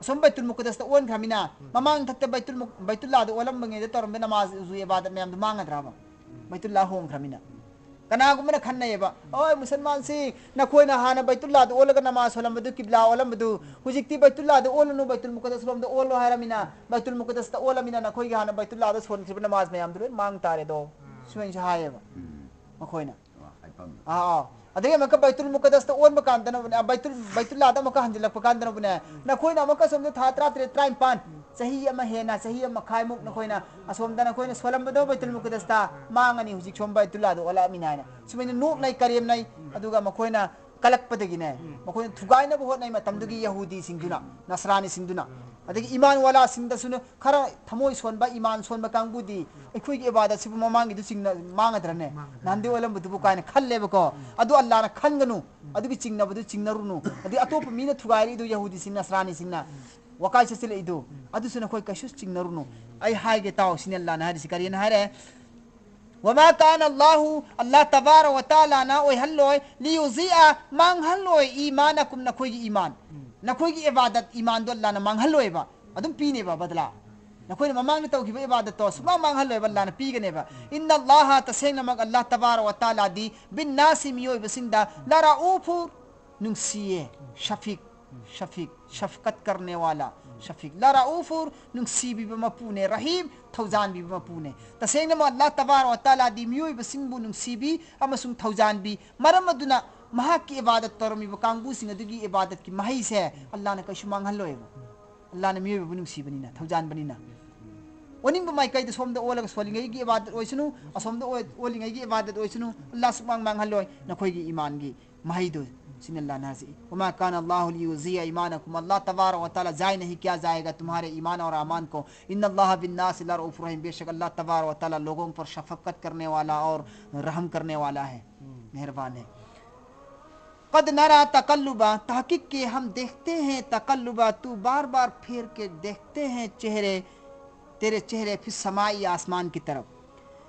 ꯑꯁꯣꯝ ꯕꯩꯇꯨꯜ ꯃꯨꯀꯗꯁꯇ ꯑꯣꯟꯈ꯭ꯔꯃꯤꯅ, ꯃꯃꯥꯡ ꯊꯛꯇ ꯕꯩꯇꯨꯜ ꯃꯨꯛ-, ꯕꯩꯇꯨꯜꯂꯥꯗ ꯑꯣꯜꯂꯝꯕꯉꯩꯗ ꯇꯧꯔꯝꯕ ꯅꯃꯥꯖ ꯎꯖꯨ ꯏꯕꯥꯗꯠ ꯃꯌꯥꯝꯗꯨ ꯃꯥꯡꯉꯗ꯭ꯔꯕ? ꯕꯩꯇꯨꯜꯂꯥ ꯍꯣꯡꯈ꯭ꯔꯃꯤꯅ꯫ ꯀꯅꯥꯒꯨꯝꯕꯅ ꯈꯟꯅꯩꯌꯦꯕ, "ꯑꯣꯏ ꯃꯨꯁꯜꯃꯥꯟꯁꯤ, ꯅꯈꯣꯏꯅ ꯍꯥꯟꯅ ꯕꯩꯇꯨꯜꯂꯥꯗ ꯑꯣꯜꯂꯒ ꯅꯃꯥꯖ ꯁꯣꯜꯂꯝꯕꯗꯨ, ꯀꯤꯕ꯭ꯂꯥ ꯑꯣꯜꯂꯝꯕꯗꯨ, ꯍꯧꯖꯤꯛꯇꯤ ꯕꯩꯇꯨꯜꯂꯥꯗ ꯑꯣꯜꯂꯅꯨ, ꯕꯩꯇꯨꯜ ꯃꯨꯀꯗꯁ ꯂꯣꯝꯗ ꯑꯣꯜꯂꯣ ꯍꯥꯏꯔꯃꯤꯅ, ꯕꯩꯇꯨꯜ ꯃꯨꯀꯗꯁꯇ ꯑꯣꯜꯂꯃꯤꯅ ꯅꯈꯣꯏꯒꯤ ꯍꯥꯟꯅ ꯕꯩꯇꯨꯜꯂꯥꯗ ꯁꯣꯟꯈ꯭ꯔꯤꯕ ꯅꯃꯥꯖ ꯃꯌꯥꯝꯗꯨ ꯂꯣꯏ ꯃꯥꯡ ꯇꯥꯔꯦꯗꯣ?" ꯁꯨꯃꯥꯏꯅꯁꯨ ꯍꯥꯏꯌꯦꯕ ꯎꯝ꯫ ꯃꯈꯣꯏꯅ꯫ ꯑꯥ, ꯑꯥ꯫ ꯑꯗꯒꯤ ꯑꯃꯨꯛꯀ ꯕꯩꯇꯨꯜ ꯃꯨꯀꯗꯁꯇ ꯑꯣꯟꯕ ꯀꯥꯟꯗꯅꯕꯨꯅꯦ, ꯑꯥ, ꯕꯩꯇꯨꯜ, ꯕꯩꯇꯨꯜꯂꯥꯗ ꯑꯃꯨꯛꯀ ꯍꯟꯖꯤꯜꯂꯛꯄ ꯀꯥꯟꯗꯅꯕꯨꯅꯦ, ꯅꯈꯣꯏꯅ ꯑꯃꯨꯛꯀ ꯁꯣꯝꯗ ꯊꯥ ꯇꯔꯥꯇꯔꯦꯠ, ꯇꯔꯥꯅꯤꯄꯥꯟ, ꯆꯍꯤ ꯑꯃ ꯍꯦꯟꯅ, ꯆꯍꯤ ꯑꯃ ꯃꯈꯥꯏꯃꯨꯛ ꯅꯈꯣꯏꯅ ꯑꯁꯣꯝꯗ ꯅꯈꯣꯏꯅ ꯁꯣꯜꯂꯝꯕꯗꯣ ꯕꯩꯇꯨꯜ ꯃꯨꯀꯗꯁꯇ ꯃꯥꯡꯉꯅꯤ, ꯍꯧꯖꯤꯛ ꯁꯣꯝ ꯕꯩꯇꯨꯜꯂꯥꯗ ꯑꯣꯜꯂꯛꯑꯃꯤꯅ ꯍꯥꯏꯅ ꯁꯨꯃꯥꯏꯅ ꯅꯣꯛꯅꯩ, ꯀꯔꯦꯝꯅꯩ꯫ ꯑꯗꯨꯒ ꯃꯈꯣꯏꯅ ꯀꯂꯛꯄꯗꯒꯤꯅꯦ, ꯃꯈꯣꯏꯅ ꯊꯨꯒꯥꯏꯅꯕ ꯍꯣꯠꯅꯩ ꯃꯇꯝꯗꯨꯒꯤ ꯌꯍꯨꯗꯤꯁꯤꯡꯗꯨꯅ, ꯅꯁꯔꯥꯅꯤꯁꯤꯡꯗꯨꯅ꯫ ꯑꯗꯒꯤ ꯏꯃꯥꯟ ꯋꯥꯂꯥꯁꯤꯡꯗꯁꯨ ꯈꯔ ꯊꯃꯣꯏ ꯁꯣꯟꯕ, ꯏꯃꯥꯟ ꯁꯣꯟꯕ ꯀꯥꯡꯕꯨꯗꯤ ꯑꯩꯈꯣꯏꯒꯤ ꯏꯕꯥꯗꯠꯁꯤꯕꯨ ꯃꯃꯥꯡꯒꯤꯗꯨ ꯆꯤꯡꯅ ꯃꯥꯡꯒꯗ꯭ꯔꯅꯦ? ꯃꯥꯡꯒꯗ꯭ꯔꯅꯦ? ꯅꯍꯥꯟꯗꯤ ꯑꯣꯜꯂꯝꯕꯗꯨꯕꯨ ꯀꯥꯏꯅ ꯈꯜꯂꯦꯕꯀꯣ꯫ ꯎꯝ꯫ ꯑꯗꯨ ꯑꯜꯂꯥꯅ ꯈꯟꯒꯅꯨ꯫ ꯎꯝ꯫ ꯑꯗꯨꯒꯤ ꯆꯤꯡꯅꯕꯗꯨ ꯆꯤꯡꯅꯔꯨꯅꯨ꯫ ꯑꯗꯨꯒꯤ ꯑꯇꯣꯞꯄ ꯃꯤꯅ ꯊꯨꯒꯥꯏꯔꯛꯏꯗꯨ ꯌꯍꯨꯗꯤꯁꯤꯡ, ꯅꯁꯔꯥꯅꯤꯁꯤꯡꯅ ꯎꯝ꯫ ꯋꯥꯀꯥꯏ ꯆꯠꯁꯤꯜꯂꯛꯏꯗꯨ, ꯎꯝ꯫ ꯑꯗꯨꯁꯨ ꯅꯈꯣꯏ ꯀꯩꯁꯨ ꯆꯤꯡꯅꯔꯨꯅꯨ꯫ ꯎꯝ꯫ ꯑꯩ ꯍꯥꯏꯒꯦ ꯇꯥꯎ, ꯁꯤꯅꯤ ꯑꯜꯂꯥꯅ ꯍꯥꯏꯔꯤꯁꯤ꯫ ꯀꯔꯤꯅ ꯍꯥꯏꯔꯦ? "وما كان الله", ꯑꯜꯂꯥ ꯇꯕꯥꯔꯛ ꯋ ꯇꯥꯂꯥꯅ ꯑꯣꯏꯍꯜꯂꯣꯏ, "ليضيع", ꯃꯥꯡꯍꯜꯂꯣꯏ, "إيمانكم", ꯅꯈꯣꯏꯒꯤ ꯏꯃꯥꯟ꯫ ꯎꯝ꯫ ꯅꯈꯣꯏꯒꯤ ꯏꯕꯥꯗꯠ, ꯏꯃꯥꯟꯗꯣ ꯑꯜꯂꯥꯅ ꯃꯥꯡꯍꯜꯂꯣꯏꯕ꯫ ꯑꯗꯨꯝ ꯄꯤꯅꯦꯕ ꯕꯗꯂꯥ꯫ ꯅꯈꯣꯏꯅ ꯃꯃꯥꯡꯗ ꯇꯧꯈꯤꯕ ꯏꯕꯥꯗꯠꯇꯣ ꯁꯨꯃꯥꯡ ꯃꯥꯡꯍꯜꯂꯣꯏꯕ, ꯑꯜꯂꯥꯅ ꯄꯤꯒꯅꯦꯕ꯫ "إن الله", ꯇꯁꯦꯡꯅꯃꯛ ꯑꯜꯂꯥ ꯇꯕꯥꯔꯛ ꯋ ꯇꯥꯂꯥꯗꯤ, "بالناس", ꯃꯤꯑꯣꯏꯕꯁꯤꯡꯗ, "لرءوف", ꯅꯨꯡꯁꯤꯌꯦ, ꯎꯝ꯫ "ꯁꯐꯤꯛ", ꯎꯝ꯫ "ꯁꯐꯤꯛ", "ꯎꯝ꯫ ꯁꯐꯀꯠ ꯀꯔꯅꯦ ꯋꯥꯂꯥ", ꯎꯝ꯫ "ꯁꯐꯤꯛ", "لرءوف", ꯅꯨꯡꯁꯤꯕꯤꯕ ꯃꯄꯨꯅꯦ, "رحيم", ꯊꯧꯖꯥꯟꯕꯤꯕ ꯃꯄꯨꯅꯦ꯫ ꯇꯁꯦꯡꯅꯃꯛ ꯑꯜꯂꯥ ꯇꯕꯥꯔꯛ ꯋ ꯇꯥꯂꯥꯗꯤ ꯃꯤꯑꯣꯏꯕꯁꯤꯡꯕꯨ ꯅꯨꯡꯁꯤꯕꯤ ꯑꯃꯁꯨꯡ ꯊꯧꯖꯥꯟꯕꯤ꯫ ꯃꯔꯝ ꯑꯗꯨꯅ ꯃꯍꯥꯛꯀꯤ ꯏꯕꯥꯗꯠ ꯇꯧꯔꯝꯃꯤꯕ ꯀꯥꯡꯕꯨꯁꯤꯡ ꯑꯗꯨꯒꯤ ꯏꯕꯥꯗꯠꯀꯤ ꯃꯍꯩꯁꯦ ꯑꯜꯂꯥꯅ ꯀꯩꯁꯨ ꯃꯥꯡꯍꯜꯂꯣꯏꯕ꯫ ꯑꯜꯂꯥꯅ ꯃꯤꯑꯣꯏꯕꯕꯨ ꯅꯨꯡꯁꯤꯕꯅꯤꯅ, ꯊꯧꯖꯥꯟꯕꯅꯤꯅ꯫ ꯑꯣꯅꯤꯡꯕ ꯃꯥꯏꯀꯩꯗ ꯁꯣꯝꯗ ꯑꯣꯜꯂꯒ ꯁꯣꯜꯂꯤꯉꯩꯒꯤ ꯏꯕꯥꯗꯠ ꯑꯣꯏꯁꯅꯨ, ꯑꯁꯣꯝꯗ ꯑꯣꯏ-, ꯑꯣꯜꯂꯤꯉꯩꯒꯤ ꯏꯕꯥꯗꯠ ꯑꯣꯏꯁꯅꯨ, ꯑꯜꯂꯥ ꯁꯨꯛꯃꯥꯡ ꯃꯥꯡꯍꯜꯂꯣꯏ ꯅꯈꯣꯏꯒꯤ ꯏꯃꯥꯟꯒꯤ ꯃꯍꯩꯗꯨ꯫ ꯁꯤꯅꯤ ꯑꯜꯂꯥꯅ ꯍꯥꯏꯁꯤ, "وما كان الله ليضيع إيمانكم", ꯑꯜꯂꯥ ꯇꯕꯥꯔꯛ ꯋ ꯇꯥꯂꯥ ꯖꯥꯏ ꯅꯍꯤ ꯀꯌꯥ ꯖꯥꯌꯦꯒꯥ ꯇꯨꯝꯍꯥꯔꯦ ꯏꯃꯥꯟ ꯑꯧꯔ ꯑꯃꯥꯟ ꯀꯣ, "إن الله بالناس لرءوف رحيم", बेशक अल्लाह तबारक व तआला लोगों पर शफकत करने वाला और रहम करने वाला है, मेहरबान है। قد نرى تقلب، تحقیق کے ہم دیکھتے ہیں تقلب، تو بار بار پھیر کے دیکھتے ہیں چہرے، تیرے چہرے فی السماء، آسمان کی طرف.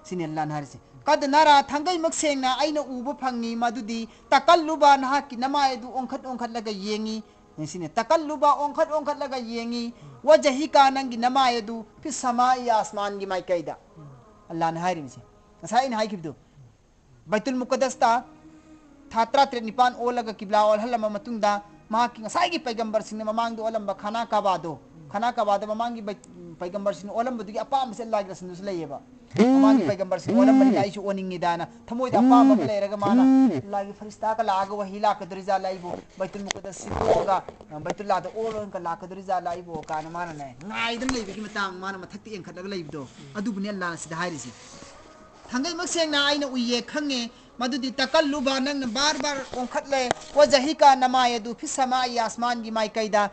ꯁꯤꯅꯤ ꯑꯜꯂꯥꯍꯅ ꯍꯥꯏꯔꯤꯁꯦ. قد نرى, ꯊꯥꯡꯒꯩꯃꯛ ꯁꯦꯡꯅ ꯑꯩꯅ ꯎꯕ ꯐꯪꯉꯤ ꯃꯗꯨꯗꯤ, تقلب, ꯅꯍꯥꯛꯀꯤ ꯅꯃꯥꯏ ꯑꯗꯨ ꯑꯣꯟꯈꯠ ꯑꯣꯟꯈꯠꯂꯒ ꯌꯦꯡꯉꯤ. ꯁꯤꯅꯤ, تقلب, ꯑꯣꯟꯈꯠ ꯑꯣꯟꯈꯠꯂꯒ ꯌꯦꯡꯉꯤ. وجهك, ꯅꯪꯒꯤ ꯅꯃꯥꯏ ꯑꯗꯨ, فꯤ السماء, ꯑꯥꯁꯃꯥꯟꯒꯤ ꯃꯥꯏꯀꯩꯗ. ꯑꯜꯂꯥꯍꯅ ꯍꯥꯏꯔꯤꯕꯁꯦ, ꯉꯁꯥꯏ ꯑꯩꯅ ꯍꯥꯏꯈꯤꯕꯗꯣ, ꯕꯩꯇꯨꯜ ꯃꯨꯀꯗꯁꯇ ꯊꯥ ꯇꯔꯥꯇꯔꯦꯠ ꯅꯤꯄꯥꯟ ꯑꯣꯜꯂꯒ ꯀꯤꯕ꯭ꯂꯥ ꯑꯣꯜꯍꯜꯂꯝꯕ ꯃꯇꯨꯡꯗ, ꯃꯍꯥꯛꯀꯤ ꯉꯁꯥꯏꯒꯤ ꯄꯩꯒꯝꯕꯔꯁꯤꯡꯅ ꯃꯃꯥꯡꯗ ꯑꯣꯜꯂꯝꯕ ꯈꯥꯅꯥ ꯀꯥꯕꯥꯗꯣ, ꯈꯥꯅꯥ ꯀꯥꯕꯥꯗ ꯃꯃꯥꯡꯒꯤ ꯕꯩ-, ꯄꯩꯒꯝꯕꯔꯁꯤꯡꯅ ꯑꯣꯜꯂꯝꯕꯗꯨꯒꯤ ꯑꯄꯥꯝꯕꯁꯦ ꯑꯜꯂꯥꯍꯒꯤ ꯔꯁꯨꯜꯗꯁꯨ ꯂꯩꯌꯦꯕ. ꯃꯃꯥꯡꯒꯤ ꯄꯩꯒꯝꯕꯔꯁꯤꯡꯅ ꯑꯣꯜꯂꯝꯕꯅꯤꯅ ꯑꯩꯁꯨ ꯑꯣꯟꯅꯤꯡꯉꯤꯗꯥꯅ ꯊꯃꯣꯏꯗ ꯑꯄꯥꯝꯕ ꯑꯃ ꯂꯩꯔꯒ, ꯃꯥꯅ ꯑꯜꯂꯥꯍꯒꯤ ꯐꯔꯤꯁꯇꯥꯒ ꯂꯥꯛꯑꯒ ꯋꯥꯍꯤ ꯂꯥꯛꯀꯗꯣꯔꯤꯖꯥꯠꯂ ꯑꯩꯕꯨ, ꯕꯩꯇꯨꯜ ꯃꯨꯀꯗꯁꯁꯤ ꯇꯣꯛꯑꯒ, ꯑ, ꯕꯩꯇꯨꯜꯂꯥꯗ ꯑꯣꯜꯂꯣꯅ ꯂꯥꯛꯀꯗꯣꯔꯤꯖꯥꯠꯂ ꯑꯩꯕꯨ ꯀꯥꯏꯅ ꯃꯥꯅꯅꯦ ꯉꯥꯏꯗꯅ ꯂꯩꯕꯒꯤ ꯃꯇꯥꯡ, ꯃꯥꯅ ꯃꯊꯛꯇ ꯌꯦꯡꯈꯠꯂꯒ ꯂꯩꯕꯗꯣ, ꯑꯗꯨꯕꯨꯅꯦ ꯑꯜꯂꯥꯍꯅ ꯁꯤꯗ ꯍꯥꯏꯔꯤꯁꯦ. ꯊꯥꯡꯒꯩꯃꯛ ꯁꯦꯡꯅ ꯑꯩꯅ ꯎꯏꯌꯦ, ꯈꯪꯉꯦ, ꯃꯗꯨꯗꯤ تقلب, ꯅꯪꯅ ꯕꯥꯔ ꯕꯥꯔ ꯑꯣꯟꯈꯠꯂꯦ, وجهك, ꯅꯃꯥꯏ ꯑꯗꯨ, فꯤ السماء, ꯑꯥꯁꯃꯥꯟꯒꯤ ꯃꯥꯏꯀꯩꯗ,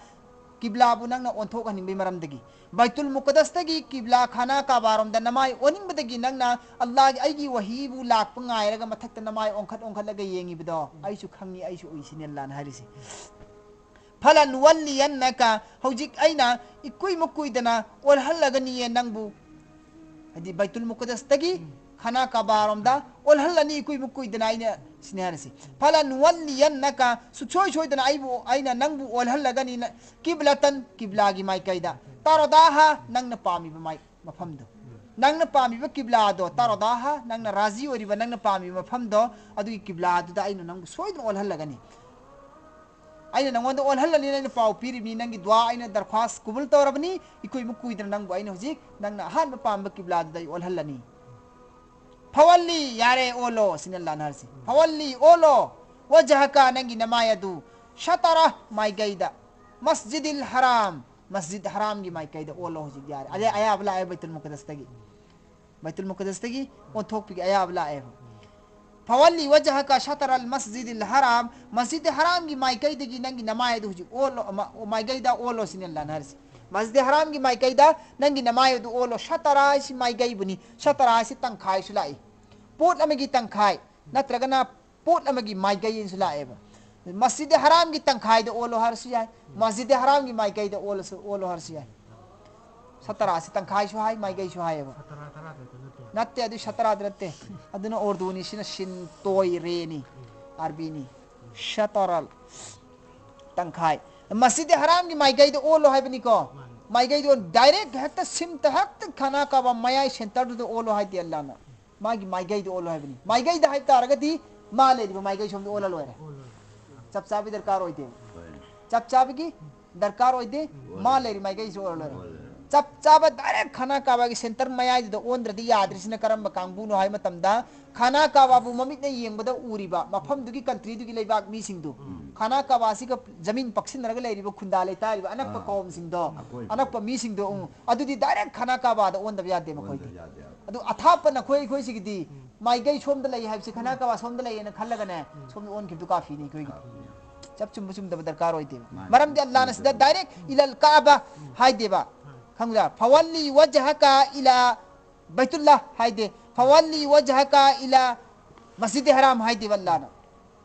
ꯀꯤꯕ꯭ꯂꯥꯕꯨ ꯅꯪꯅ ꯑꯣꯟꯊꯣꯛꯍꯟꯅꯤꯡꯕꯒꯤ ꯃꯔꯝꯗꯒꯤ. ꯕꯩꯇꯨꯜ ꯃꯨꯀꯗꯁꯇꯒꯤ ꯀꯤꯕ꯭ꯂꯥ ꯈꯥꯅꯥ ꯀꯥꯕꯥꯔꯣꯝꯗ ꯅꯃꯥꯏ ꯑꯣꯟꯅꯤꯡꯕꯗꯒꯤ ꯅꯪꯅ ꯑꯜꯂꯥꯍꯒꯤ, ꯑꯩꯒꯤ ꯋꯥꯍꯤꯕꯨ ꯂꯥꯛꯄ ꯉꯥꯏꯔꯒ ꯃꯊꯛꯇ ꯅꯃꯥꯏ ꯑꯣꯟꯈꯠ ꯑꯣꯟꯈꯠꯂꯒ ꯌꯦꯡꯉꯤꯕꯗꯣ, ꯑꯩꯁꯨ ꯈꯪꯉꯤ, ꯑꯩꯁꯨ ꯎꯏ, ꯁꯤꯅꯤ ꯑꯜꯂꯥꯍꯅ ꯍꯥꯏꯔꯤꯁꯦ. فلنولينك, ꯍꯧꯖꯤꯛ ꯑꯩꯅ ꯏꯀꯨꯏ ꯃꯀꯨꯏꯗꯅ ꯑꯣꯜꯍꯜꯂꯒꯅꯤꯌꯦ ꯅꯪꯕꯨ. ꯍꯥꯏꯗꯤ ꯕꯩꯇꯨꯜ ꯃꯨꯀꯗꯁꯇꯒꯤ ꯎꯝ. ꯈꯥꯅꯥ ꯀꯥꯕꯥꯔꯣꯝꯗ ꯑꯣꯜꯍꯜꯂꯅꯤ ꯏꯀꯨꯏ ꯃꯀꯨꯏꯗꯅ ꯑꯩꯅ, ꯁꯤꯅꯤ ꯍꯥꯏꯔꯤꯁꯤ. فلنولينك, ꯁꯨꯡꯁꯣꯏ ꯁꯣꯏꯗꯅ ꯑꯩꯕꯨ, ꯑꯩꯅ ꯅꯪꯕꯨ ꯑꯣꯜꯍꯜꯂꯒꯅꯤ, ꯅ-, قبلة, ꯀꯤꯕ꯭ꯂꯥꯒꯤ ꯃꯥꯏꯀꯩꯗ. ترضاها, ꯅꯪꯅ ꯄꯥꯝꯃꯤꯕ ꯃꯥꯏ-, ꯃꯐꯝꯗꯣ. ꯎꯝ. ꯅꯪꯅ ꯄꯥꯝꯃꯤꯕ ꯀꯤꯕ꯭ꯂꯥꯗꯣ, ترضاها, ꯅꯪꯅ ꯔꯥꯖꯤ ꯑꯣꯏꯔꯤꯕ, ꯅꯪꯅ ꯄꯥꯝꯃꯤꯕ ꯃꯐꯝꯗꯣ, ꯑꯗꯨꯒꯤ ꯀꯤꯕ꯭ꯂꯥꯗꯨꯗ ꯑꯩꯅ ꯅꯪꯕꯨ ꯁꯣꯏꯗꯅ ꯑꯣꯜꯍꯜꯂꯒꯅꯤ. ꯑꯩꯅ ꯅꯪꯉꯣꯟꯗ ꯑꯣꯜꯍꯜꯂꯅꯤ, ꯑꯩꯅ ꯄꯥꯎ ꯄꯤꯔꯤꯕꯅꯤ, ꯅꯪꯒꯤ ꯗꯨꯋꯥ ꯑꯩꯅ ꯗꯔꯈ꯭ꯋꯥꯁ ꯀꯨꯕꯨꯜ ꯇꯧꯔꯕꯅꯤ, ꯏꯀꯨꯏ ꯃꯨ ꯀꯨꯏꯗꯅ ꯅꯪꯕꯨ ꯑꯩꯅ ꯍꯧꯖꯤꯛ ꯅꯪꯅ ꯑꯍꯥꯟꯕ ꯄꯥꯝꯕ ꯀꯤꯕ꯭ꯂꯥꯗꯨꯗ ꯑꯩ ꯑꯣꯜꯍꯜꯂꯅꯤ. فول, ꯌꯥꯔꯦ, ꯑꯣꯜꯂꯣ, ꯁꯤꯅꯤ ꯑꯜꯂꯥꯍꯅ ꯍꯥꯏꯔꯤꯁꯤ. فول, ꯑꯣꯜꯂꯣ, وجهك, ꯅꯪꯒꯤ ꯅꯃꯥꯏ ꯑꯗꯨ, شطر, ꯃꯥꯏꯀꯩꯗ, مسجد الحرام, ꯃꯁꯖꯤꯗ ꯍꯔꯥꯝꯒꯤ ꯃꯥꯏꯀꯩꯗ ꯑꯣꯜꯂꯣ ꯍꯧꯖꯤꯛ, ꯌꯥꯔꯦ. ꯑꯗꯩ ꯑꯌꯥꯕ ꯂꯥꯛꯑꯦ ꯕꯩꯇꯨꯜ ꯃꯨꯀꯗꯁꯇꯒꯤ. ꯕꯩꯇꯨꯜ ꯃꯨꯀꯗꯁꯇꯒꯤ ꯑꯣꯟꯊꯣꯛꯄꯒꯤ ꯑꯌꯥꯕ ꯂꯥꯛꯑꯦꯕ. فول وجهك شطر المسجد الحرام, ꯃꯁꯖꯤꯗ ꯍꯔꯥꯝꯒꯤ ꯃꯥꯏꯀꯩꯗꯒꯤ ꯅꯪꯒꯤ ꯅꯃꯥꯏ ꯑꯗꯨ ꯍꯧꯖꯤꯛ ꯑꯣꯜꯂꯣ, ꯑꯃ-, ꯃꯥꯏꯀꯩꯗ ꯑꯣꯜꯂꯣ, ꯁꯤꯅꯤ ꯑꯜꯂꯥꯍꯅ ꯍꯥꯏꯔꯤꯁꯤ. ꯃꯁꯖꯤꯗ ꯍꯔꯥꯝꯒꯤ ꯃꯥꯏꯀꯩꯗ ꯅꯪꯒꯤ ꯅꯃꯥꯏ ꯑꯗꯨ ꯑꯣꯜꯂꯣ. شطر ꯍꯥꯏꯁꯤ ꯃꯥꯏꯀꯩꯕꯨꯅꯤ. شطر ꯍꯥꯏꯁꯤ ꯇꯪꯈꯥꯏꯁꯨ ꯂꯥꯛꯏ. ꯄꯣꯠ ꯑꯃꯒꯤ ꯇꯪꯈꯥꯏ ꯅꯠꯇ꯭ꯔꯒꯅ ꯄꯣꯠ ꯑꯃꯒꯤ ꯃꯥꯏꯀꯩ ꯑꯅꯤꯁꯨ ꯂꯥꯛꯑꯦꯕ. ꯃꯁꯖꯤꯗ ꯍꯔꯥꯝꯒꯤ ꯇꯪꯈꯥꯏꯗ ꯑꯣꯜꯂꯣ ꯍꯥꯏꯔꯁꯨ ꯌꯥꯏ, ꯃꯁꯖꯤꯗ ꯍꯔꯥꯝꯒꯤ ꯃꯥꯏꯀꯩꯗ ꯑꯣꯜꯂꯁꯨ, ꯑꯣꯜꯂꯣ ꯍꯥꯏꯔꯁꯨ ꯌꯥꯏ꯫ ꯁꯇꯔꯥꯁꯤ ꯇꯪꯈꯥꯏꯁꯨ ꯍꯥꯏ, ꯃꯥꯏꯀꯩꯁꯨ ꯍꯥꯏꯌꯦꯕ꯫ ꯁꯇꯔꯥ ꯇꯔꯥꯇꯔꯦꯠꯇ ꯅꯠꯇ꯭ꯔꯣ? ꯅꯠꯇꯦ, ꯑꯗꯨ ꯁꯇꯔꯥꯗ ꯅꯠꯇꯦ꯫ ꯑꯗꯨꯅ ꯎꯔꯗꯨꯅꯤ, ꯁꯤꯅ ꯁꯤꯟ, ꯇꯣꯏ, ꯔꯦꯅꯤ, ꯑꯥꯔꯕꯤꯅꯤ꯫ ꯁꯇꯔꯜ ꯇꯪꯈꯥꯏ꯫ ꯃꯁꯖꯤꯗ ꯍꯔꯥꯝꯒꯤ ꯃꯥꯏꯀꯩꯗ ꯑꯣꯜꯂꯣ ꯍꯥꯏꯕꯅꯤꯀꯣ꯫ ꯃꯥꯅꯤ꯫ ꯃꯥꯏꯀꯩꯗ ꯑꯣꯜ-, ꯗꯥꯏꯔꯦꯛ ꯍꯦꯛꯇ ꯁꯤꯝꯇ ꯍꯦꯛꯇ ꯈꯥꯅꯥ ꯀꯥꯕꯥ ꯃꯌꯥꯏ ꯁꯦꯟꯇꯔꯗꯨꯗ ꯑꯣꯜꯂꯣ ꯍꯥꯏꯗꯦ ꯑꯜꯂꯥꯅ꯫ ꯃꯥꯒꯤ ꯃꯥꯏꯀꯩꯗ ꯑꯣꯜꯂꯣ ꯍꯥꯏꯕꯅꯤ꯫ ꯃꯥꯏꯀꯩꯗ ꯍꯥꯏꯕ ꯇꯥꯔꯒꯗꯤ ꯃꯥ ꯂꯩꯔꯤꯕ ꯃꯥꯏꯀꯩ ꯁꯣꯝꯗ ꯑꯣꯜꯂ ꯂꯣꯏꯔꯦ꯫ ꯑꯣꯜꯂꯣꯏ꯫ ꯆꯞ ꯆꯥꯕꯤ ꯗꯔꯀꯥꯔ ꯑꯣꯏꯗꯦ꯫ ꯍꯣꯏ꯫ ꯆꯞ ꯆꯥꯕꯒꯤ ꯗꯔꯀꯥꯔ ꯑꯣꯏꯗꯦ꯫ ꯎꯝ꯫ ꯃꯥ ꯂꯩꯔꯤ ꯃꯥꯏꯀꯩꯁꯨ ꯑꯣꯜꯂ ꯂꯣꯏꯔꯦ꯫ ꯑꯣꯜꯂꯦ꯫ ꯆꯞ ꯆꯥꯕ ꯗꯥꯏꯔꯦꯛ ꯈꯥꯅꯥ ꯀꯥꯕꯥꯒꯤ ꯁꯦꯟꯇꯔ ꯃꯌꯥꯏꯗꯨꯗ ꯑꯣꯟꯗ꯭ꯔꯗꯤ ꯌꯥꯗ꯭ꯔꯤꯁꯤꯅ ꯀꯔꯝꯕ ꯀꯥꯡꯕꯨꯅꯣ ꯍꯥꯏꯕ ꯃꯇꯝꯗ, ꯈꯥꯅꯥ ꯀꯥꯕꯥꯕꯨ ꯃꯃꯤꯠꯅ ꯌꯦꯡꯕꯗ ꯎꯔꯤꯕ ꯃꯐꯝꯗꯨꯒꯤ ꯀꯟꯇ꯭ꯔꯤꯗꯨꯒꯤ ꯂꯩꯕꯥꯛ ꯃꯤꯁꯤꯡꯗꯨ, ꯎꯝ꯫ ꯈꯥꯅꯥ ꯀꯥꯕꯥꯁꯤꯒ ꯖꯃꯤꯟ ꯄꯛꯁꯤꯟꯅꯔꯒ ꯂꯩꯔꯤꯕ ꯈꯨꯟꯗꯥ ꯂꯩꯇꯥꯔꯤꯕ ꯑꯅꯛꯄ ꯑꯥ꯫ ꯀꯧꯝꯁꯤꯡꯗꯣ, ꯑꯀꯣꯏꯕ꯫ ꯑꯅꯛꯄ ꯃꯤꯁꯤꯡꯗꯣ, ꯎꯝ, ꯑꯗꯨꯗꯤ ꯗꯥꯏꯔꯦꯛ ꯈꯅꯥ ꯀꯥꯕꯥꯗ ꯑꯣꯟꯗꯕ ꯌꯥꯗꯦ ꯃꯈꯣꯏꯗꯤ꯫ ꯑꯣꯟꯗꯕ ꯌꯥꯗꯦ꯫ ꯑꯗꯨ ꯑꯊꯥꯞꯄ ꯅꯈꯣꯏ ꯑꯩꯈꯣꯏꯁꯤꯒꯤꯗꯤ ꯎꯝ꯫ ꯃꯥꯏꯀꯩ ꯁꯣꯝꯗ ꯂꯩ ꯍꯥꯏꯕꯁꯤ ꯈꯅꯥ ꯎꯝ꯫ ꯀꯥꯕꯥ ꯁꯣꯝꯗ ꯂꯩꯌꯦꯅ ꯈꯜꯂꯒꯅꯦ, ꯎꯝ꯫ ꯁꯣꯝꯗ ꯑꯣꯟꯈꯤꯕꯗꯨ ꯀꯥꯐꯤꯅꯤ ꯑꯩꯈꯣꯏꯒꯤꯗꯤ꯫ ꯀꯥꯐꯤꯅꯤ꯫ ꯆꯞ ꯆꯨꯝꯕ ꯆꯨꯝꯗꯕ ꯗꯔꯀꯥꯔ ꯑꯣꯏꯗꯦꯕ꯫ ꯃꯥꯅꯤ꯫ ꯃꯔꯝꯗꯤ ꯑꯜꯂꯥꯅ ꯁꯤꯗ ꯆꯨꯝꯗꯕ꯫ ꯗꯥꯏꯔꯦꯛ ꯏꯂꯜ ꯀꯥꯕꯥ ꯎꯝ꯫ ꯍꯥꯏꯗꯦꯕ꯫ ꯍꯣꯏ꯫ ꯈꯪꯕ꯭ꯔꯥ? ꯐꯋꯜꯂꯤ ꯋꯖꯍꯀ ꯏꯂꯥ ꯕꯩꯇꯨꯜꯂꯥ ꯍꯥꯏꯗꯦ꯫ ꯐꯋꯜꯂꯤ ꯋꯖꯍꯀ ꯏꯂꯥ ꯃꯁꯖꯤꯗ ꯍꯔꯥꯝ ꯍꯥꯏꯗꯦꯕ ꯑꯜꯂꯥꯅ꯫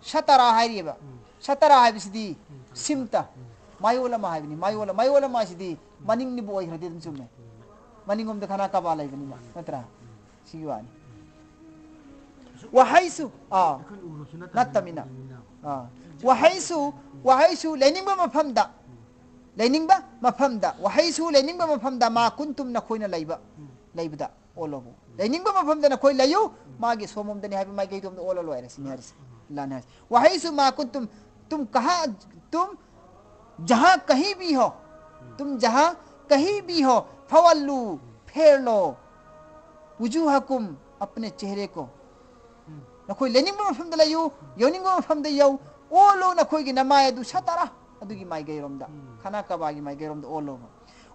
ꯁꯇꯔꯥ ꯍꯥꯏꯔꯤꯑꯕ꯫ ꯎꯝ꯫ ꯁꯇꯔꯥ ꯍꯥꯏꯕꯁꯤꯗꯤ ꯎꯝ꯫ ꯁꯤꯝꯇ꯫ ꯎꯝ꯫ ꯃꯥꯏꯑꯣꯜ ꯑꯃ ꯍꯥꯏꯕꯅꯤ꯫ ꯃꯥꯏꯑꯣꯜ ꯑꯃ, ꯃꯥꯏꯑꯣꯜ ꯑꯃ ꯍꯥꯏꯁꯤꯗꯤ ꯎꯝ꯫ ꯃꯅꯤꯡꯅꯤꯕꯨ ꯑꯣꯏꯈ꯭ꯔꯗꯤ ꯑꯗꯨꯝ ꯆꯨꯝꯃꯦ꯫ ꯎꯝ꯫ ꯃꯅꯤꯡꯂꯣꯝꯗ ꯈꯅꯥ ꯀꯥꯕꯥ ꯂꯩꯕꯅꯤꯅ, ꯎꯝ꯫ ꯅꯠꯇ꯭ꯔꯥ? ꯎꯝ꯫ ꯁꯤꯒꯤ ꯋꯥꯅꯤ꯫ ꯎꯝ꯫ ꯋꯍꯩꯁꯨ, ꯑꯥ, ꯑꯩꯈꯣꯏꯅ ꯎꯔꯨꯁꯨ ꯅꯠꯇꯕꯅꯤꯅ ꯅꯠꯇꯃꯤꯅ꯫ ꯎꯝ꯫ ꯑꯥ꯫ ꯋꯍꯩꯁꯨ, ꯋꯍꯩꯁꯨ ꯂꯩꯅꯤꯡꯕ ꯃꯐꯝꯗ, ꯎꯝ꯫ ꯂꯩꯅꯤꯡꯕ ꯃꯐꯝꯗ, ꯋꯍꯩꯁꯨ ꯂꯩꯅꯤꯡꯕ ꯃꯐꯝꯗ ꯃꯥ ꯀꯨꯟꯇꯨꯝ ꯅꯈꯣꯏꯅ ꯂꯩꯕ, ꯎꯝ꯫ ꯂꯩꯕꯗ ꯑꯣꯜꯂꯣꯕꯨ꯫ ꯎꯝ꯫ ꯂꯩꯅꯤꯡꯕ ꯃꯐꯝꯗ ꯅꯈꯣꯏ ꯂꯩꯌꯨ, ꯎꯝ꯫ ꯃꯥꯒꯤ ꯁꯣꯝꯂꯣꯝꯗꯅꯤ ꯍꯥꯏꯕ ꯃꯥꯏꯀꯩꯗꯣꯝꯗ ꯑꯣꯜꯂ ꯂꯣꯏꯔꯦ ꯁꯤꯅꯤ ꯍꯥꯏꯔꯤꯁꯦ꯫ ꯎꯝ꯫ ꯂꯥꯟꯅ ꯍꯥꯏꯔꯤꯁꯦ꯫ ꯋꯍꯩꯁꯨ ꯃꯥ ꯀꯨꯟꯇꯨꯝ, ꯇꯨꯝ ꯀꯍꯥ, ꯇꯨꯝ ꯖꯍꯥ ꯀꯍꯤ ꯕꯤ ꯍꯣ, ꯎꯝ꯫ ꯇꯨꯝ ꯖꯍꯥ ꯀꯍꯤ ꯕꯤ ꯍꯣ, ꯐꯋꯜꯂꯨ, ꯎꯝ꯫ ꯐꯦꯔꯂꯣ, ꯋꯨꯖꯨꯍꯀꯨꯝ, ꯑꯄꯅꯦ ꯆꯦꯍꯔꯦ ꯀꯣ꯫ ꯎꯝ꯫ ꯅꯈꯣꯏ ꯂꯩꯅꯤꯡꯕ ꯃꯐꯝꯗ ꯂꯩꯌꯨ, ꯎꯝ꯫ ꯌꯧꯅꯤꯡꯕ ꯃꯐꯝꯗ ꯌꯧ, ꯑꯣꯜꯂꯨ ꯅꯈꯣꯏꯒꯤ ꯅꯃꯥꯏ ꯑꯗꯨ ꯁꯇꯔꯥ, ꯑꯗꯨꯒꯤ ꯃꯥꯏꯀꯩꯔꯣꯝꯗ, ꯎꯝ꯫ ꯈꯅꯥ ꯀꯥꯕꯥꯒꯤ ꯃꯥꯏꯀꯩꯔꯣꯝꯗ ꯑꯣꯜꯂꯣꯕ꯫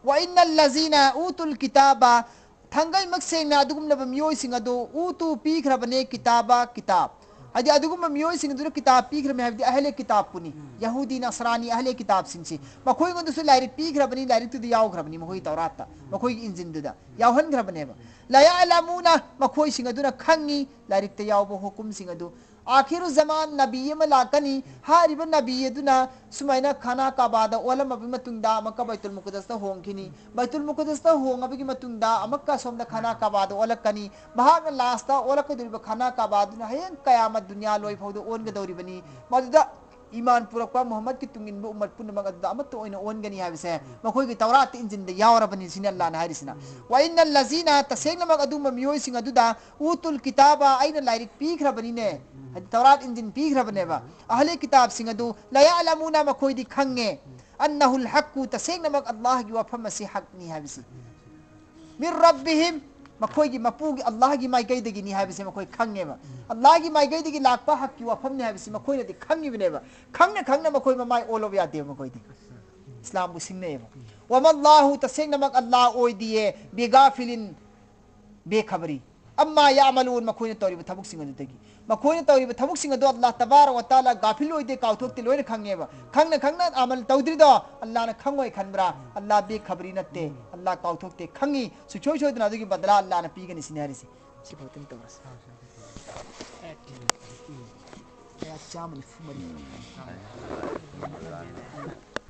ꯋ ꯏꯟꯅ ꯂꯖꯤꯅ ꯎꯇꯨꯜ ꯀꯤꯇꯥꯕ, ꯊꯥꯡꯒꯩꯃꯛ ꯁꯦꯡꯅ ꯑꯗꯨꯒꯨꯝꯂꯕ ꯃꯤꯑꯣꯏꯁꯤꯡ ꯑꯗꯨ ꯎꯇꯨ ꯄꯤꯈ꯭ꯔꯕꯅꯦ ꯀꯤꯇꯥꯕ ꯀꯤꯇꯥꯕ꯫ ꯍꯥꯏꯗꯤ ꯑꯗꯨꯒꯨꯝꯕ ꯃꯤꯑꯣꯏꯁꯤꯡ ꯑꯗꯨꯅ ꯀꯤꯇꯥꯕ ꯄꯤꯈ꯭ꯔꯕꯅꯤ ꯍꯥꯏꯕꯗꯤ ꯑꯍꯂꯦ ꯀꯤꯇꯥꯕꯄꯨꯅꯤ꯫ ꯎꯝ꯫ ꯌꯍꯨꯗꯤ, ꯅꯁꯔꯥꯅꯤ, ꯑꯍꯂꯦ ꯀꯤꯇꯥꯕꯁꯤꯡꯁꯤ꯫ ꯃꯈꯣꯏꯉꯣꯟꯗꯁꯨ ꯂꯥꯏꯔꯤꯛ ꯄꯤꯈ꯭ꯔꯕꯅꯤ, ꯂꯥꯏꯔꯤꯛꯇꯨꯗ ꯌꯥꯎꯈ꯭ꯔꯕꯅꯤ ꯃꯈꯣꯏꯒꯤ ꯇꯧꯔꯥꯠꯇ, ꯎꯝ꯫ ꯃꯈꯣꯏꯒꯤ ꯏꯟꯖꯤꯟꯗꯨꯗ ꯎꯝ꯫ ꯌꯥꯎꯍꯟꯈ꯭ꯔꯕꯅꯦꯕ꯫ ꯎꯝ꯫ ꯂꯌꯥꯂꯥꯃꯨꯅ ꯃꯈꯣꯏꯁꯤꯡ ꯑꯗꯨꯅ ꯈꯪꯉꯤ ꯂꯥꯏꯔꯤꯛꯇ ꯌꯥꯎꯕ ꯍꯨꯀꯨꯝꯁꯤꯡ ꯑꯗꯨ꯫ ꯑꯥꯈꯤꯔꯨ ꯖꯃꯥꯟ ꯅꯕꯤ ꯑꯃ ꯂꯥꯛꯀꯅꯤ꯫ ꯍꯥꯏꯔꯤꯕ ꯅꯕꯤ ꯑꯗꯨꯅ ꯁꯨꯃꯥꯏꯅ ꯈꯥꯅꯥ ꯀꯥꯕꯥꯗ ꯑꯣꯜꯂꯝꯃꯕ ꯃꯇꯨꯡꯗ ꯑꯃꯨꯛꯀ ꯕꯩꯇꯨꯜ ꯃꯨꯀꯗꯁꯇ ꯍꯣꯡꯈꯤꯅꯤ꯫ ꯕꯩꯇꯨꯜ ꯃꯨꯀꯗꯁꯇ ꯍꯣꯡꯉꯕꯒꯤ ꯃꯇꯨꯡꯗ ꯑꯃꯨꯛꯀ ꯁꯣꯝꯗ ꯈꯥꯅꯥ ꯀꯥꯕꯥꯗ ꯑꯣꯜꯂꯛꯀꯅꯤ꯫ ꯃꯍꯥꯛꯅ ꯂꯥꯁꯇ ꯑꯣꯜꯂꯛꯀꯗꯧꯔꯤꯕ ꯈꯥꯅꯥ ꯀꯥꯕꯥꯗꯨꯅ ꯍꯌꯦꯡ ꯀꯌꯥꯃꯠ ꯗꯨꯅꯤꯌꯥ ꯂꯣꯏ ꯐꯥꯎꯗ ꯑꯣꯟꯒꯗꯧꯔꯤꯕꯅꯤ꯫ ꯃꯗꯨꯗ ꯏꯃꯥꯟ ꯄꯨꯔꯛꯄ ꯃꯨꯍꯝꯃꯗꯀꯤ ꯇꯨꯡ ꯏꯟꯕ ꯎꯝꯃꯠ ꯄꯨꯝꯅꯃꯛ ꯑꯗꯨꯗ ꯑꯃꯠꯇ ꯑꯣꯏꯅ ꯑꯣꯟꯒꯅꯤ ꯍꯥꯏꯕꯁꯦ ꯃꯈꯣꯏꯒꯤ ꯇꯧꯔꯥꯠꯇ ꯏꯟꯖꯤꯟꯗ ꯌꯥꯎꯔꯕꯅꯤ ꯁꯤꯅꯤ ꯑꯜꯂꯥꯍꯅ ꯍꯥꯏꯔꯤꯁꯤꯅ꯫ ꯋꯥ ꯏꯟꯅ ꯂꯖꯤꯅ, ꯇꯁꯦꯡꯅꯃꯛ ꯑꯗꯨꯒꯨꯝꯕ ꯃꯤꯑꯣꯏꯁꯤꯡ ꯑꯗꯨꯗ ꯎꯇꯨꯜ ꯀꯤꯇꯥꯕ, ꯑꯩꯅ ꯂꯥꯏꯔꯤꯛ ꯄꯤꯈ꯭ꯔꯕꯅꯤꯅꯦ꯫ ꯍꯥꯏꯗꯤ ꯇꯧꯔꯥꯠ ꯏꯟꯖꯤꯟ ꯄꯤꯈ꯭ꯔꯕꯅꯦꯕ꯫ ꯑꯍꯂꯤ ꯀꯤꯇꯥꯕꯁꯤꯡ ꯑꯗꯨ ꯂꯌꯥꯂꯃꯨꯅ, ꯃꯈꯣꯏꯗꯤ ꯈꯪꯉꯦ꯫ ꯑꯟꯅꯍꯨꯜ ꯍꯛꯀꯨ, ꯇꯁꯦꯡꯅꯃꯛ ꯑꯜꯂꯥꯍꯒꯤ ꯋꯥꯐꯝ ꯑꯁꯤ ꯍꯛꯅꯤ ꯍꯥꯏꯕꯁꯤ꯫ ꯃꯤꯔ ꯔꯕꯤꯍꯤꯝ, ꯃꯈꯣꯏꯒꯤ ꯃꯄꯨꯒꯤ ꯑꯜꯂꯥꯍꯒꯤ ꯃꯥꯏꯀꯩꯗꯒꯤꯅꯤ ꯍꯥꯏꯕꯁꯤ ꯃꯈꯣꯏ ꯈꯪꯉꯦꯕ꯫ ꯑꯜꯂꯥꯍꯒꯤ ꯃꯥꯏꯀꯩꯗꯒꯤ ꯂꯥꯛꯄ ꯍꯛꯀꯤ ꯋꯥꯐꯝꯅꯤ ꯍꯥꯏꯕꯁꯤ ꯃꯈꯣꯏꯅꯗꯤ ꯈꯪꯉꯤꯕꯅꯦꯕ꯫ ꯈꯪꯅ ꯈꯪꯅ ꯃꯈꯣꯏ ꯃꯃꯥꯏ ꯑꯣꯜꯂꯧꯕ ꯌꯥꯗꯦꯕ ꯃꯈꯣꯏꯗꯤ꯫ ꯏꯁꯂꯥꯝꯕꯨ ꯁꯤꯡꯅꯩꯌꯦꯕ꯫ ꯋꯃꯜꯂꯥꯍꯨ, ꯇꯁꯦꯡꯅꯃꯛ ꯑꯜꯂꯥꯍ ꯑꯣꯏꯗꯤꯌꯦ, ꯕꯤꯒꯥꯐꯤꯂꯤꯟ, ꯕꯦꯈꯕꯔꯤ, ꯑꯝꯃꯥ ꯌꯥꯃꯂꯨꯟ, ꯃꯈꯣꯏꯅ ꯇꯧꯔꯤꯕ ꯊꯕꯛꯁꯤꯡ ꯑꯗꯨꯗꯒꯤ꯫ ꯃꯈꯣꯏꯅ ꯇꯧꯔꯤꯕ ꯊꯕꯛꯁꯤꯡ ꯑꯗꯨ ꯑꯜꯂꯥꯍ ꯇꯕꯥꯔꯛ ꯋ ꯇꯥꯂꯥ ꯒꯥꯐꯤꯜ ꯑꯣꯏꯗꯦ, ꯀꯥꯎꯊꯣꯛꯇꯦ, ꯂꯣꯏꯅ ꯈꯪꯉꯦꯕ꯫ ꯈꯪꯅ ꯈꯪꯅ ꯑꯃꯜ ꯇꯧꯗ꯭ꯔꯤꯗꯣ ꯑꯜꯂꯥꯍꯅ ꯈꯪꯉꯣꯏ ꯈꯟꯕ꯭ꯔꯥ? ꯑꯜꯂꯥꯍ ꯕꯦꯈꯕꯔꯤ ꯅꯠꯇꯦ, ꯑꯜꯂꯥꯍ ꯀꯥꯎꯊꯣꯛꯇꯦ, ꯈꯪꯉꯤ꯫ ꯁꯨꯡꯁꯣꯏ ꯁꯣꯏꯗꯅ ꯑꯗꯨꯒꯤ ꯕꯗꯂꯥ ꯑꯜꯂꯥꯍꯅ ꯄꯤꯒꯅꯤ ꯁꯤꯅꯤ ꯍꯥꯏꯔꯤꯁꯦ꯫ ꯁꯤꯐꯥꯎꯇꯪ ꯇꯧꯔꯁꯤ꯫ ꯀꯌꯥ? ꯆꯥꯝꯃ ꯅꯤꯐꯨ ꯃꯔꯤ꯫